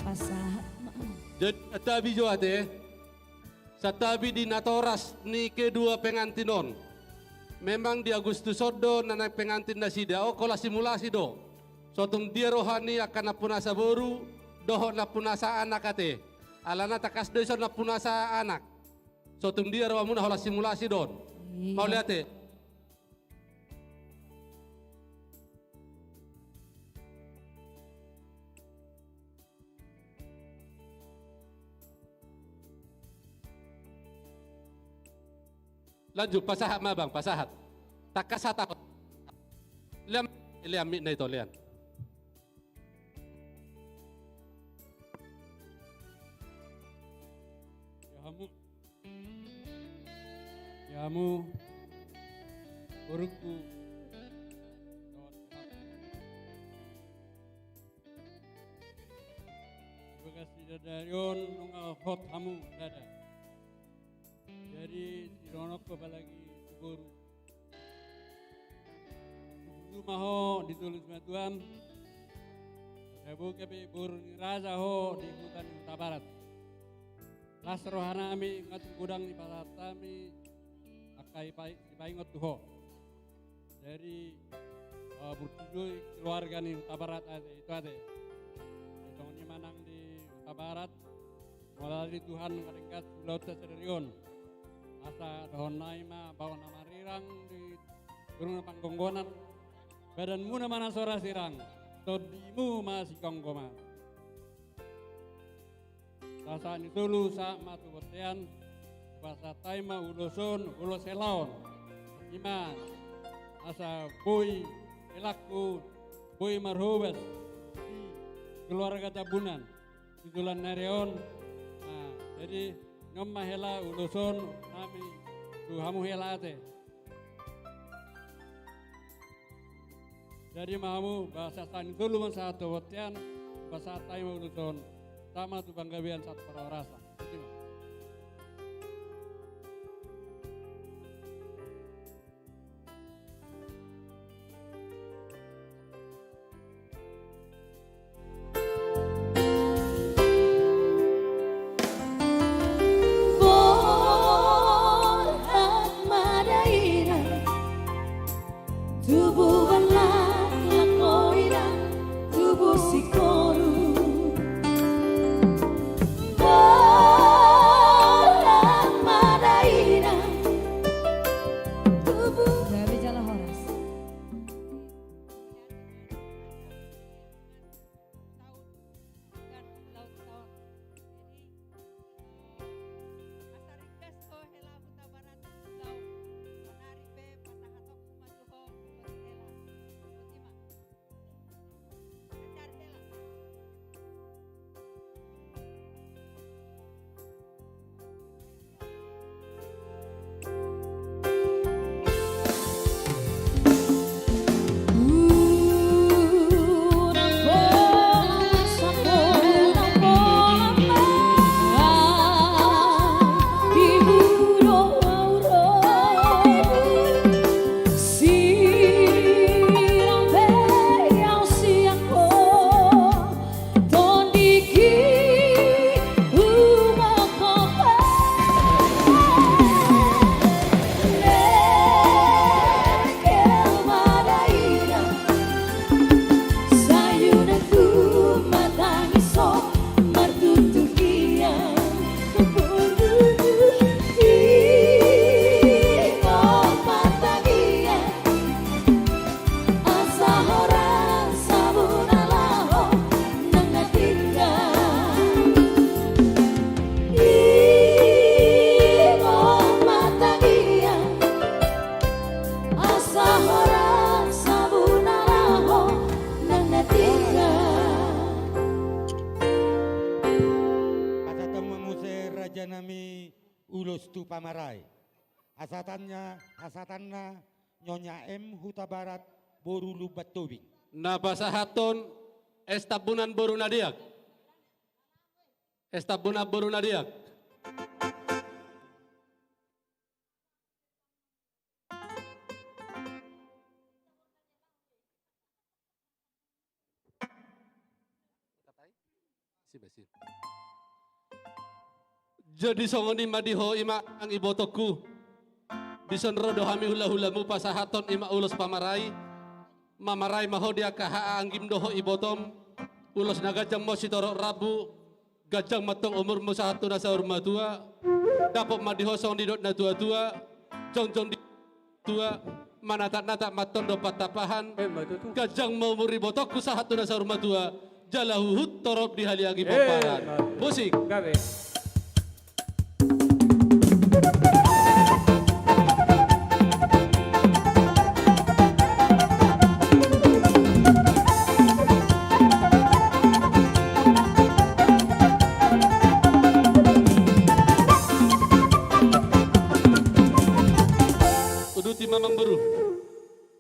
Pasahat ma. Jadi, tabi jo ate. Santabi di natoras ni kedua pengantin on. Memang di Agustus on do na naeng pengantin nasida, on holan simulasi do. So tung dia roha ni angka nampunasa boru dohot nampunasa anak ate. Alana tangkas do ison nampunasa anak. So tung dia rohamuna, holan simulasi do on. Iya. Mauliate. Lanjut, pasahat ma, Bang, pasahat. Tangkas hatahon. Lean, lean mic na ito, lean. Ya hamu. Ya hamu, borungku. Di bagasan sadari on nunga hot hamu sada. Jadi, sidohononku apalagi tu boru. Tubu ma ho di toru ni simatuam. Sai boi gabe boru ni raja ho di huta ni Hutabarat. Las rohanami, nunga tung godang dipasahat hami angka sipa-, sipaingot tu ho. Jadi, eh, burju do i keluarga ni Hutabarat ate, ito ate. Jadi, songon i ma nang di Hutabarat, mauliate Tuhan, nunga denggan ulaonta sadari on. Asa dohonon nami ma, baoa na marirang di turun panggonggonan, badanmuna ma na so ra sirang, tondimu ma sigomgoman. Sahat ni solu sahat ma tu bontean, hupasahat hami ma ulos on, ulos helaon. Ima, asa boi helangku, boi marhobas di keluarga Tambunan di joloan ni ari on. Nah, jadi, on ma hela ulos on nami tu hamu hela ate. Jadi ma hamu, ba sahat ni solu ma sahat tu bontean, ba sahat hami ma ulos on, sahat ma tu panggabean sahat parhorasan. Jadi ma. Borhat ma dainang, tubu balak lakoinang, tubu sikoru. Borhat ma dainang, tubu. Gabe jala horas. Tahun Laut Tawang. Jadi, eh, asa ringgas do hela Hutabarat, laho, sonari pe pasahatonku ma tu ho, hela. Boti ma. Ajar hela. Tondingki uma kopa. Lengkel ma dainang, sayunanku ma tangis on, martutur nian. Ingot ma tangiang. Asa horas hamu na laho nang na tinggal. Ingot ma tangiang. Asa horas hamu na laho nang na tinggal. Pasahat hamu ma muse raja nami ulos tu pamarai. Hasahatanna, hasahatanna Nyonya M Hutabarat boru Lumban Tobing. Na pasahathon es Tambunan boru na deak. Es Tambunan boru na deak. Jadi songon i ma di ho, ima nang ibotongku. Dison ro do hami hulahulamu pasahathon ima ulos pamarai. Mamarai ma ho di angka haha anggim dohot ibotom. Ulos na ganjang ma sitorop rambu. Ganjang ma antong umurmu sahat tu na saur matua. Dapot ma di ho songon nidok natuatua. Jongjong di tua, manatapnatap ma antong dompak tampahan. Emma tutu. Ganjang ma umur ibotongku sahat tu na saur matua, jala huhut torop di haliang i pomparan. Emma tutu. Musik. Gabe. Uduti ma amang boru.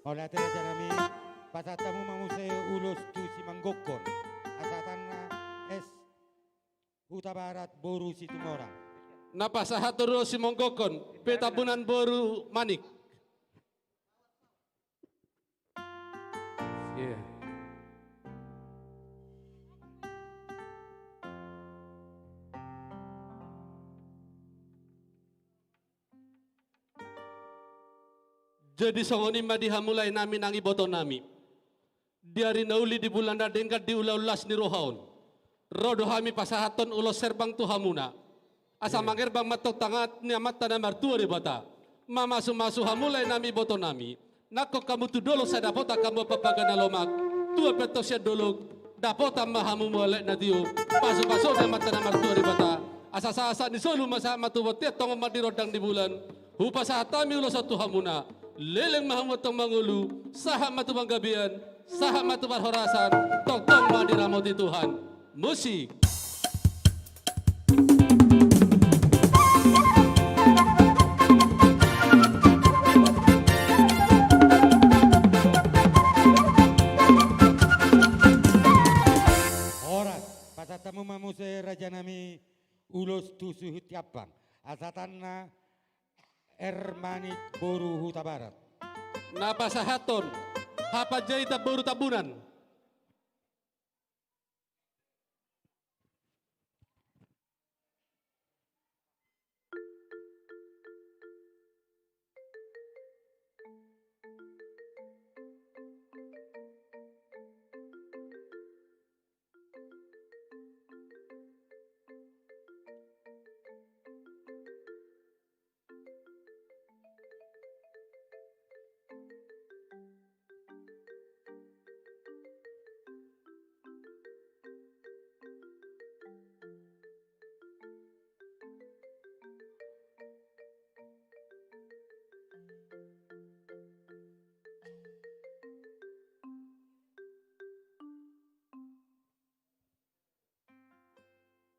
Mauliate raja nami, pasahat hamu ma muse ulos tu Simanggongkon. Hasahatanna es Hutabarat boru Situmorang. Na pasahathon ulos Simanggongkon, P Tambunan boru Manik. Iya. Jadi songon i ma di hamu lae nami nang iboto nami. Di ari na uli, di bulan na denggan, di ulaon las ni roha on, ro do hami pasahathon ulos herbang tu hamuna. Asa mangerbang ma antong tangan ni Amanta na martua Debata. Mamasumasu hamu lae nami, iboto nami. Nangkok hamu tu dolok sai dapotan hamu ampapaga na lomak. Tua pe antong sian dolok, dapotan ma hamu mual aek na tio. Pasupasu ni Amanta na martua Debata. Asa sahatsahat ni solu ma sahat ma tu bontean, tongtong ma di rondang ni bulan. Hupasahat hami ulos on tu hamuna. Leleng ma hamu antong mangolu. Sahat ma tu panggabean. Sahat ma tu parhorasan. Tongtong ma diramoti Tuhan. Musik. Horas, pasahat hamu ma muse raja nami ulos tu suhut ni ampang. Asa tanna Ermanik boru Hutabarat. Na pasahathon Hapanjaitan boru Tambunan.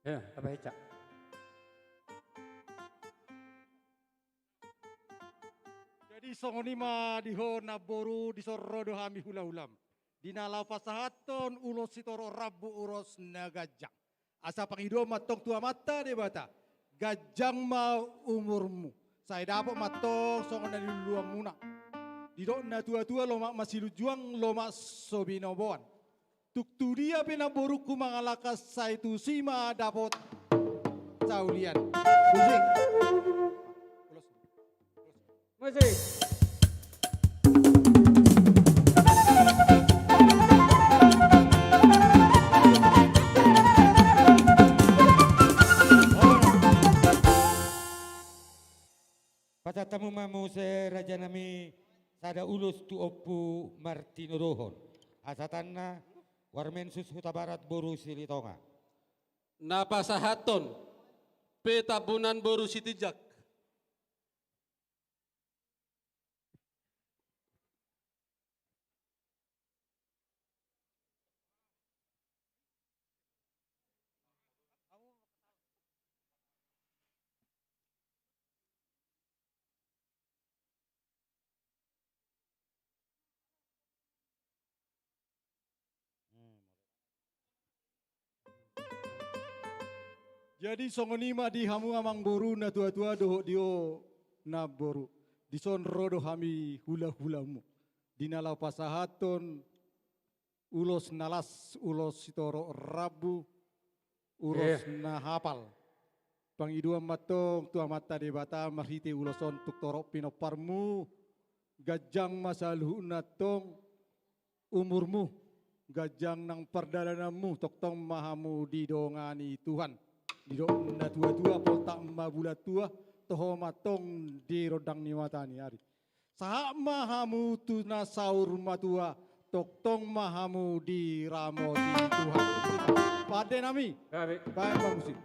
Ya, apa ya, Cak? Jadi songon i ma di ho namboru, dison ro do hami hulahulam. Di na laho pasahathon ulos sitorop rambu, ulos na ganjang. Asa pangidoan ma antong tu Amanta Debata, ganjang ma umurmu. Sai dapot ma antong songon na niluluanmuna. Didok na tuatua, lomak ma silunjuang, lomak so binoboan. Tung tu dia pe namborungku mangalangka, sai tusi ma dapot saulian. Musik. Musik. Pasahat hamu ma muse raja nami sada ulos tu Ompu Martinodohon. Asa tanna Warmensus Hutabarat boru Silitonga. Na pasahathon pe Tambunan boru Sitinjak. Jadi songon i ma di hamu amangboru, natuatua dohot di ho namboru. Dison ro do hami hulahulamuna. Di na laho pasahathon ulos na las, ulos sitorop rambu, ulos na hapal. Pangidoan ma antong tu Amanta Debata marhite ulos on tung torop pinomparmu, ganjang ma saluhutna antong umurmu, ganjang nang pardalananmu, tongtong ma hamu didongani Tuhan. Didok natuatua, poltak ma bulan tua, toho ma antong di rondang ni mata ni ari. Sahat ma hamu tu na saur matua, tongtong ma hamu diramoti Tuhan. Pande nami. Baen ma musik.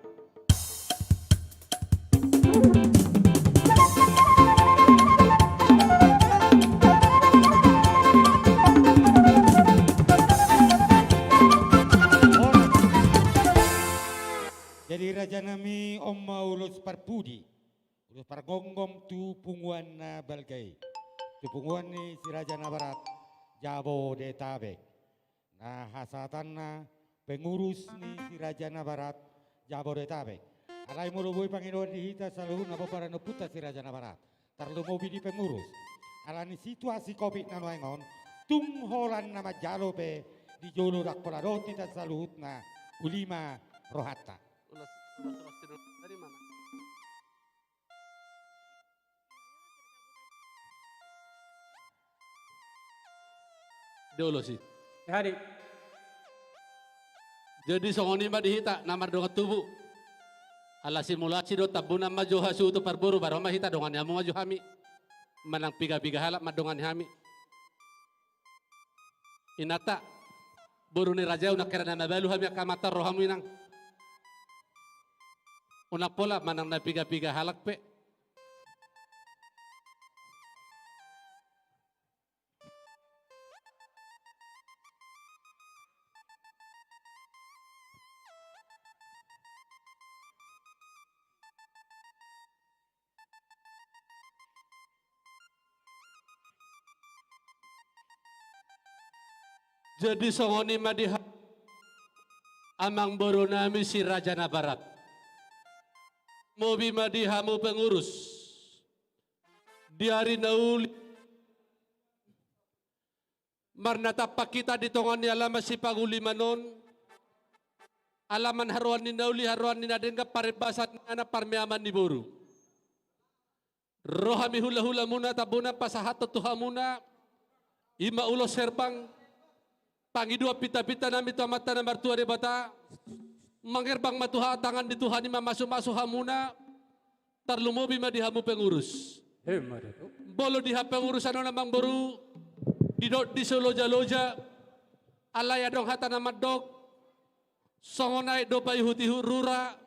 Jadi raja nami, on ma ulos parpudi, ulos pargomgom tu punguan na balga i, tu punguan ni Si Raja Nabarat Jabodetabek. Na hasahatanna pengurus ni Si Raja Nabarat Jabodetabek. Alai molo boi pangidoan di hita saluhutna, pomparan ni ompunta Si Raja Nabarat, tarlumobi di pengurus, alani situasi covid na nuaeng on, tung holan na manjalo pe di jolo, ndang pola dohot hita saluhutna, uli ma rohanta. Ulos, ulos, ulos, tadi mana? Dia ulos i. Jadi songon i ma di hita na mardongan tubu. Ala simulaonsi do tambuna ma jo hasuhuton parboru, baru ma hita dongani hamu ma jo hami. Manang piga-piga halak mandongani hami. Inanta, boru ni raja, unang hera na mabalu hami angka amanta, ro hamu inang. Unang pola manang na piga-piga halak pe. Jadi songon i ma di ha-, amangboru nami si Raja Nabarat. Mobi ma di hamu pengurus. Di ari na uli, marnatampak hita di tonga ni alaman Sipanguliman on, alaman haroan ni na uli, haroan ni na denggan, parembasan ni anak, parmeaman ni boru. Ro hami hula-hulamuna tambuna pasahathon tu hamuna, i ma ulos herbang, pangidoan pinta-pinta nami tu Amanta na martua Debata, mangerbang ma tu ha-, tangan ni Tuhan i mamasu-masu hamuna, tarlumobi ma di hamu pengurus. Emma tutu. Molo di hapengurusan on amangboru, didok di so loja-loja, alai adong hata na mandok, songon aek do paihut-ihut rura,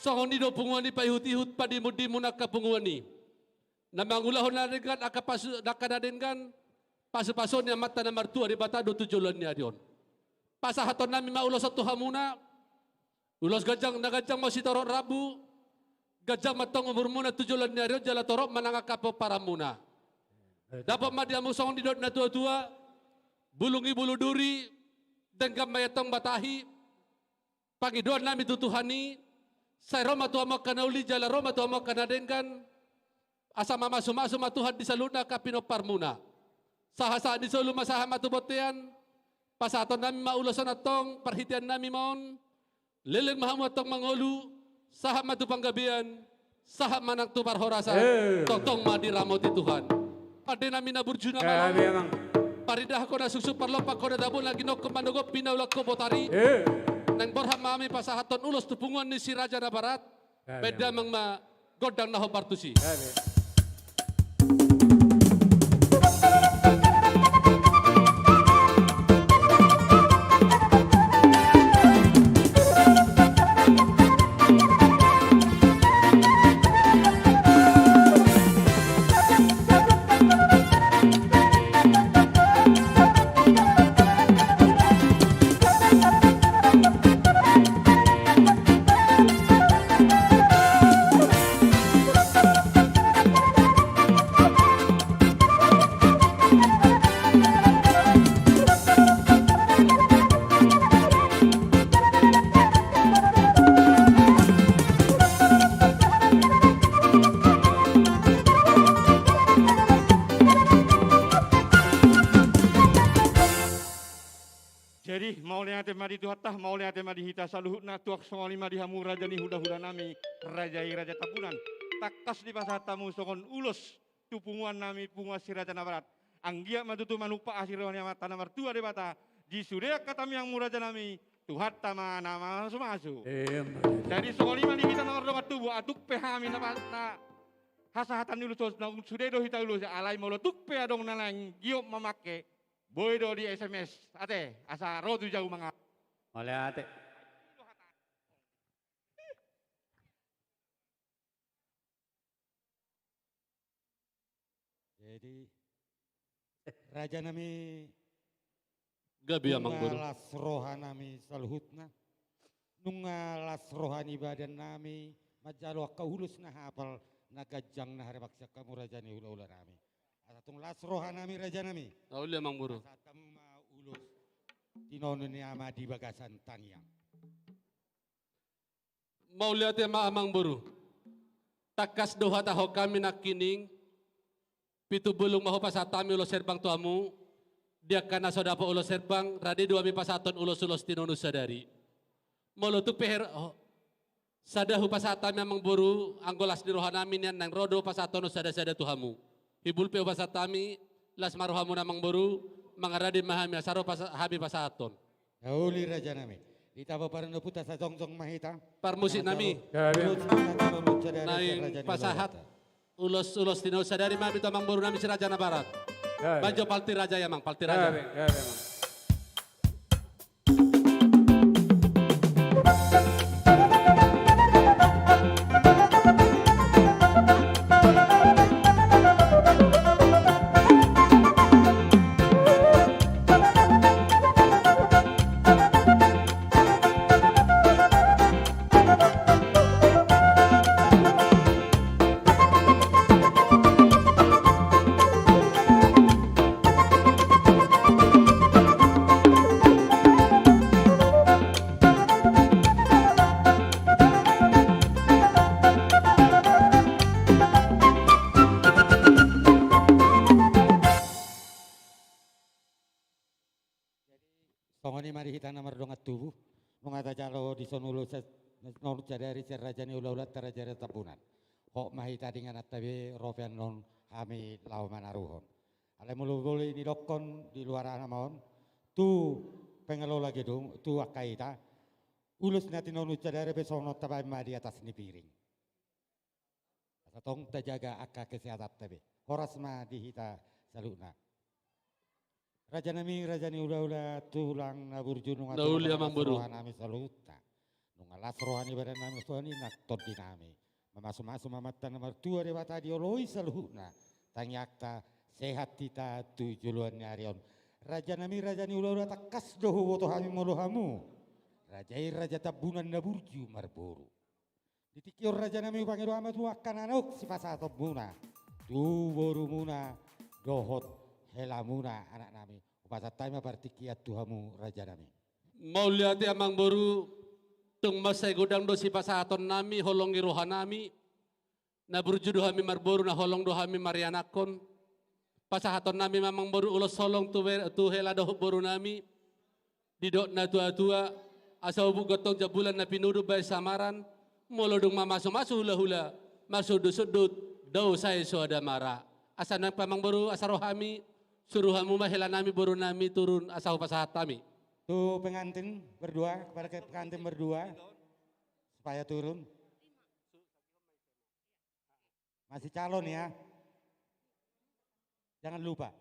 songon i do punguan i paihut-ihut, padimun-dimun angka punguan i. Na mangulahon na denggan angka pasu-, angka na denggan, pasu-pasuon ni Amanta na martua Debata do tu joloan ni ari on. Pasahaton nami ma ulos on tu hamuna, ulos ganjang, na ganjang ma sitorop rambu, ganjang ma tong umurmuna tu joloan ni ari on jala torop ma nang angka pomparanmuna. Dapot ma di hamu songon didok na tua-tua, bulung i bulu duri, denggan ma i antong batahi, pangidoan nami tu Tuhan i, sai ro ma tu hamu angka na uli jala ro ma tu hamu angka na denggan, asa mamasu-masu ma Tuhan di saluhutna angka pinomparmuna. Sahat-sahat ni solu ma sahat ma tu bontean, pasahaton nami ma ulos on antong, parhitean nami ma on, leleng ma hamu antong mangolu, sahat ma tu panggabean, sahat ma nang tu parhorasan, eh, tongtong ma diramoti Tuhan. Pande nami na burju na, eh, malo, amang. Parindahan ho na sungsung, parlompan ho na tabo, na ginokkon manogot, pinaulak ho botari. Eh. Naeng borhat ma hami pasahathon ulos tu punguan ni si Raja Nabarat. Eh, baen damang ma gondang na hombar tusi. Eh, amang. Jadi, mauliate ma di Tuhanta, mauliate ma di hita saluhutna, tuak songon i ma di hamu raja ni hula-hula nami, raja i Raja Tambunan. Tangkas dipasahat hamu songon ulos tu punguan nami, punguan si Raja Nabarat. Anggiat ma tutu manumpak asi roha ni Amanta na martua Debata, di sude angka tamiangmu raja nami, Tuhanta ma na mamasu-masu. Emma. Jadi songon i ma di hita na mardongan tubu, atik pe hami na pa-, na hasahatan ni ulos, naung sude do hita ulos, alai molo tuk pe adong na naeng giot mamangke, boi do di S M S, ate, asa ro tu jabu manga-. Mauliate. Jadi, raja nami, gabe amang boru. Nunga las roha nami saluhutna. Nunga las roha ni badan nami manjalo angka ulos na hapal, na ganjang, na haribak sian hamu raja ni hula-hula nami. Asa tung las roha nami raja nami. Uli amang boru. Pasahat hamu ma ulos tinonun ni ama di bagasan tangiang. Mauliate ma amang boru. Tangkas do huhatahon hami nangkining, pitu bulung ma hupasahat hami ulos herbang tu hamu, di angka na so dapot ulos herbang, rade do hami pasahathon ulos-ulos tinonun sadari. Molo tung pe her-, oh, sada hupasahat hami amang boru, anggo las ni roha nami nian naeng ro do pasahathon sada-sada tu hamu. Hibul pe hupasahat hami, las ma rohamuna amang boru, mangarade ma hami asa ro pasa-, hami pasahathon. Uli raja nami. Hita boru parnoputa, sajongjong ma hita. Parmusik nami. Gabe. Ulos nang tinomu sadari, naeng raja ni pasahat. Ulos, ulos tinomu sadari ma hita amangboru nami si Raja Nabarat. Gabe. Banjo palti raja i amang, palti raja. Gabe, gabe, amang. Jadi, songon i ma di hita na mardongan tubu, nunga tajalo dison ulos sa-, nonut sadari sian raja ni hulahulanta, raja ni Tambunan. Hot ma hita di ingananta be, ro pe annon hami laho manaruhon. Alai molo boi nidokkon di luar aha ma on, tu pengelola gedung, tu angka hita, ulos na tinonut sadari pe songon on tabaen ma di atas ni piring. Asa tong tajaga angka kesehatanta be. Horas ma di hita saluhutna. Raja nami, raja ni hulahula, tulang na burju, nunga na uli, tulang amangboru. Las roha nami saluhutna. Nunga las roha ni badan nami, las roha ni nang tondi nami. Mamasumasu ma amanta na martua Debata dioloi saluhutna tangiangta, sehat hita tu joloan ni ari on. Raja nami, raja ni hulahula, tangkas do huboto hami molo hamu raja i raja Tambunan na burju marboru. Di tingki on raja nami, hupangido hami tu angka na naeng sipasahatonmuna tu borumuna dohot helamuna, anak nami. Hupasahat hami ma partingkian tu hamu raja nami. Mauliate amangboru, tung mansai godang do sipasahaton nami, holong ni roha nami, na burju do hami marboru, na holong do hami marianakhon. Pasahaton nami ma amangboru ulos holong tu be-, tu hela dohot boru nami. Didok natuatua, asa hubuk gotong jambulan na pinudun baen samaran, molo dung mamasumasu hulahula, marsundutsuhut, dao sae soada mara. Asa nang pe amangboru, asa ro hami, suru hamu ma hela nami boru nami turun, asa hupasahat hami. Tu pengantin berdua, kepada ke-, pengantin berdua, supaya turun. Masih calon ya. Jangan lupa.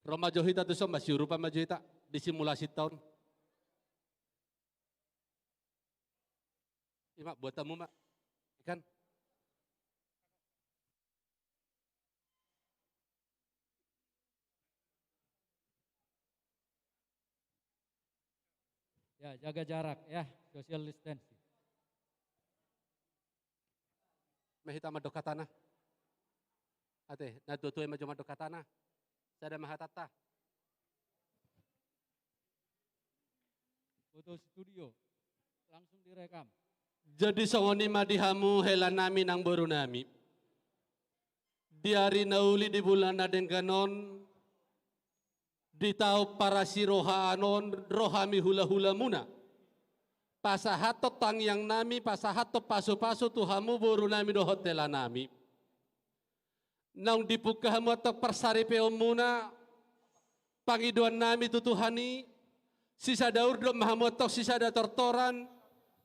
Ro ma jo hita tuson, masiurupan ma jo hita di simulasinta on. Ima, buat hamu ma. Ikan. Ya, jaga jarak ya, social distancing. Ma hita mandok hatana. Ate, natuatua i ma jo mandok hatana. Sada ma hatanta. Foto studio. Langsung direkam. Jadi songon i ma di hamu hela nami nang boru nami. Di ari na uli di bulan na denggan on, di taon parasirohaan on, ro hami hulahulamuna. Pasahathon tangiang nami, pasahathon pasupasu tu hamu boru nami dohot hela nami. Naung dipungka hamu antong parsaripeonmuna, pangidoan nami tu Tuhan i, sisada urdot ma hamu antong sisada tortoran,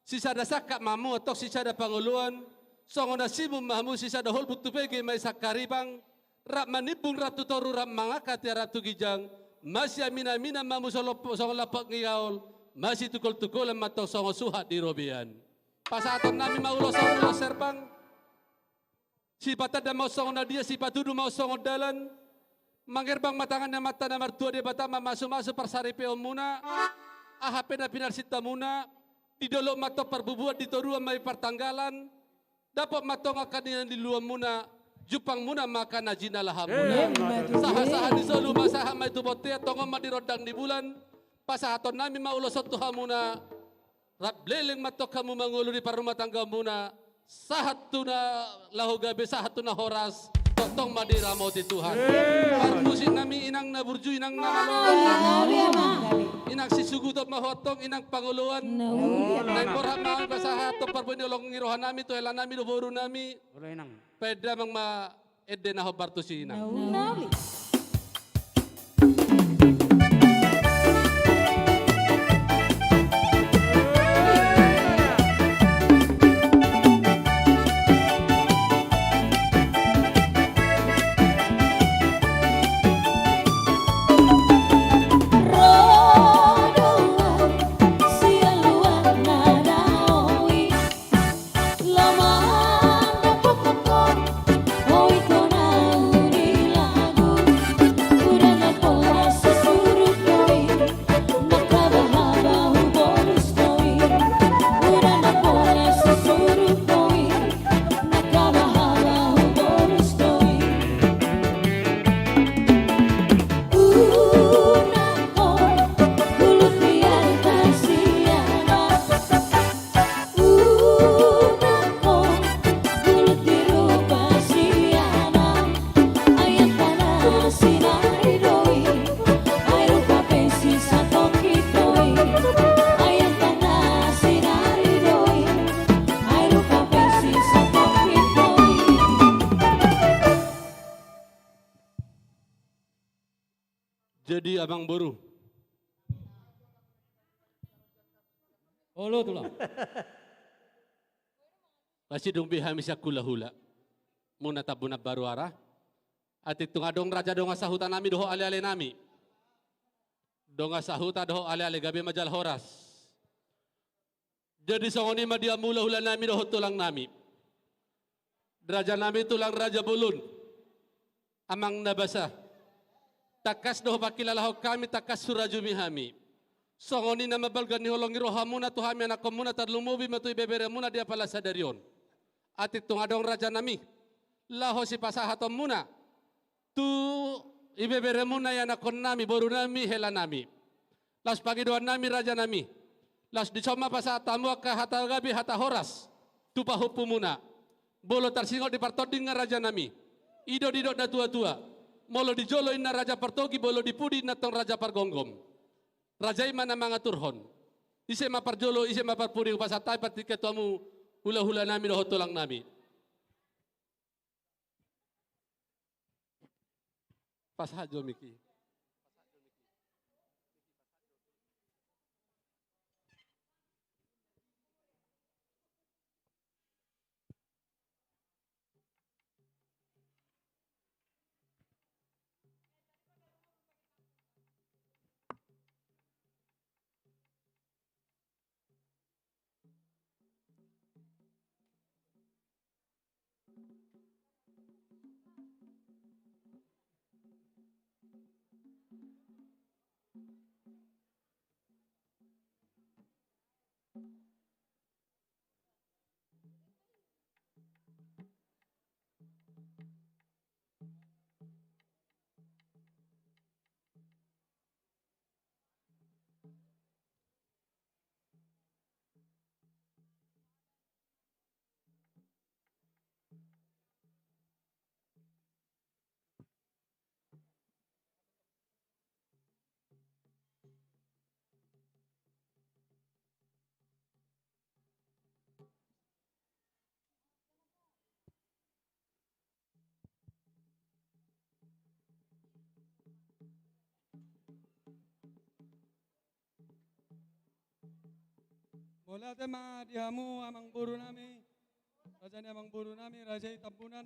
sisada sangkap ma hamu antong sisada pangoloan, songon na simbun ma hamu sisada holbung, tu pege ma i sangkarimpang, rap manimbung rap tu toru, rap mangangka tiar rap tu ginjang, masiaminaminan ma hamu songon lop-, songon lampot ni gaol, masitungkoltungkolan ma antong songon suhat di robean. Pasahaton nami ma ulos on ulos herbang. Sipatanda ma on songon na dia, sipatudu ma on songon dalan. Mangherbang ma tangan ni Amanta na martua Debata mamasumasu parsaripeonmuna, aha pe na pinarsintamuna, Di dolok ma antong parbubuan, di toruan ma i partanggalan. Dapot ma antong angka na niluluanmuna, jumpangmuna ma angka na jinalahanmuna. Ima tutu. Sahat-sahat ni solu ma sahat ma i tu bontean, tongon ma di rondang ni bulan. Pasahatonnami ma ulos on tu hamuna. Rap leleng ma antong hamu mangolu di parrumatanggaonmuna. Sahat tu na laho gabe, sahat tu na horas, tongtong ma diramoti Tuhan. Parmusiknami, inang na burju, inang na malo. Inang sisuguton ma ho antong, inang pangoloan. Naeng borhat ma hami pasahathon parbue ni holong ni rohanami tu helanami dohot borunami. Baen damang ma ende na hombar tusi, inang. Jadi, amang boru. Olo, tulang. Pasidung be hami sian hulahula muna Tambunan Baruara. Atik tung adong raja dongan sahutanami dohot alealenami. Dongan sahuta dohot aleale, gabe ma jala horas. Jadi songon i ma di hamu hulahulanami dohot tulangnami. Rajanami tulang raja bolon, amang na basa. Tangkas do hupangkilalahon hami, tangkas hurajumi hami. Songon i nama balga ni holong ni rohamuna tu hami anakkonmuna, tarlumobi ma tu ibeberemuna di apala sadari on. Atik tung adong rajanami laho sipasahatonmuna tu ibeberemuna, ianakkonnami, borunami, helanami. Laos pangidoannami rajanami, laos dison ma pasahat hamu angka hata gabe, hata horas tu pahompumuna. Molo tarsingot di partondingan rajanami, i do didok na tuatua: Molo di jolo inna raja partogi, molo di pudi inna tong raja pargomgom. Raja i ma na mangaturhon. Ise ma parjolo, ise ma parpudi, hupasahat hami partingkian tu hamu hulahulanami dohot tulangnami. Pasahat jo mik i. Mauliate ma di hamu amangborunami, raja ni amangborunami, raja i Tambunan.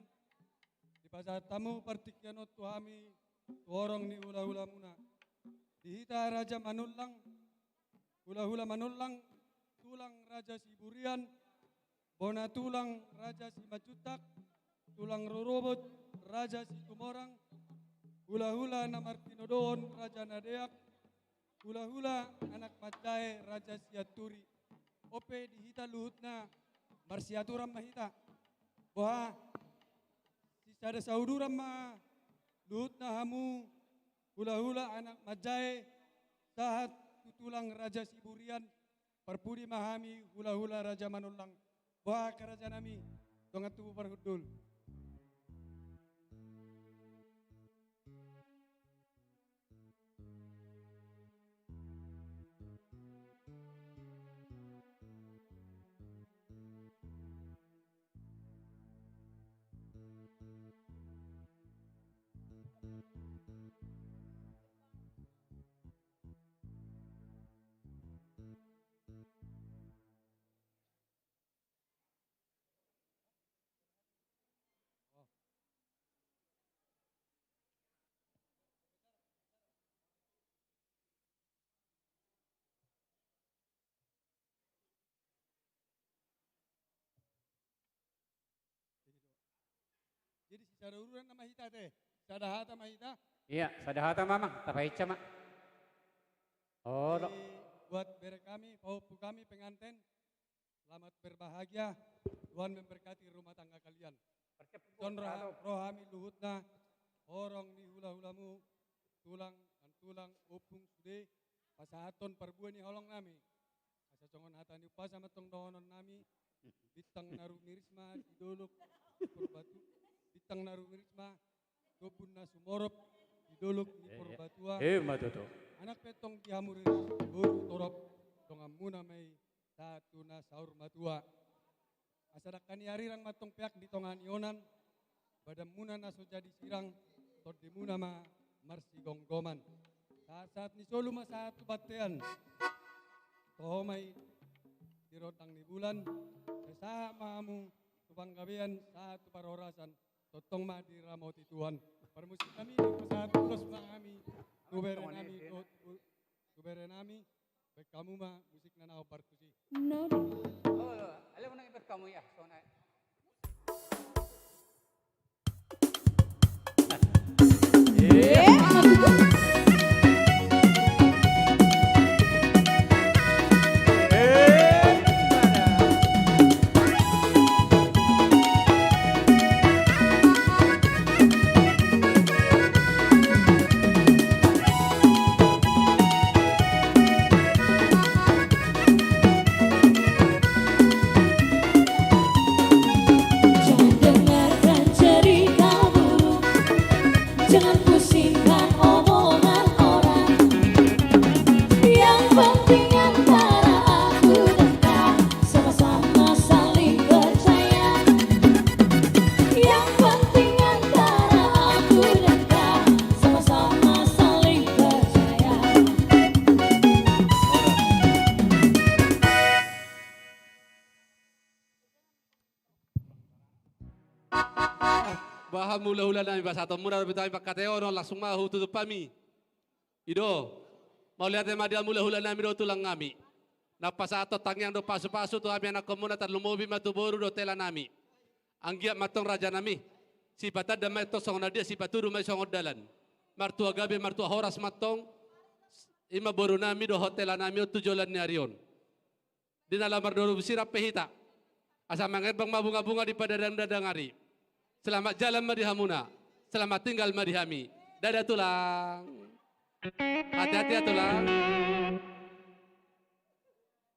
Dipasahat hamu partingkian on tu hami tu horong ni hulahulamuna. Di hita Raja Manullang, hulahula Manullang, tulang Raja Siburian, bona tulang Raja Simanjuntak, tulang rorobot Raja Situmorang, hulahula na martinodohon Raja Nadeak, hulahula anak manjae Raja Sianturi. on pe di hita luhutna marsiaturan ma hita. Boha, sisada sauduran ma luhutna hamu hulahula anak manjae sahat tu tulang Raja Siburian, parpudi ma hami hulahula Raja Manullang. Boha angka rajanami, dongan tubu parhundul. Jadi, sisada ururan nama hita, te. Sada hata ma hita. Iya, sada hata ma, Amang. Tapahinsa ma. Oh, jadi, buat bere kami, pahompu kami, penganten, selamat berbahagia. Tuhan memberkati rumah tangga kalian. Sonra roha mi luhutna, horong ni hulahulamu, tulang, nantulang, ompung, sude, pasahathon parbue ni holong nami. Asa songon hata ni umpasa mantong dohonon nami, bintang na rumiris ma di dolok ni Purbatu-, bintang na rumiris ma, tombun na sumorop di dolok ni Purbatuan. Ima tutu. Anak pe tong di hamu riris, boru torop, donganmuna ma i sahat tu na saur matua. Asa dangka ni arirang mantong peak di tonga ni onan, badanmuna na so jadi sirang, tondimuna ma marsigomgoman. Sahat-sahat ni solu ma sahat tu bontean. Toho ma i di rondang ni bulan, sai sahat ma hamu tu panggabean sahat tu parhorasan, tongtong ma diramoti Tuhan. Parmusik nami, pasahat ulos ma hami tu bere nami, tu, tu, tu bere nami, baen hamu ma musik na naung partusi. Nodi. Oh, ale mo nang ibaen hamu ya, sonai. Jangan dengarkan cerita burung, jangan pusingkan omongan orang. Yang penting antara aku dan kau sama-sama saling percaya. Yang penting antara aku dan kau sama-sama saling percaya. Bah, hamu hulahula nami, pasahatonmuna dope tu hami pangkataion on, langsung ma hututup hami. I do, mauliate ma di hamu hulahula nami dohot tulang nami. Na pasahathon tangiang dohot pasupasu tu hami anakkonmuna, tarlumobi ma tu boru dohot hela nami. Anggiat ma antong raja nami, sipatanda ma i antong songon na dia, sipatudu ma i songon dalan. Martua gabe, martua horas ma antong, i ma boru nami dohot hela nami on tu joloan ni ari on. Di na laho mardoru sirang pe hita, asa mangerbang ma bunga-bunga di padadang-dadang ari. Selamat jalan ma di hamuna, selamat tinggal ma di hami. Dadah, tulang. Hati-hati ya, tulang.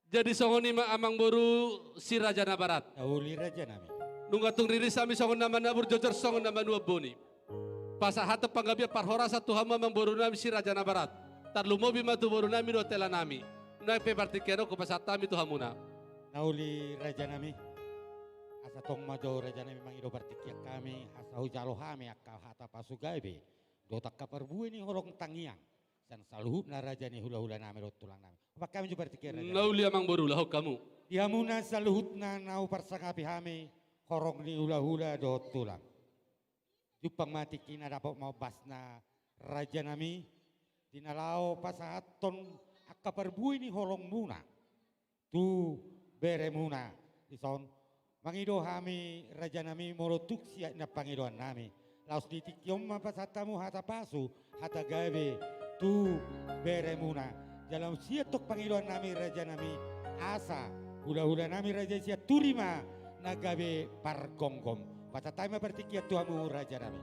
Jadi songon i ma, amangboru si Raja Nabarat. Na uli, raja nami. Nunga tung riris hami songon na manabur, jojor songon na manuan boni. Pasahathon panggabean parhorasan tu hamu, amangboru nami si Raja Nabarat. Tarlumobi ma tu boru nami dohot hela nami. Nuaeng pe partingkian on hupasahat hami tu hamuna. Na uli, raja nami. Asa tong ma jo, raja nami, mangido partingkian hami, asa hujalo hami angka hata pasu gabe dohot angka parbue ni holong tangiang sian saluhutna raja ni hulahula nami dohot tulang nami. Baen hami jo partingkian, raja nami. Na uli, amangboru, lahon hamu. Di hamuna saluhutna na huparsangapi hami, horong ni hulahula dohot tulang. Jumpang ma tingki na dapot ma ombasna, raja nami, di na laho pasahathon angka parbue ni holongmuna tu beremuna. Dison mangido hami, raja nami, molo tung siat na pangidoan nami, laos di tingki on ma pasahat hamu hata pasu, hata gabe tu beremuna. Jala siat tong pangidoan nami, raja nami, asa Hulahula nami raja i Sianturi ma na gabe pargomgom. Pasahat hami ma partingkian tu hamu raja nami.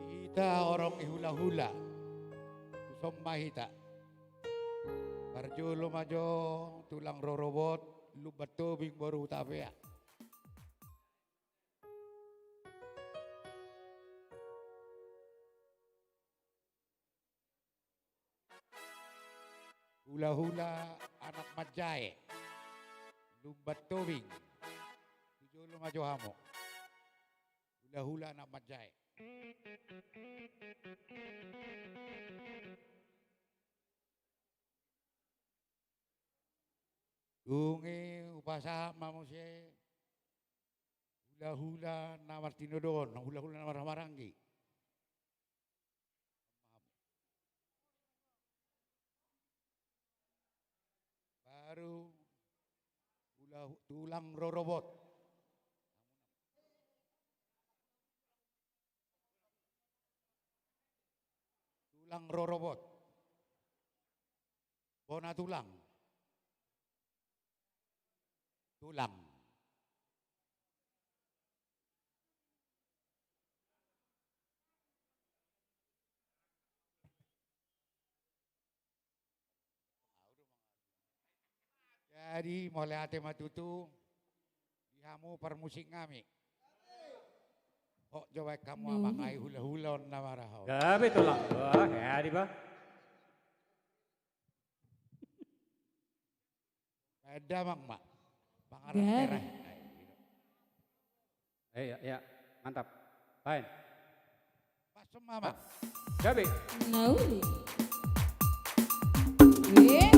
Hita horong ni hulahula, tuson ma hita. Parjolo ma jo tulang rorobot, Lumban Tobing boru Hutapea. Hulahula anak manjae, Lumban Tobing. Tu jolo ma jo hamu. Hulahula anak manjae. Dung i hupasahat ma muse hulahula na martinodohon, hulahula na marhahamaranggi. Baru hula-, tulang rorobot. Tulang rorobot. Bona tulang. Tulang. Jadi, mauliate ma tutu di hamu parmusik nami. Hok jo baen hamu amang, ai hulahula on na marhaha. Gabe tulang. Wah, jadi bah. Baen damang ma. Pangaran merah. Eh, ya, ya. Mantap. Baen. Pas semua, Bang. Gabe. Nauli. Eh,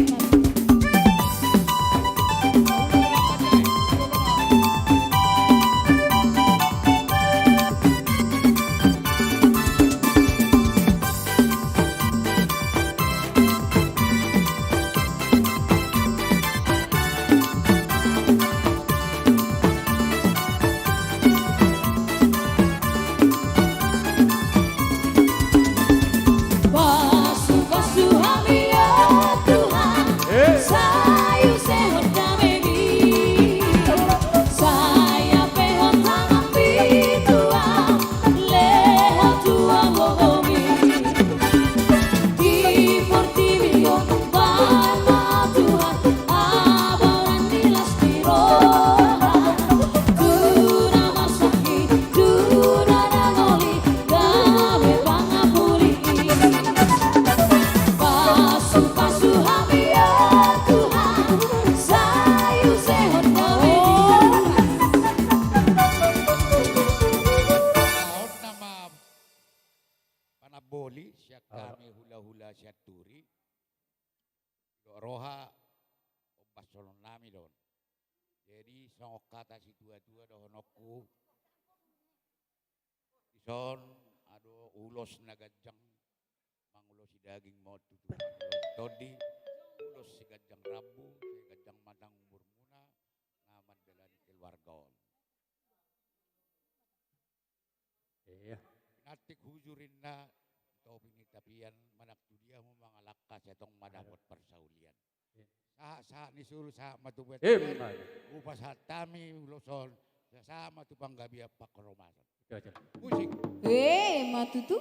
Panamboli sian hami hulahula Sianturi. Didok roha, ombas songon nami do on. Jadi songon hata situatua dohononku, dison adong ulos na ganjang, mangulosi daging ma on tutu, mangulosi tondi, ulos siganjang rambu, siganjang ma nang umurmuna na mandalani keluarga on. Iya. Pinantik hujur inna, topi ni tapian, manang tu dia hamu mangalangka, sai tong ma dapot parsaulian. Iya. Sahat-sahat ni solu, sahat ma tu buat. Ima. Hupasahat hami ulos on, sahat ma tu panggabean pangkoromason. Oke, oke. Musik. Eh, ma tutu.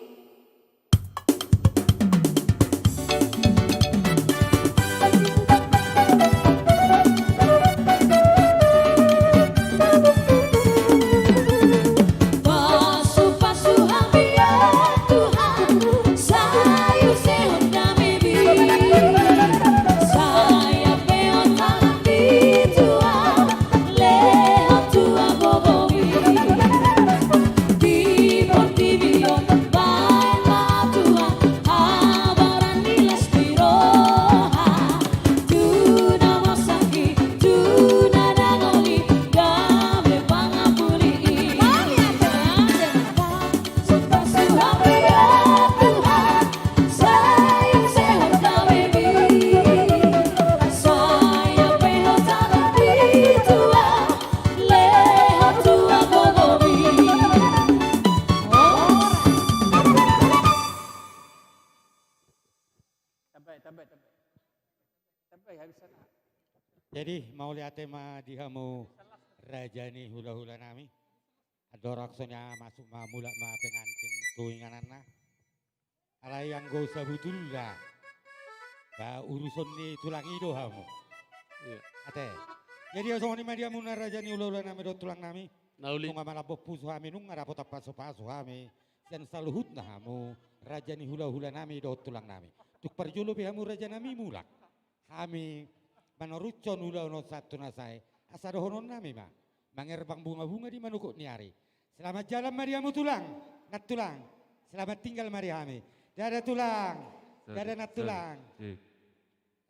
Jadi, mauliate ma di hamu raja ni hula-hula nami. Andorang songon i, masuk ma, mulak ma pengantin tu ingananna. Alai anggo sabotulna, ba uruson ni tulang i do hamu. Iya. Ate. Jadi, songon i ma di hamuna raja ni hula-hula nami dohot tulang nami. Na uli. Nunga malambok pusu hami, nunga dapotan pasu-pasu hami sian saluhutna hamu raja ni hula-hula nami dohot tulang nami. Tung parjolo pe hamu raja nami mulak, hami manorushon ulaon on sahat tu na sae, asa dohonon nami ma, mangerbang bunga-bunga di manukuk ni ari. Selamat jalan ma di hamu tulang, nantulang. Selamat tinggal ma di hami. Dadah tulang, dadah nantulang.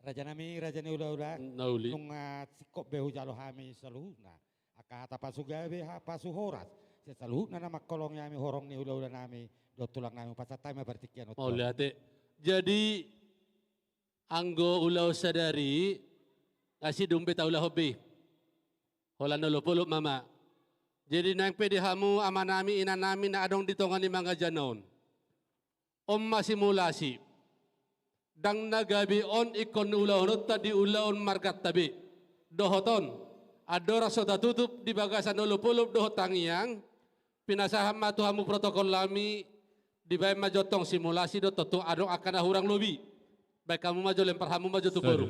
Raja nami, raja ni hula-hula. Na uli. Nunga singkop be hujalo hami saluhutna angka hata pasu gabe, hata pasu horas sian saluhutna na mangholongi hami, horong ni hula-hula nami dohot tulang nami. Pasahat hami ma partingkian on. Mauliate. Jadi, anggo ulaon sadari, asi dung be taulahon be. Holan olop-olop ma ma. Jadi, naeng pe di hamu ama nami, ina nami na adong di tonga ni mangajan on, on ma simulasi. Ndang na gabe on ingkon ulaononta di ulaon marganta be. Dohot on, andorang so tatutup di bagasan olop-olop dohot tangiang, pinasahat ma tu hamu protokol nami, dibaen ma jo tong simulasi do, tontu adong angka na hurang lobi. Baen hamu ma jo, lempar hamu ma jo tu forum.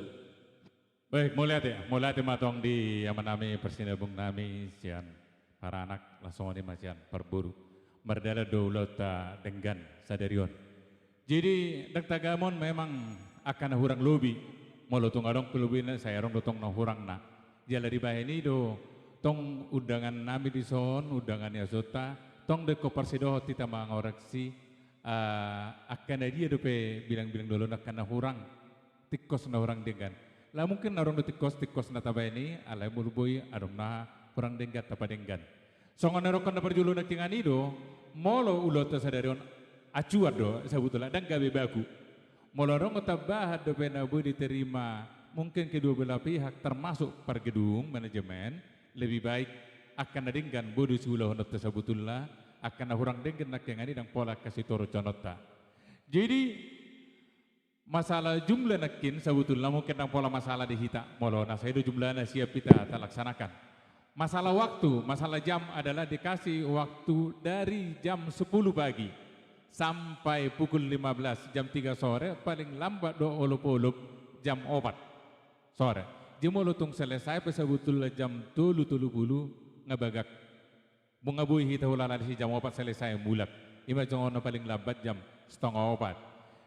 Baik, mauliate, mauliate ma tong di ama nami, parsinabung nami sian paranak, laos songon i ma sian parboru. Mardalan do ulaonta denggan sadari on. Jadi, ndang tagamon memang angka na hurang lobi. Molo tung adong pe lobina, sai adong do tong na hurangna. Jala dibahen i do tong undangan nami dison, undangan ni hasuhutonta, tong do ingkon parsidohot hita mangoreksi, ah, angka na dia dope bilang-bilang ni ulaon, angka na hurang tingkos, na hurang denggan. Laho mungkin na hurang do tingkos, tingkos na tabahen i, alai molo boi adong na hurang denggan, tapadenggan. Songon na nidok na parjolo nangkiningan i do, molo ulaonta sadari on acuan do sabotulna, ndang gabe baku. Molo adong tambahan dope na boi diterima, mungkin kedua belah pihak, termasuk pargedung, manajemen, lebih baik angka na denggan boi do siulahononta sabotulna, angka na hurang denggan nangkiningan i ndang pola angka sitorushononta. Jadi, masalah jumlah nangkin sabotulna mungkin ndang pola masalah di hita. Molo na sai do jumlahna, siap hita talaksanakan. Masalah waktu, masalah jam adalah dikasih waktu dari jam sepuluh pagi sampai pukul lima belas, jam tiga sore, paling lambat do olop-olop jam opat sore. Jadi molo tung selesai pe sabotulna jam tolu, tolu pulu, nga bagak. Nunga boi hita hulala disi jam opat selesai mulak. I ma songon na paling lambat jam setengah opat.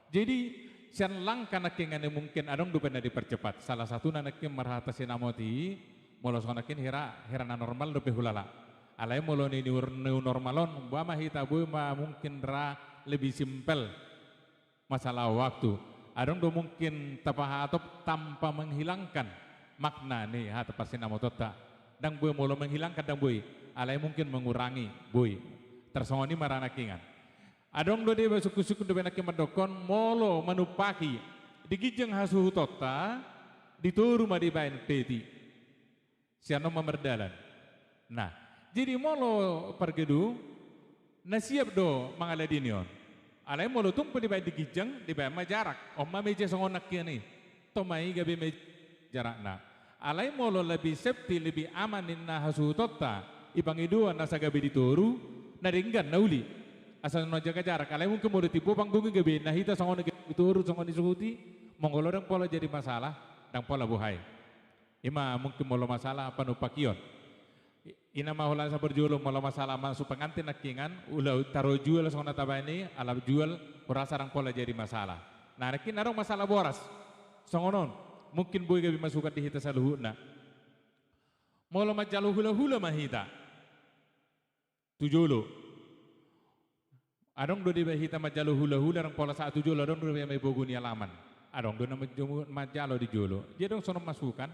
Jadi, sian langka nangkiningan i mungkin adong dope na dipercepat. Salah satuna nangkin marhata sinamot i, molo songon nangkin hira, hira na normal dope hulala. Alai molo ni new, new normal on, boha ma hita, boi ma mungkin ra lebih simpel masalah waktu. Adong do mungkin tapahatop tanpa menghilangkan makna ni hata parsinamotonta. Ndang boi molo menghilangkan, ndang boi. Alai mungkin mengurangi, boi. Tarsongon i ma ra nangkiningan. Adong do deba sungkun-sungkun dope nangkin mandokkon, molo manumpaki di ginjang hasuhutonta, di toru ma dibaen peti. Sian on ma mardalan. Nah, jadi molo pargedung, na siap do mangaladini on. Alai molo tung pe dibaen di ginjang, dibaen ma jarak. On ma meja songon nangkiningan i. Tong ma i gabe meja jarakna. Alai molo lebih safety, lebih aman ninna hasuhutonta, i pangidoan asa gabe di toru, na denggan, na uli. Asa na jaga jarak. Alai mungkin molo timbo panggung i gabe na hita songon i gabe di toru, songon i suhut i, molo ndang pola jadi masalah, ndang pola boha i. I ma mungkin molo masalah panumpakion. I, i na ma holan sabar jolo, molo masalah masuk pengantin nangkiningan, ulaon taro jual songon na tabaen i, ala jual, hurasa ndang pola jadi masalah. Nah, nangkin adong masalah boras. Songon on, mungkin boi gabe masukan di hita saluhutna. Molo manjalo hula-hula ma hita tu jolo. Adong do deba hita manjalo hula-hula, ndang pola sahat tu jolo, adong do deba i bogu ni alaman. Adong do na manjo-, manjalo di jolo. Jadi adong songon masukan,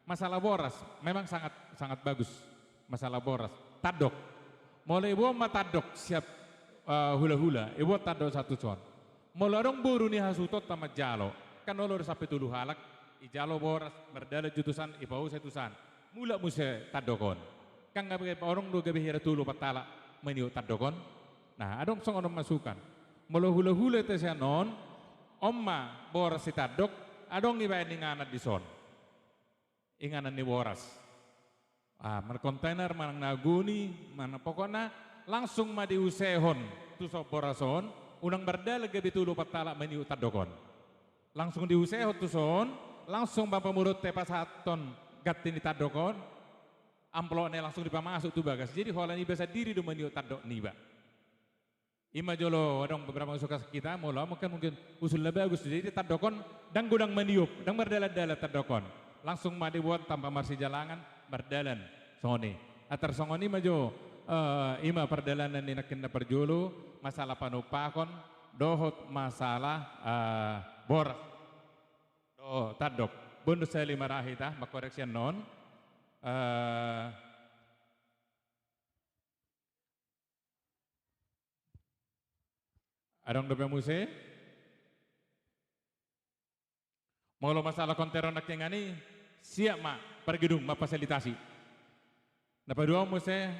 masalah boras, memang sangat, sangat bagus. Masalah boras. Tandok. Molo iboan ma tandok siap, eh, hula-hula, iboan tandok sahat tu son. Molo adong boru ni hasuhutonta manjalo, kan olo do sampe tolu halak, ijalo boras, mardalan jo tu san, ipausai tu san. Mulak muse tandok on. Kan gabe, gabe adong do gabe hira tolu opat halak maniop tandok on. Nah, adong songon on masukan. Molo hula-hula hita sian on, on ma boras sitandok, adong ibaen inganan dison. inganan ni boras. Ah, markontainer, manang na goni, manang pokokna langsung ma diusehon tuson boras on, unang mardalan gabe tolu opat halak manihut tandok on. Langsung diusehon tuson, langsung ma pamoruonta pasahathon ganti ni tandok on, amplopna langsung dipamasuk tu bagas. Jadi holan iba sandiri do manihut tandok niba. I ma jolo adong beberapa masukan hita, molo au kan mungkin usul na bagus. Jadi tandok on ndang godang maniop, ndang mardalan-dalan tandok on. Langsung ma diboan tanpa marsijalangan, mardalan. Songon i. Atar songon i ma jo, eh, i ma pardalanan ni nangkin na parjolo, masalah panumpahon, dohot masalah, eh, boras. Dohot tandok. Bonus saya lima rahi ta, mangkoreksi annon. Eh, Adong dope muse? Molo masalah kontainer on nangkiningan i, siap ma pargedung mamfasilitasi. Na paduahon muse,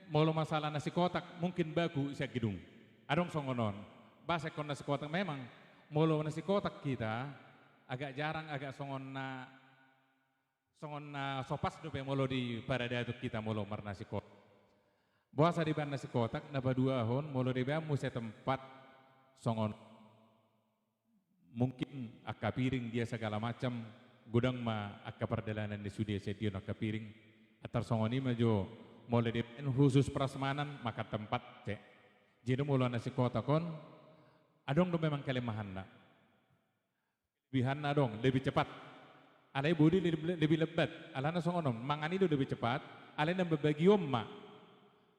molo masalah na sikotak, mungkin baku sian gedung. Adong songon on. Bah, ingkon na sikotak memang. Molo na sikotak hita, agak jarang, agak songon na Songon na so pas dope molo di paradaton hita molo marnasikotak. Boasa dibaen nasikotak, na paduahon molo dibaen muse tempat songon mungkin angka piring dia segala macam, godang ma angka pardalanan ni sude sian dia on angka piring. Atar songon i ma jo molo dibaen khusus prasmanan makan tempat, cek. Jadi molo nasikotak on, adong do memang kelemahanna. Bihanna adong, lebih cepat. Alai boi do lebih, lebih lambat. Alana songon on, mangan i do lebih cepat. Alai na mambagion ma.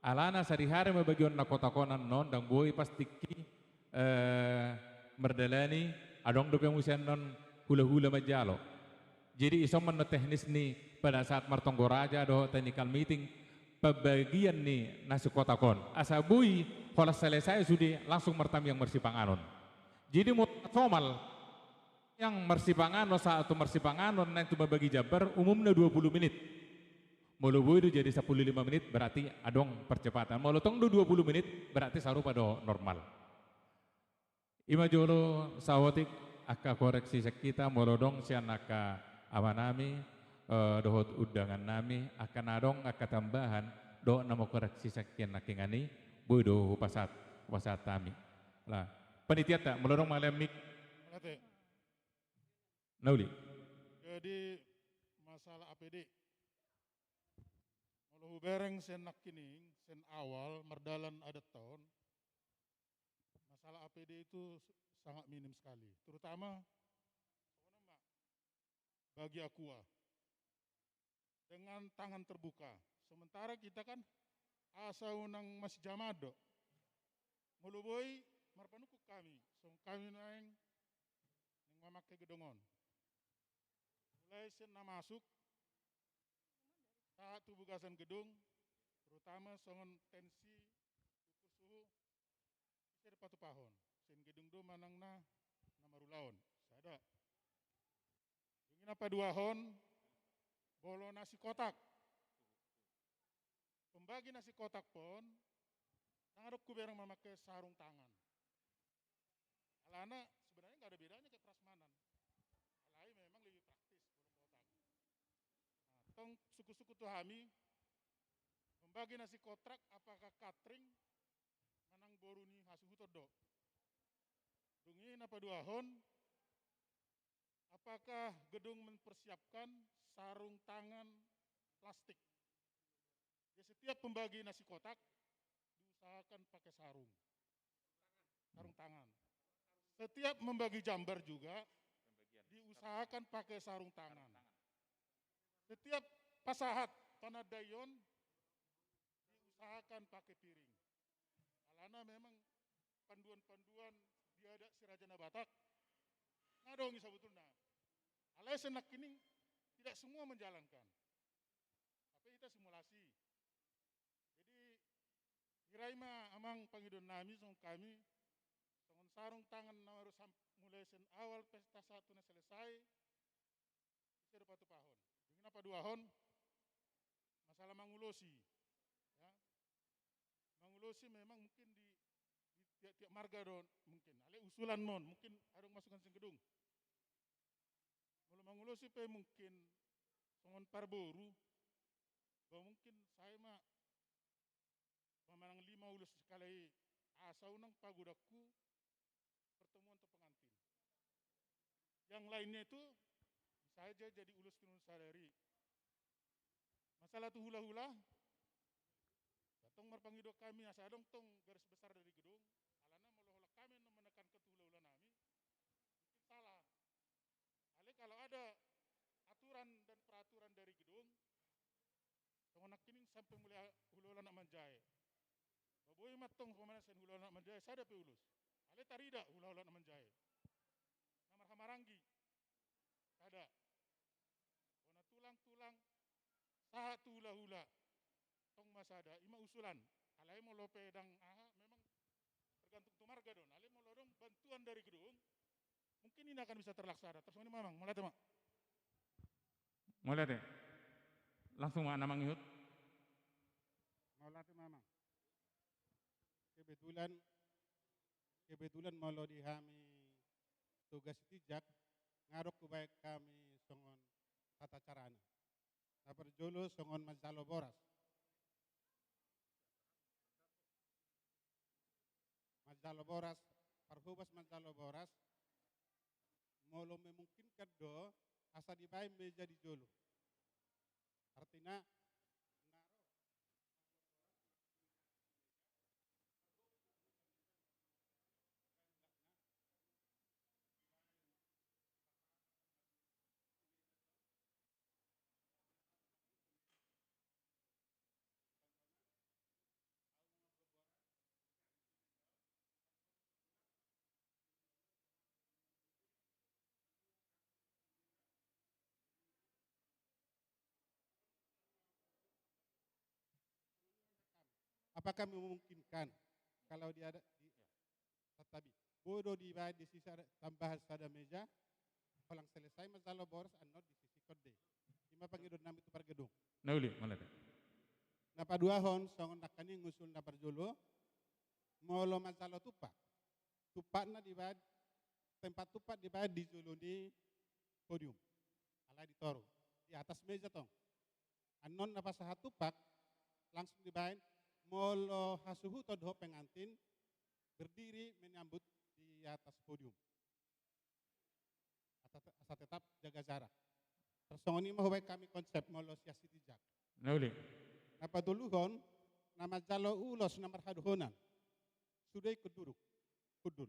Alana sadihari mambagion na kotak on annon, ndang boi pas tingki, eh, mardalani, adong dope muse annon hula-hula manjalo. Jadi ison ma annon teknis ni pada saat martonggo raja dohot technical meeting, pambagian ni nasikotak on. Asa boi, holan selesai sude, langsung martamiang marsipanganon. Jadi molo somal, Yang marsipanganon, saat tu marsipanganon, naeng tu mambagi jambar, umumna dua puluh menit. Molo boi do jadi sampulu lima menit, berarti adong percepatan. Molo tong do dua puluh menit, berarti sarupa do normal. I ma jolo saotik angka koreksi sian hita, molo adong sian angka amanami, eh, dohot undangannami, angka na adong angka tambahan, dohot na mau koreksi sian hita nangkiningan i, boi do hupasahat, hupasahat hami. Lah, panitianta, molo adong mangalean mik. Mauliate. Na uli. Jadi, masalah A P D. Molo hubereng sian nangkining, sian awal mardalan adat on, masalah A P D itu sangat minim sekali. Terutama, songon on ma, bagi aqua. Dengan tangan terbuka. Sementara kita kan asa unang masijama do. Molo boi marpanungkun hami, songon hami naeng naeng mamangke gedung on. Mulai sian na masuk, sahat tu bagasan gedung, terutama songon tensi, ukur suhu, ise do patupahon, sian gedung do manang na, na marulaon, sada. Dung i na paduahon, molo nasikotak. Pembagi nasikotak pun, ndang adong hubereng mamangke sarung tangan. Alana sebenarnya nggak ada bedanya kayak prasmanan. Alai memang lebih praktis, molo kotak. Nah, tong sungkun-sungkun tu hami, pembagi nasikotak apakah catering, manang boru ni hasuhuton do. Dung i na paduahon, apakah gedung mempersiapkan sarung tangan plastik? Di setiap pembagi nasikotak diusahakan pakai sarung. Sarung tangan. Setiap membagi jambar juga diusahakan pakai sarung tangan. Setiap pasahat panandaion diusahakan pakai piring. Alana memang panduan-panduan di adat si Raja na Batak, na adong i sabotulna. Alai sian nangkining tidak semua menjalankan. Tapi hita simulasi. Jadi, hira i ma amang pangidoannami, songon hami, songon sarung tangan na harus mulai sian awal pesta sahat tu na selesai, ise do patupahon. Dung i na paduahon, masalah mangulosi. Ya. Mangulosi memang mungkin di, di tiap-tiap marga do mungkin. Alai usulan ma on, mungkin adong masukan sian gedung. Molo mangulosi pe mungkin songon parboru, ba mungkin sai ma pamanang lima ulos sekali, asa unang pagodangku pertemuan tu pengantin. Yang lainnya itu bisa aja jadi ulos tu sadari. Masalah tu hula-hula, tong marpangido hami asa adong tong garis besar dari gedung, alana molo holan hami annon menekankan tu hula-hula nami, mungkin salah. Alai kalau ada aturan dan peraturan dari gedung, songon nangkining sampe mulai hula-hula Anak Manjae. Ba boi ma tong umpamana sian hula-hula Anak Manjae sada pe ulos. Alai tarida hula-hula Anak Manjae. Na marhahamaranggi. Sada. Bona tulang-tulang sahat tu hula-hula. Tong ma sada, ima usulan. Alai molo pe ndang aha, memang tergantung tu marga do. Alai molo adong bantuan dari gedung, mungkin ini akan bisa terlaksana. Terus ini mamang, mauliate ma. Mauliate. Langsung ma na mangihut. Mauliate mamang. Kebetulan, kebetulan molo di hami Toga Sitinjak, nga adong hubaen hami songon tata carana. Na parjolo songon manjalo boras. Manjalo boras, parhobas manjalo boras, molo memungkinkan do, asa dibaen meja di jolo. Artina, na ro Apakah memungkinkan kalau dia ada di, ya, tatapi boi do dibaen di sisi ada tambahan sada meja, holan selesai manjalo boras annon disisihon do i. Ima pangidoan nami tu pargedung. Na uli, mauliate. Na paduahon, songon nangkaning usul na parjolo, molo manjalo tumpak, tumpakna dibaen, tempat tumpak dibaen di jolo ni podium. Alai di toru, di atas meja tong. Annon na pasahat tumpak, langsung dibaen, molo hasuhuton dohot pengantin, berdiri menyambut di atas podium. Asa, asa tetap jaga jarak. Tarsongon i ma hubaen hami konsep molo sian Sitinjak. Na uli. Na patoluhon, na manjalo ulos na marhadohonan. Sude i hundul. Hundul.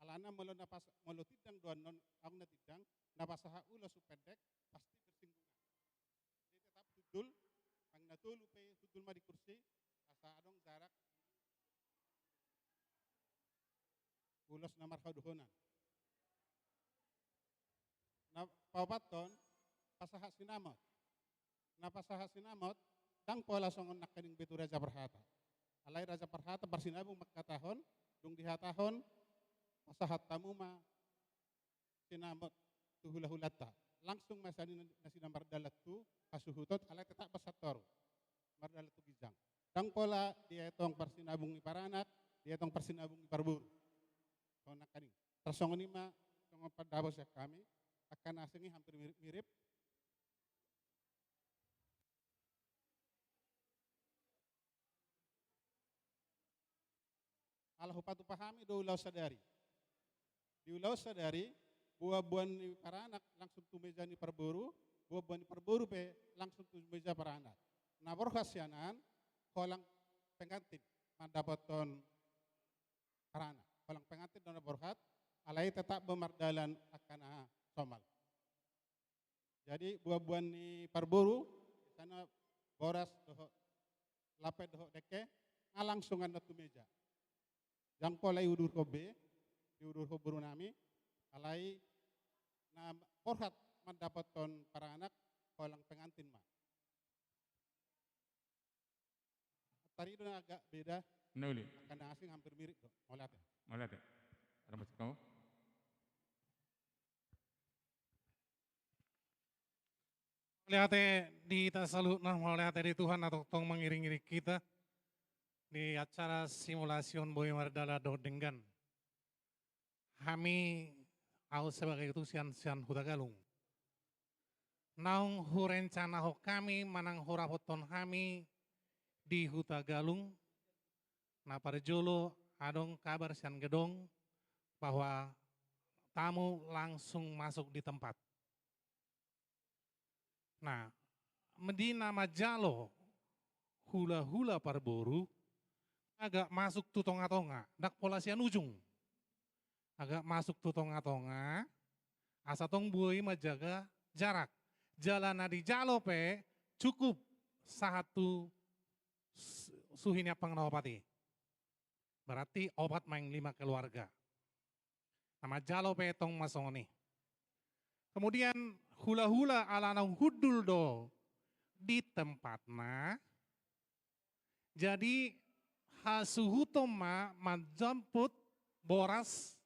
Alana molo na pas, molo tindang do annon, aung na tindang, na pasahat ulos umpendek, pasti bersinggungan. Jadi tetap hundul, nang na tolu pe hundul ma di kursi, asa adong jarak. Ulos na marhadohonan. Na paopathon, pasahat sinamot. Na pasahat sinamot, ndang pola songon nangkaning be tu raja parhata. Alai raja parhata parsinabung mangkatahon, dung dihatahon, pasahat hamu ma sinamot tu hulahulanta. Langsung ma sian i na sina mardalan tu hasuhuton, alai tetap ma sian toru. Mardalan tu ginjang. Ndang pola dietong parsinabung ni paranak, dietong parsinabung ni parboru. Songon nangkaning. Tarsongon i ma, songon pandapot sian hami, angka na asing i hampir mirip-mirip. Ala hupatupa hami do ulaon sadari. Di ulaon sadari, boaboan ni paranak langsung tu meja ni parboru, boaboan ni parboru pe langsung tu meja paranak. Na borhat sian an, holang pengantin mandapothon paranak. Holang pengantin do na borhat, alai tetap do mardalan angka na somal. Jadi boaboan ni parboru, di sana boras dohot lape dohot dengke, nga langsung annon tu meja. Ndang pola diudurhon be, diudurhon boru nami, alai na borhat mandapothon paranak, holang pengantin ma. Tari do na agak beda. Na uli. Angka na asing hampir mirip do. Mauliate. Mauliate. Ada masuk kamu? Mauliate di hita saluhutna, mauliate di Tuhan na tongtong mangiring-iring hita di acara simulasi on Boi Mardalan dohot Denggan. Hami, au sebagai utusan sian Hutagalung. Naung hurencanahon hami manang hurapothon hami di Hutagalung, na parjolo adong kabar sian gedong bahwa tamu langsung masuk di tempat. Nah, di na manjalo hulahula parboru, agak masuk tu tongatonga, ndang pola sian ujung. Agak masuk tu tongatonga, asa tong boi manjaga jarak. Jala na dijalo pe cukup sahat tu s-, suhi ni ampang na opat i. Berarti opat maeng lima keluarga. Na manjalo pe tong ma songon i. Kemudian hulahula ala naung hundul do di tempatna. Jadi hasuhuton ma manjamput boras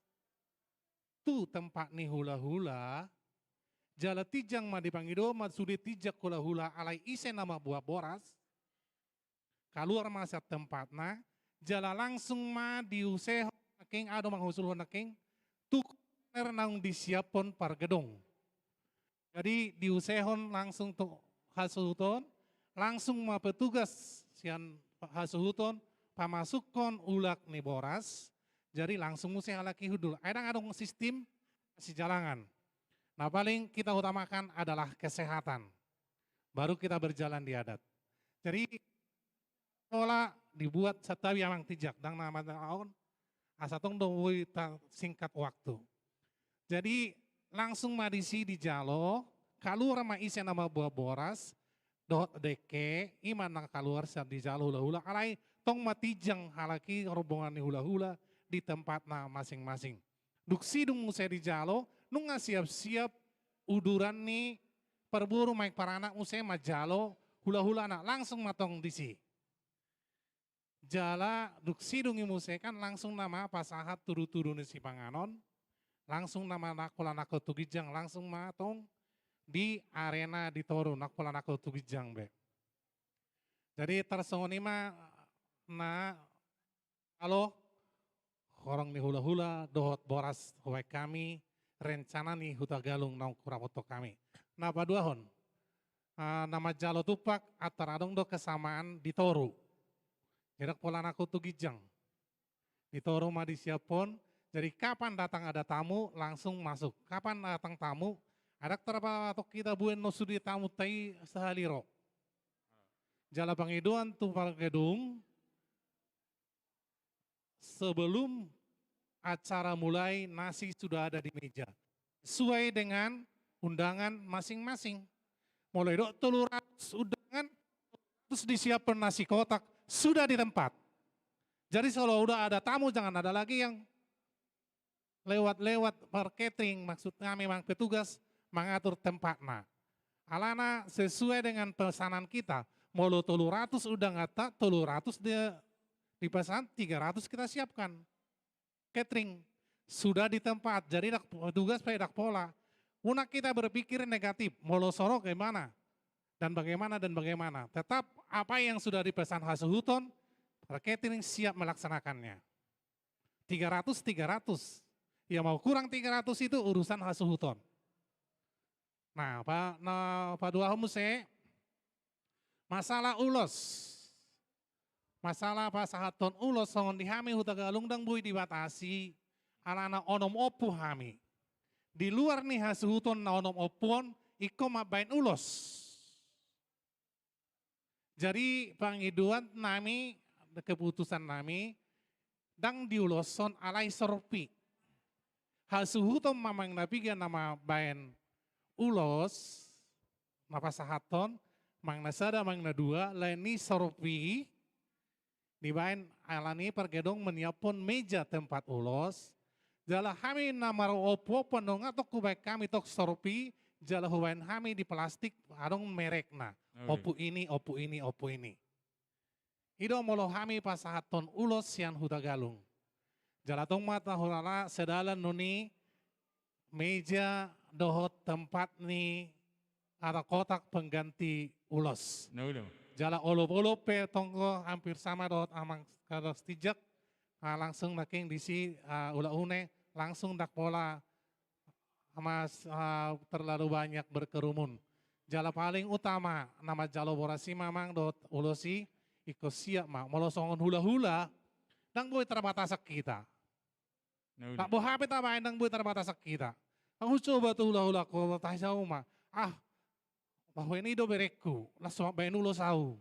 tu tempat ni hulahula. Jala tinjang ma dipangido ma sude tinjang hulahula alai ise na mamboan boras. Kaluar ma sian tempatna, jala langsung ma diusehon nangkin, adong mangusulhon nangkin tu kontainer naung disiaphon pargedong. Jadi diusehon langsung tu hasuhuton, langsung ma petugas sian hasuhuton pamasukhon ulak ni boras. Jadi langsung muse halak i hundul. Ai ndang adong sistim sijalangan. Nah, paling kita utamakan adalah kesehatan. Baru kita berjalan di adat. Jadi pola dibuat santabi amang tinjak, ndang na mata on, asa tong do boi ta-, singkat waktu. Jadi langsung ma disi dijalo, kaluar ma ise na mamboan boras dohot dengke, i ma na kaluar sian dijalo hulahula, alai tong ma tinjang halak i rombongan ni hulahula di tempatna masing-masing. Dung sidung muse dijalo, nunga siap-siap uduran ni parboru maeng paranak muse manjalo hulahulana, langsung ma tong disi. Jala dung sidung i muse kan langsung nama pasahat tudu-tudu ni sipanganon, langsung nama ndang pola nangkok tu ginjang, langsung ma tong di arena di toru, ndang pola nangkok tu ginjang be. Jadi tarsongon i ma na Halo, horong ni hulahula dohot boras hubaen hami, rencana ni Hutagalung naung hurapothon hami. Na paduahon, ah, na manjalo tumpak antar adong do kesamaan di toru. Jadi ndang pola nangkok tu ginjang. Di toru ma disiaphon, jadi kapan datang ada tamu langsung masuk. Kapan datang tamu, ndang tarpatok hita buan do sude tamunta i sahali ro. Jala pangidoan tu pargedung, sebelum acara mulai, nasi sudah ada di meja. Sesuai dengan undangan masing-masing. Molo didok tolu ratus undangan, terus disiapkan nasi kotak, sudah di tempat. Jadi kalau udah ada tamu, jangan ada lagi yang lewat-lewat par catering, maksudnya memang petugas mengatur tempatna. Alana sesuai dengan pesanan kita, molo tolu ratus undanganta, tolu ratus dia dipesan, tiga ratus kita siapkan. Catering sudah di tempat, jadi ndang, petugas pe ndang pola. Unang kita berpikir negatif, molo so ro bagaimana, dan bagaimana, dan bagaimana. Tetap apa yang sudah dipesan hasuhuton, par catering siap melaksanakannya. Tiga ratus, tiga ratus. Ya, mau kurang tiga ratus itu urusan hasuhuton. Nah, pa-, na paduahon muse, masalah ulos. Masalah pasahathon ulos, songon di hami Hutagalung ndang boi dibatasi, alana onom ompu hami. Di luar ni hasuhuton na onom ompu on, ingkon mambaen ulos. Jadi pangidoan nami, keputusan nami, ndang diuloshon alai sorpi. Hasuhuton ma manang na piga na mambaen ulos, na pasahathon, manang na sada, manang na dua, lain ni sorpi, dibaen alani pargedong menyiaphon meja tempat ulos, jala hami na marompu-ompu nunga tong hubaen hami tong sorpi, jala hubaen hami di plastik adong merekna. Oke. Ompu ini, ompu ini, ompu ini. I do molo hami pasahathon ulos sian Hutagalung. Jala tong ma tahulala sedalan nuni meja dohot tempat ni atau kotak pengganti ulos. Nah, udah. Jala olop-olop pe tong do hampir sama dohot amang kados tijak, ah, langsung nangkin disi, ah, ulaon i langsung ndang pola mas, ah, terlalu banyak berkerumun. Jala paling utama na manjalo boras i ma amang dohot ulos i, ingkon siap ma. Molo songon hula-hula, ndang boi tarbatasan hita. Ndang boi hape tabaen, ndang boi tarbatasan hita. Ndang hucoba tu hula-hula, huhatahi au ma, ah, bah, baen i do berengku, las ma baen ulos au.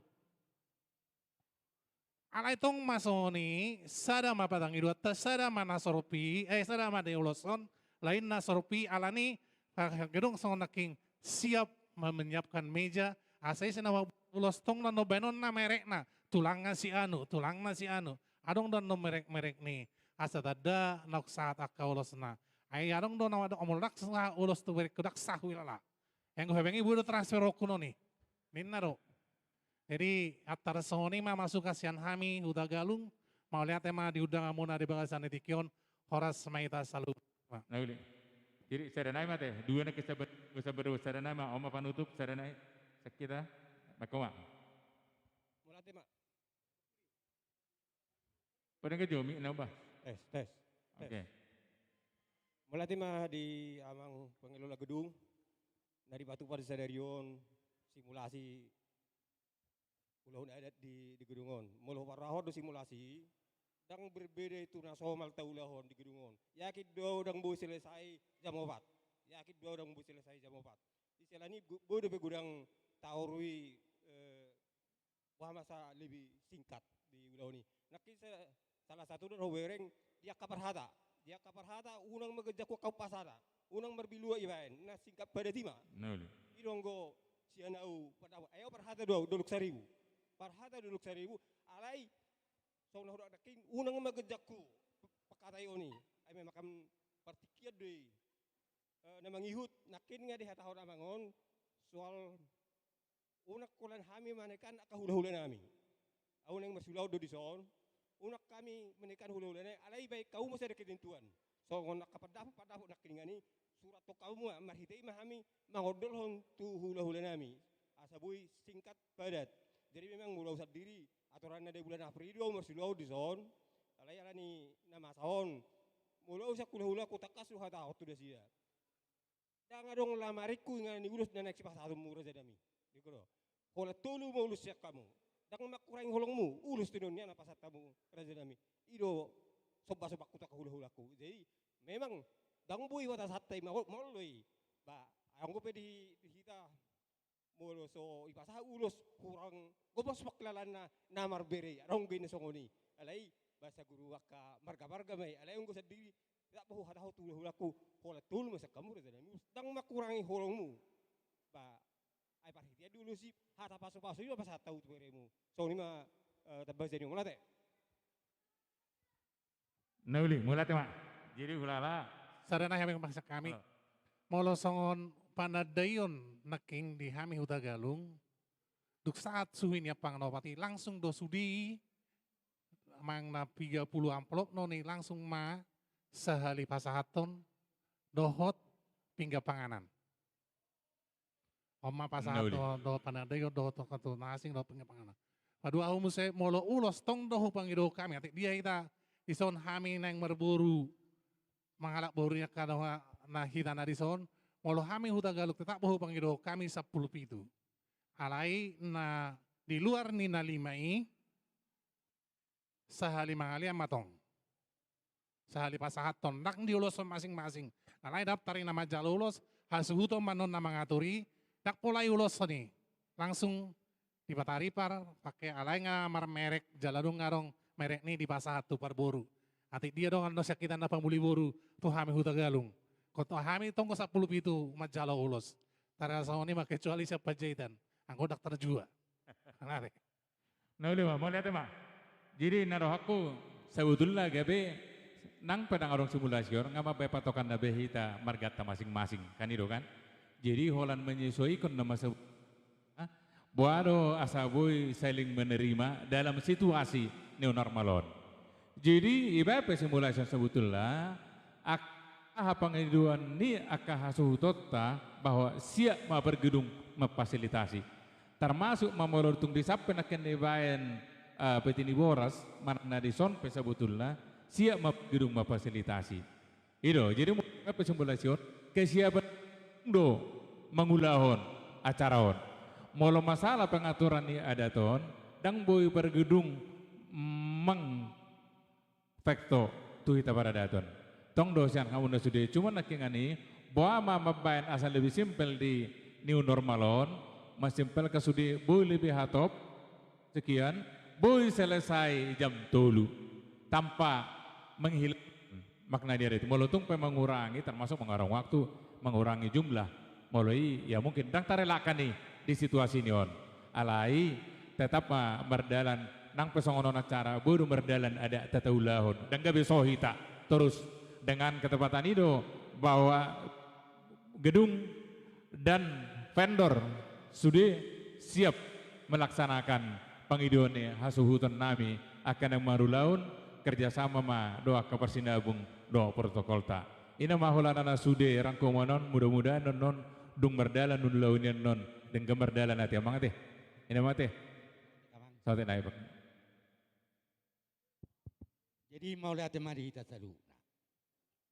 Alai tong ma songon i, sada ma pangidoanta, sada ma na sorpi, eh, sada ma niuloshon, lain na sorpi, alani, eh, gedong songon nangkin siap ma-, menyiapkan meja, asa ise na ulos tong do annon baenonna merekna, tulangna si anu, tulangna si anu, adong do annon merek-merek ni, asa tanda naung sahat angka ulosna. Ai adong do na adong, molo ndang sahat ulos tu berengku, ndang sahat huhilala. Anggo hepeng i boi do transferonku non i. Ninna do. Jadi, antar songon i ma masukan sian hami Hutagalung, mauliate ma di undanganmuna di bagasan ni tingki on, horas ma hita saluhutna. Na uli. Jadi, sada nai ma te, dua na ke sabar, sabar, sada nai ma, on ma panutup, sada nai, sakita, nako ma. Mauliate ma. Pada nggak jomi, nambah? Tes, tes, tes. Oke. Mauliate ma di amang pengelola gedung, na dipatupa di sadari on simulasi ulaon adat di, di gedung on. Molo huparrohahon do simulasi, ndang berbeda i tu na somal taulahon di gedung on. Yakin do au ndang boi selesai jam opat. Yakin do au ndang boi selesai jam opat. Di siala ni gu-, boi dope godang taorui, eh, boha masa lebih singkat di ulaon i. Nangkin sa-, salah satu do na hubereng di angka parhata. Di angka parhata, unang ma ganjangku angka umpasana. Unang marbilua ibaen, na singkat padat i ma. Na uli. I do anggo sian au, pada, ai au parhata do au, Dolok Saribu. Parhata Dolok Saribu, alai songon na hudok nangkin, unang ma ganjangku pangkataion i. Ai memang kan partingkian do i. Eh, na mangihut, nangkin nga dihatahon amang on, soal unang holan hami manekan angka hula-hula nami. Au naeng marsiulaon do dison, unang hami manekan hula-hula nami, alai baen hamu ma sada ketentuan. Songon angka pandapot-pandapot nangkiningan i, surathon hamu ma, marhite i ma hami mangondolhon tu hula-hula nami. Asa boi singkat padat. Jadi memang molo au sandiri, aturan na di bulan April do au marsiulaon dison, alai alani na masa on, molo au sian hula-hula, hutangkas do huhatahon tu nasida. Ndang adong lamaringku inganan ni ulos na naeng sipasahatonmu, raja nami. Diko do. Holan tolu ma ulos sian hamu. Ndang mangkurangi holongmu, ulos do nian na pasahat hamu, raja nami. I do somba-sombaku tu angka hula-hulaku. Jadi, memang ndang boi huhatahon ma, ma olo i. Ba, anggo pe di, di hita, molo so dipasahat ulos, hurang gomos pangkilalaan na, na marbere, adong do i na songon i. Alai, bahasa guru angka marga-marga ma i. Alai anggo sandiri, tetap huhatahon tu hula-hulaku, holan tolu ma sian hamu, raja nami, ulos. Ndang mangkurangi holongmu. Ba, ai parhitean do ulos i, hata pasu-pasu i ma pasahat hamu tu beremu. Songon i ma, eh, tamba sian i, mauliate. Na uli, mauliate ma. Jadi hulala. Sada nai hami, maksud hami. Halo. Molo songon panandaion nangkin di hami Hutagalung, dung sahat suhi ni ampang na opat i, langsung do sude i, manang na piga pulu amplop non i, langsung ma sahali pasahathon dohot pinggan panganan. On ma pasahat. Na uli. Dohot, dohot panandaion, dohot, dohot tu na asing, dohot pinggan panganan. Paduahon muse, molo ulos tong do hupangido hami, atik dia hita dison hami naeng marboru, mangalap boru ni angka dongan na hita na dison, molo hami Hutagalung tetap do hupangido hami sampulu pitu. Alai na di luar ni na lima i, sahali mangalean ma tong. Sahali pasahathon, ndang diuloshon masing-masing. Alai daptar ni na manjalo ulos, hasuhuton ma annon na mangatur i, ndang pola diuloshon i. Langsung dipatar-ipar, pake, alai nga marmerek, jala dung adong merek ni dipasahat tu parboru. Atik dia do annon sian hita na pamuli boru, tu hami Hutagalung. Ingkon tu hami tong do sampulu pitu manjalo ulos. Tarasa songon i ma kecuali sian Panjaitan. Anggo daptar jua. Nari. Na uli ma, mauliate ma. Jadi na rohangku, sabotulna gabe, nang pe ndang adong simulasi on, nga mambaen patokanna be hita marganta masing-masing, kan i do kan? Jadi holan menyesuaikan nama sab-, ah, boha do asa boi saling menerima dalam situasi new normal on. Jadi ibaen pe simulasi on sabotulna, angka hapangidoan ni angka hasuhutonta bahwa siap ma pargedung mamfasilitasi. Termasuk ma molo tung di sampe nangkin dibaen, eh, peti ni boras, manang na dison pe sabotulna, siap ma pargedung mamfasilitasi. I do, jadi molo pe simulasi on, kesiapan do mangulahon, acara on. Molo masalah pengaturan ni adat on, ndang boi pargedung mang faktor tu hita paradaton. Tong do sian hamuna sude, cuma nangkiningan i, boha ma mambaen asa lebih simpel di new normal on, masimpelkan sude boi lebih hatop, sekian, boi selesai jam tolu. Tanpa menghilangkan makna ni adat i. Molo tung pe mengurangi, termasuk mengurangi waktu, mengurangi jumlah. Molo i, ya mungkin ndang tarelakkan i di situasi ni on. Alai tetap ma mardalan, nang pe songon on acara, boi do mardalan adat tataulahon. Ndang gabe so hita. Terus dengan ketepatan i do bahwa gedung dan vendor sude siap melaksanakan pangidoan ni hasuhuton nami angka na marulaon, kerjasama ma dohot angka parsinabung dohot protokolta. I ma holan na sude rangkuman on, mudah-mudahan on, on dung mardalan ulaon i on, on denggan mardalan ate amang ate. I ma ate. Saotik nai, Pak. Jadi mauliate ma di hita saluhutna.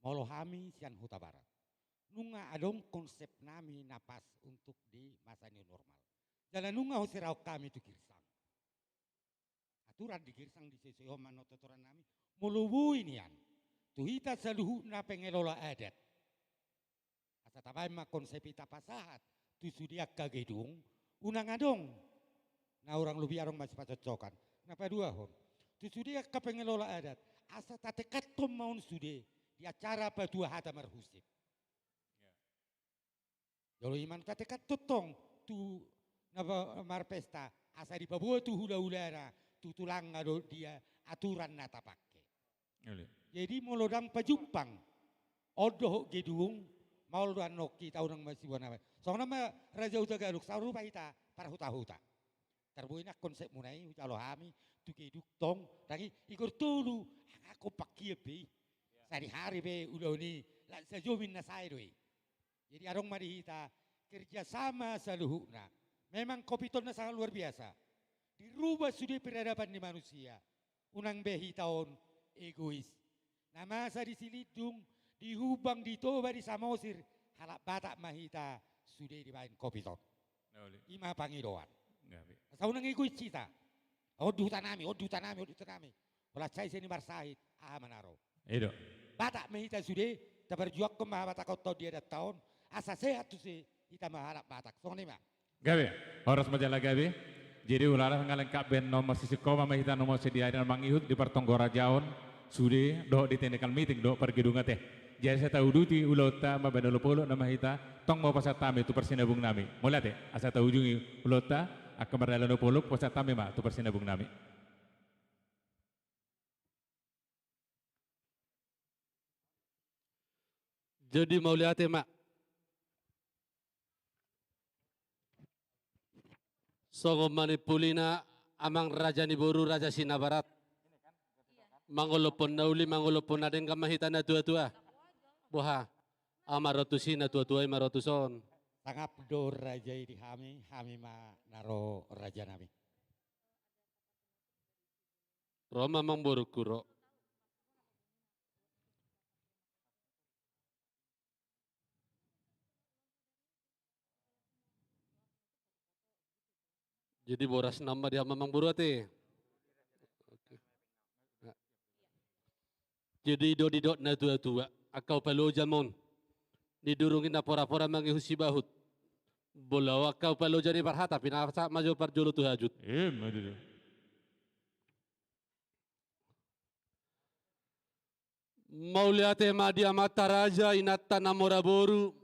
Molo hami sian Hutabarat, nunga adong konsep nami na pas untuk di masa new normal. Jala nunga husirahon hami tu girsang. Aturan di girsang disesuaihon ma tu aturan nami. Molo boi nian tu hita saluhutna pengelola adat, asa tabaen ma konsep i tapasahat tu sude angka gedung, unang adong na hurang lobi, adong ma sipacokcokan. Na paduahon, tu sude angka pengelola adat, asa tatekanhon ma on sude di acara patua hata marhusip. Ya. Jolo i ma tatekanhon tong tu na ba-, marpesta, asa dipaboa tu hulahulana, tu tulangna do dia aturan na tapake. Jadi molo ndang pajumpang, on dohot gedung, maol do annon hita unang masiboan na baen. Songon on ma Raja Hutagalung, sarupa hita parhutahuta. Tarboi na konsepmuna i hujalo hami tu gedung tong, ndang i, i gor tolu, angka kompak i be i. Sadihari be ulaon i, lan sajomin na sae do i. Jadi adong ma di hita kerjasama saluhutna. Memang covid on na sangat luar biasa. Dirubah sude peradaban ni manusia. Unang be hita on egois. Na masa di Silindung, di Humbang, di Toba, di Samosir, halak Batak ma hita sude dibaen covid on. I ma pangidoan. Asa unang egois hita. On di huta nami, on di huta nami, on di huta nami. Holan sai sian i marsahit, aha ma na ro. I do. Batak ma hita sude, taparjuangkon ma habatahonta on di adatta on, asa sehat tu se hita ma halak Batak. Songon i ma. Gabe, horas ma jala gabe. Jadi ulaon na lengkap baen on, marsisingkoman ma hita na mauliate di ari na mangihut di partonggo raja on, sude dohot di technical meeting dohot pargedung ate. Jadi asa tauduti ulaonta mambaen olopolop nama hita, tong ma hupasahat hami tu parsinabung nami. Mauliate, asa taujungi ulaonta, angka mardalan olopolop, hupasahat hami ma tu parsinabung nami. Jadi mauliate ma. Songon manimpulina, amang raja ni boru, raja Sinabarat. Mangolophon na uli, mangolophon na denggan ma hita natuatua. Boha, aha ma ro tusi, natuatua i ma ro tuson. Sangap do raja i di hami, hami ma na ro raja nami. Ro ma amangborungku, ro. Jadi boras nama di hamu amangboru ate. Oke. Jadi didok-didok natuatua, angka hupaloja ma on. Didurungi naporapora mangihut sibahut. Molo angka hupaloja ni parhata, pinasahat ma jo parjolo tu hajut. Ima tutu. Mauliate ma di amanta raja, inanta na mora boru,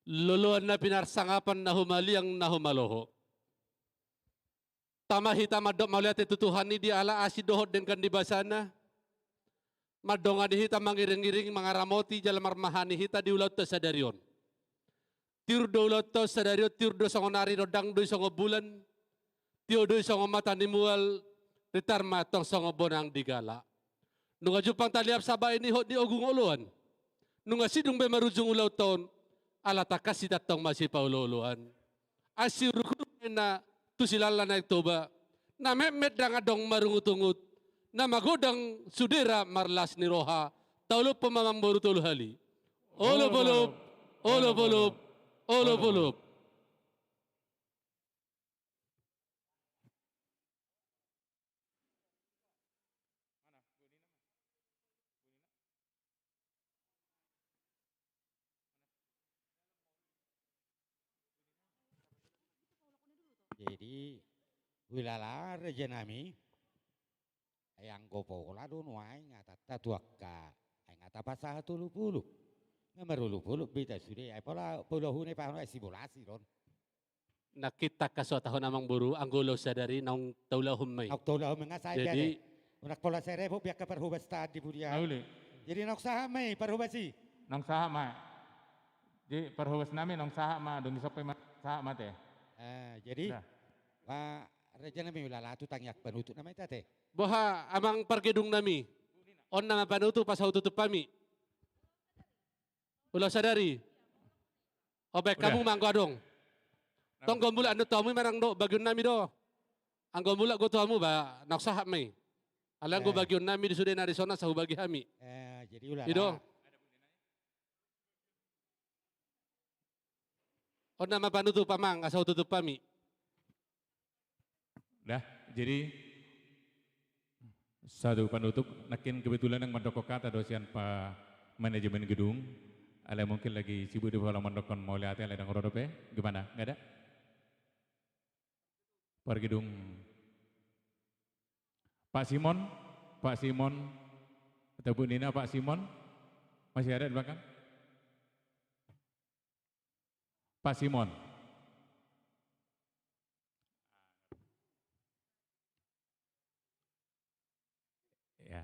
loloan na pinarsangapan, na humaliang na humaloho. Tama hita mandok mauliate tu Tuhan i di ala asi dohot denggan ni basana. Mandongani hita, mangiring-iring, mangaramoti jala marmahani hita di ulaonta sadari on. Tiur do ulaonta sadari on, tiur do songon ari, rondang do i songon bulan, tio do i songon mata ni mual, ritar ma tong songon bonang di gala. Nunga jumpang taliap sabaen ihot ni ogung oloan. Nunga sidung be marujung ulaonta on, ala tangkas hita tong masipaolo-oloan. Asi uruk-uruk ninna tu silala Naeng Toba, na metmet ndang adong marungut-ungut, na magodang sude ra marlas ni roha, taolophon ma amangboru tolu hali. Olop, olop, olop, olop, olop, olop. Jadi, ulala raja nami, ai anggo pola do nuaeng ingatanta tu angka, ai ingatan pasahat olopolop. Nga marolopolop be hita sude, ai pola, pola hune pahon ai simulasi do on. Nangkin tangkas huhatahon amang boru, anggo ulaon sadari naung taulahon ma i. Naung taulahon ma i, nga sae. Jadi, unang pola sai repot be angka parhobas ta di pudian. Jadi naung sahat ma i parhobas i. Naung sahat ma. Jadi parhobas nami naung sahat ma, dung i sampul ma sahat ma te. Eh, jadi, Pak Raja nami, ulala tu tangiang panutup nama i ta te. Boha amang pargedung nami. On nama panutup asa hututup hami. Ulaon sadari. Ope, hamu ma anggo adong. Tong anggo mulak do tu hamu i, manang do bagion nami do. Anggo mulak do tu hamu ba naung sahat ma i. Alai anggo bagion nami do sude na dison asa hubagi hami. Eh, jadi ulala. I do. On nama panutup amang asa hututup hami. Dah, jadi satu panutup, nangkin kebetulan yang mandok kata do sian pa manajemen gedung, alai mungkin lagi sibuk di bawah mandokkon mauliate, alai dang ro dope, gimana? Nggak ada? Pargedung. Pak Simon, Pak Simon, atau Bu Nina, Pak Simon, masih ada di belakang? Pak Simon. Ya.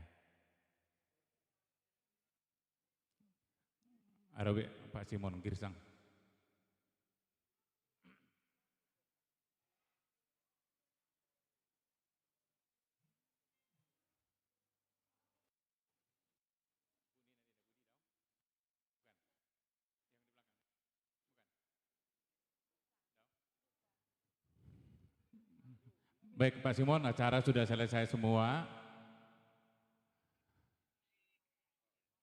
Ada be, Pak Simon Girsang. Baik, Pak Simon, acara sudah selesai semua.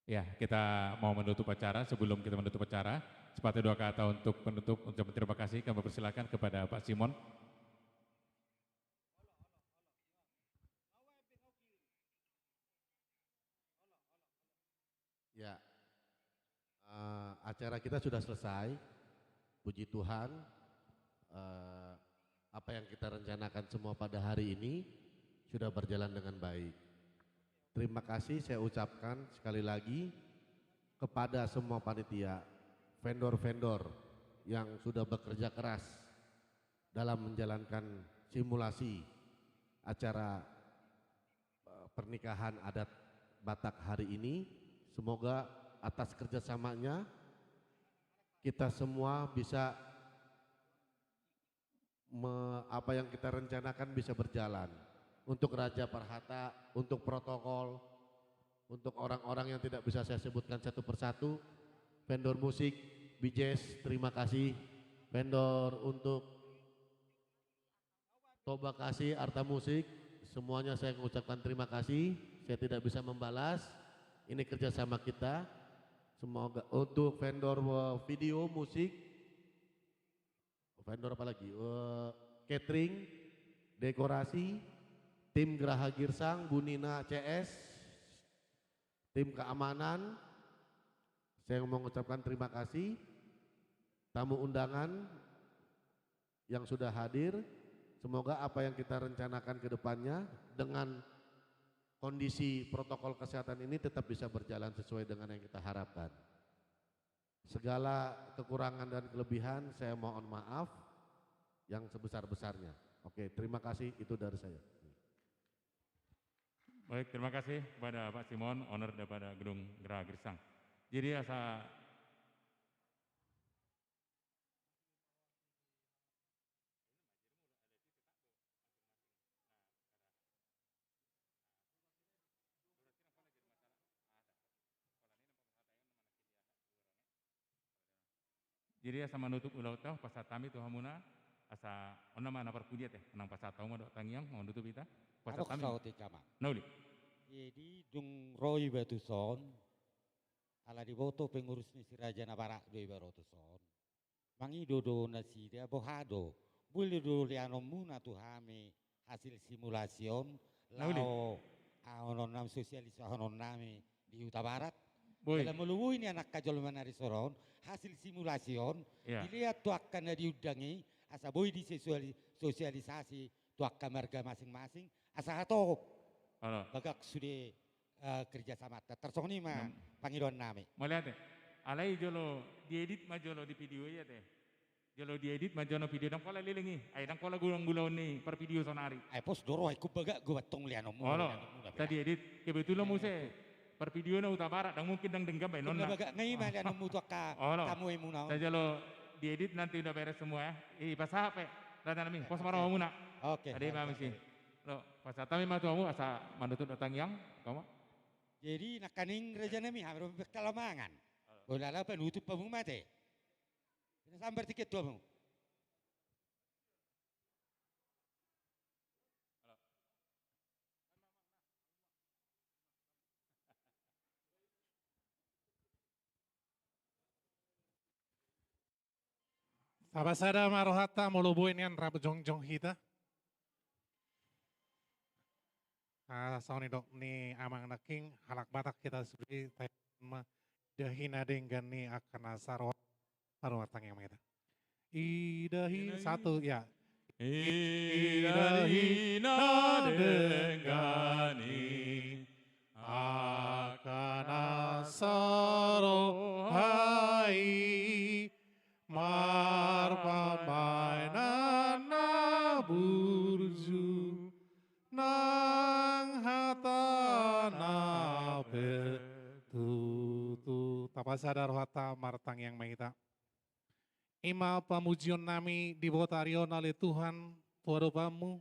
Ya, kita mau menutup acara. Sebelum kita menutup acara, sepatah dua kata untuk penutup, ucapan terima kasih kami persilakan kepada Pak Simon. Ya, eh, acara kita sudah selesai. Puji Tuhan, eh, apa yang kita rencanakan semua pada hari ini sudah berjalan dengan baik. Terima kasih saya ucapkan sekali lagi kepada semua panitia, vendor-vendor yang sudah bekerja keras dalam menjalankan simulasi acara eh, pernikahan adat Batak hari ini. Semoga atas kerjasamanya kita semua bisa me-, apa yang kita rencanakan bisa berjalan. Untuk Raja Parhata, untuk protokol, untuk orang-orang yang tidak bisa saya sebutkan satu persatu, vendor musik, B J S, terima kasih. Vendor untuk Toba Kasih, Arta Musik, semuanya saya mengucapkan terima kasih. Saya tidak bisa membalas. Ini kerjasama kita. Semoga untuk vendor, eh, video, musik, vendor apa lagi? Eh, catering, dekorasi, tim Graha Girsang, Bu Nina C S, tim keamanan, saya mengucapkan terima kasih. Tamu undangan, yang sudah hadir. Semoga apa yang kita rencanakan ke depannya dengan kondisi protokol kesehatan ini tetap bisa berjalan sesuai dengan yang kita harapkan. Segala kekurangan dan kelebihan, saya mohon maaf yang sebesar-besarnya. Oke, terima kasih, itu dari saya. Baik, terima kasih kepada Pak Simon, owner daripada Gedung Graha Girsang. Jadi asa Jadi asa manutup ulaonta, pasahat hami tu hamuna, asa on nama na parpudian te, unang pasahat hamu ma dohot tangiang, manutup hita. Pasahat hami. Adong saotik, Amang. Na uli. Jadi dung ro iba tuson, ala diboto pengurus ni si Raja Nabarat do iba ro tuson. Mangido do nasida boha do, boi do leanonmuna tu hami hasil simulasi on, na uli, laho ahononnami, sosialisahononnami di Hutabarat. Boi. Jala molo boi nian angka jolma na di son on, hasil simulasi on, ya, dilean tu angka na diundang i, asa boi disosiali-, sosialisasi tu angka marga masing-masing, asa hatop bagak sude, eh, kerjasamanta. Tarsongon i ma pangidoannami. Mauliate. Alai jolo diedit ma jolo di video i ate. Jolo diedit ma jolo video, ndang pola leleng i. Ai ndang pola gulang-gulang ni parvideo sonari. Ai pos do ro, ai ku bagak gue battong lianonmu. Olo, ta diedit. Kebetulan muse parvideona Hutabarat, ndang mungkin ndang denggan baenonna. Bagak ngai ma lianonmu tu angka tamu i muna on. Sai jolo diedit, nanti udah beres semua ya. Ipasahat pe rajanami, pos ma rohamuna. Oke. Ade ma misi. Lo, pasahat hami ma tu hamu asa manutup do tangiang, toma. Jadi nangkaning rajanami, hami ro bekal mangan. Bola la panutup hamu mate. Pinasambar tiket tu hamu. Tapasada ma rohanta molo boi nian rap jongjong hita. Ah, songon nidok ni amang nangkin, halak Batak hita sude, taida ma idahi na denggan ni angka na saroha. Martangiang ma hita. Idahi, satu, ya. Idahi na denggan ni angka na saroha i, marpambahenan na burju, nang hatana pe tutu. Tapasada rohanta, martangiang ma hita. I ma pamujionnami di botari on ale Tuhan, tu adopanmu.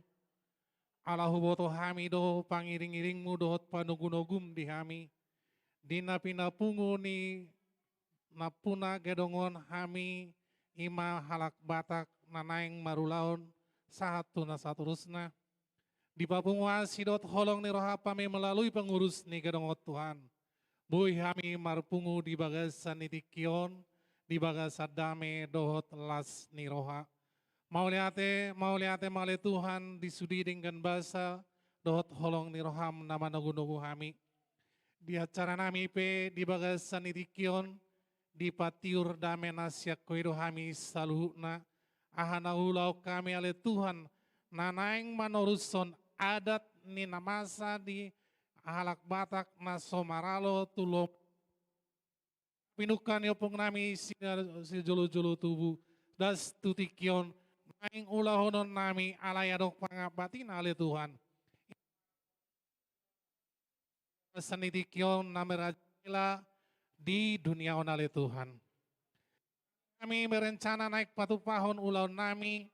Ala huboto hami do pangiring-iringmu dohot panogu-nogum di hami. Di na pinapungu ni nampuna gedong on hami, i ma halak Batak na naeng marulaon sahat tu na satorusna. Dipapungu asi dohot holong ni roham hami melalui pengurus ni gedong on Tuhan. Boi hami marpungu di bagasan ni tingki on, di bagasan dame dohot las ni roha. Mauliate, mauliate ma ale Tuhan di sude denggan basa dohot holong ni roham na manogu-nogu hami. Di acaranami pe di bagasan ni tingki on, dipatiur dame na sian Ho i do hami saluhutna, aha na huulahon hami ale Tuhan, na naeng manorushon adat ni na masa di halak Batak na so maralo tu lomo. Pinungka ni ompungnami sijolo-jolo tubu, das tu tingki on, naeng ulahononnami alai adong pangambatina ale Tuhan. Bagasan ni tingki on na mirajela di dunia on ale Tuhan. Hami merencana naeng patupahon ulaonnami,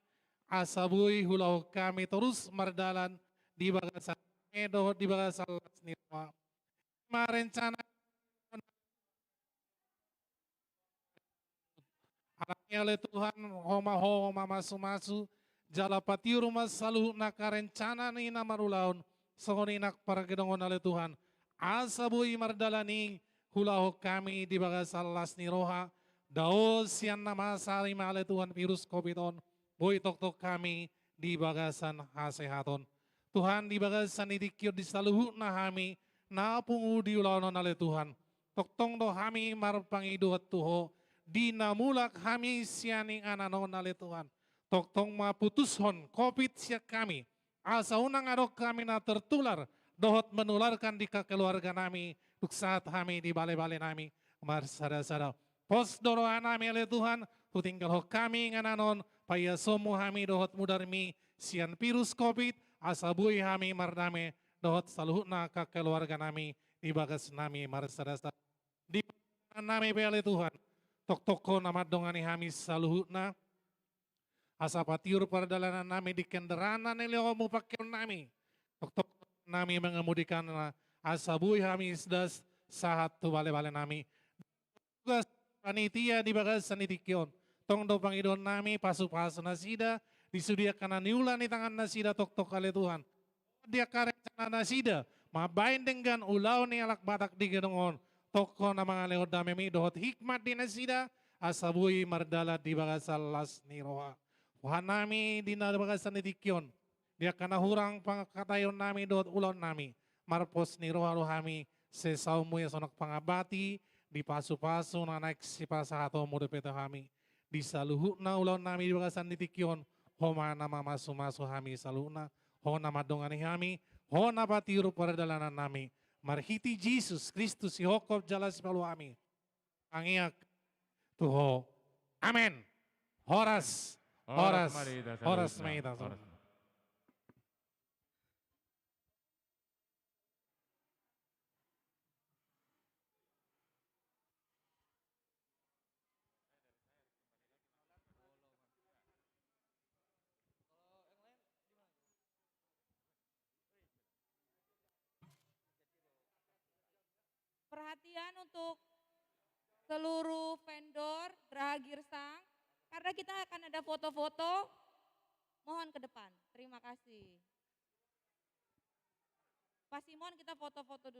asa boi huulahon hami torus mardalan di bagasan dame dohot di bagasan las ni roha. Merencana Alani ale Tuhan, Ho ma, Ho ma mamasu-masu, jala patiur ma saluhutna angka rencana ni na marulaon, songon i nang pargedongon ale Tuhan. Asa boi mardalan i huulahon hami di bagasan las ni roha, dao sian na masa i ma ale Tuhan virus covid on, boi tongtong hami di bagasan hasehaton. Tuhan, di bagasan ni tingki on di saluhutna hami na pungu di ulaon on ale Tuhan. Tongtong do hami marpangidoan tu Ho, di na mulak hami sian inganan on ale Tuhan. Tongtong ma putushon covid sian hami, asa unang adong hami na tertular dohot menularkan di keluarganami, dung sahat hami di bale-balenami marsada-sada. Pos do rohanami ale Tuhan, hutinggalhon hami inganan on, paiasonmu hami dohot mudarmi sian virus covid, asa boi hami mardame dohot saluhutna keluarganami di bagasnami marsada-sada. Di nami pe ale Tuhan, tongtong Ho na mandongani hami saluhutna, asa patiur pardalanannami di kendaraan na nilehonmu pangkeonnami, tongtong nami mengemudikanna, asa boi hami das sahat tu bale-balenami. Tugas panitia di bagasan ni tingki on, tong do pangidoannami pasu-pasu nasida, di sude angka na niula ni tangannasida tongtong ale Tuhan. Di angka rencana nasida mambahen denggan ulaon ni halak Batak di gedong on, tong Ho na mangalehon damemi dohot hikmat di nasida, asa boi mardalan di bagasan las ni roha. Tuhan nami, di na bagasan ni tingki on, di angka na hurang pangkataionnami dohot ulaonnami, marpos ni roha do hami, sesaonmu ia sonang pangambati, di pasu-pasu na naeng sipasahatonmu dope tu hami. di saluhutna ulaonnami di bagasan ni tingki on, Ho ma na mamasumasu hami saluhutna, Ho na mandongani hami, Ho na patiur pardalanannami. Marhite Jesus Kristus, sihophop jala sipalua hami, tangiang tu Ho. Amen. Horas, horas, horas ma di hita saluhutna. Horas ma di hita saluhutna. Horas. Perhatian untuk seluruh vendor Graha Girsang, karena kita akan ada foto-foto, mohon ke depan. Terima kasih. Pak Simon, kita foto-foto dulu.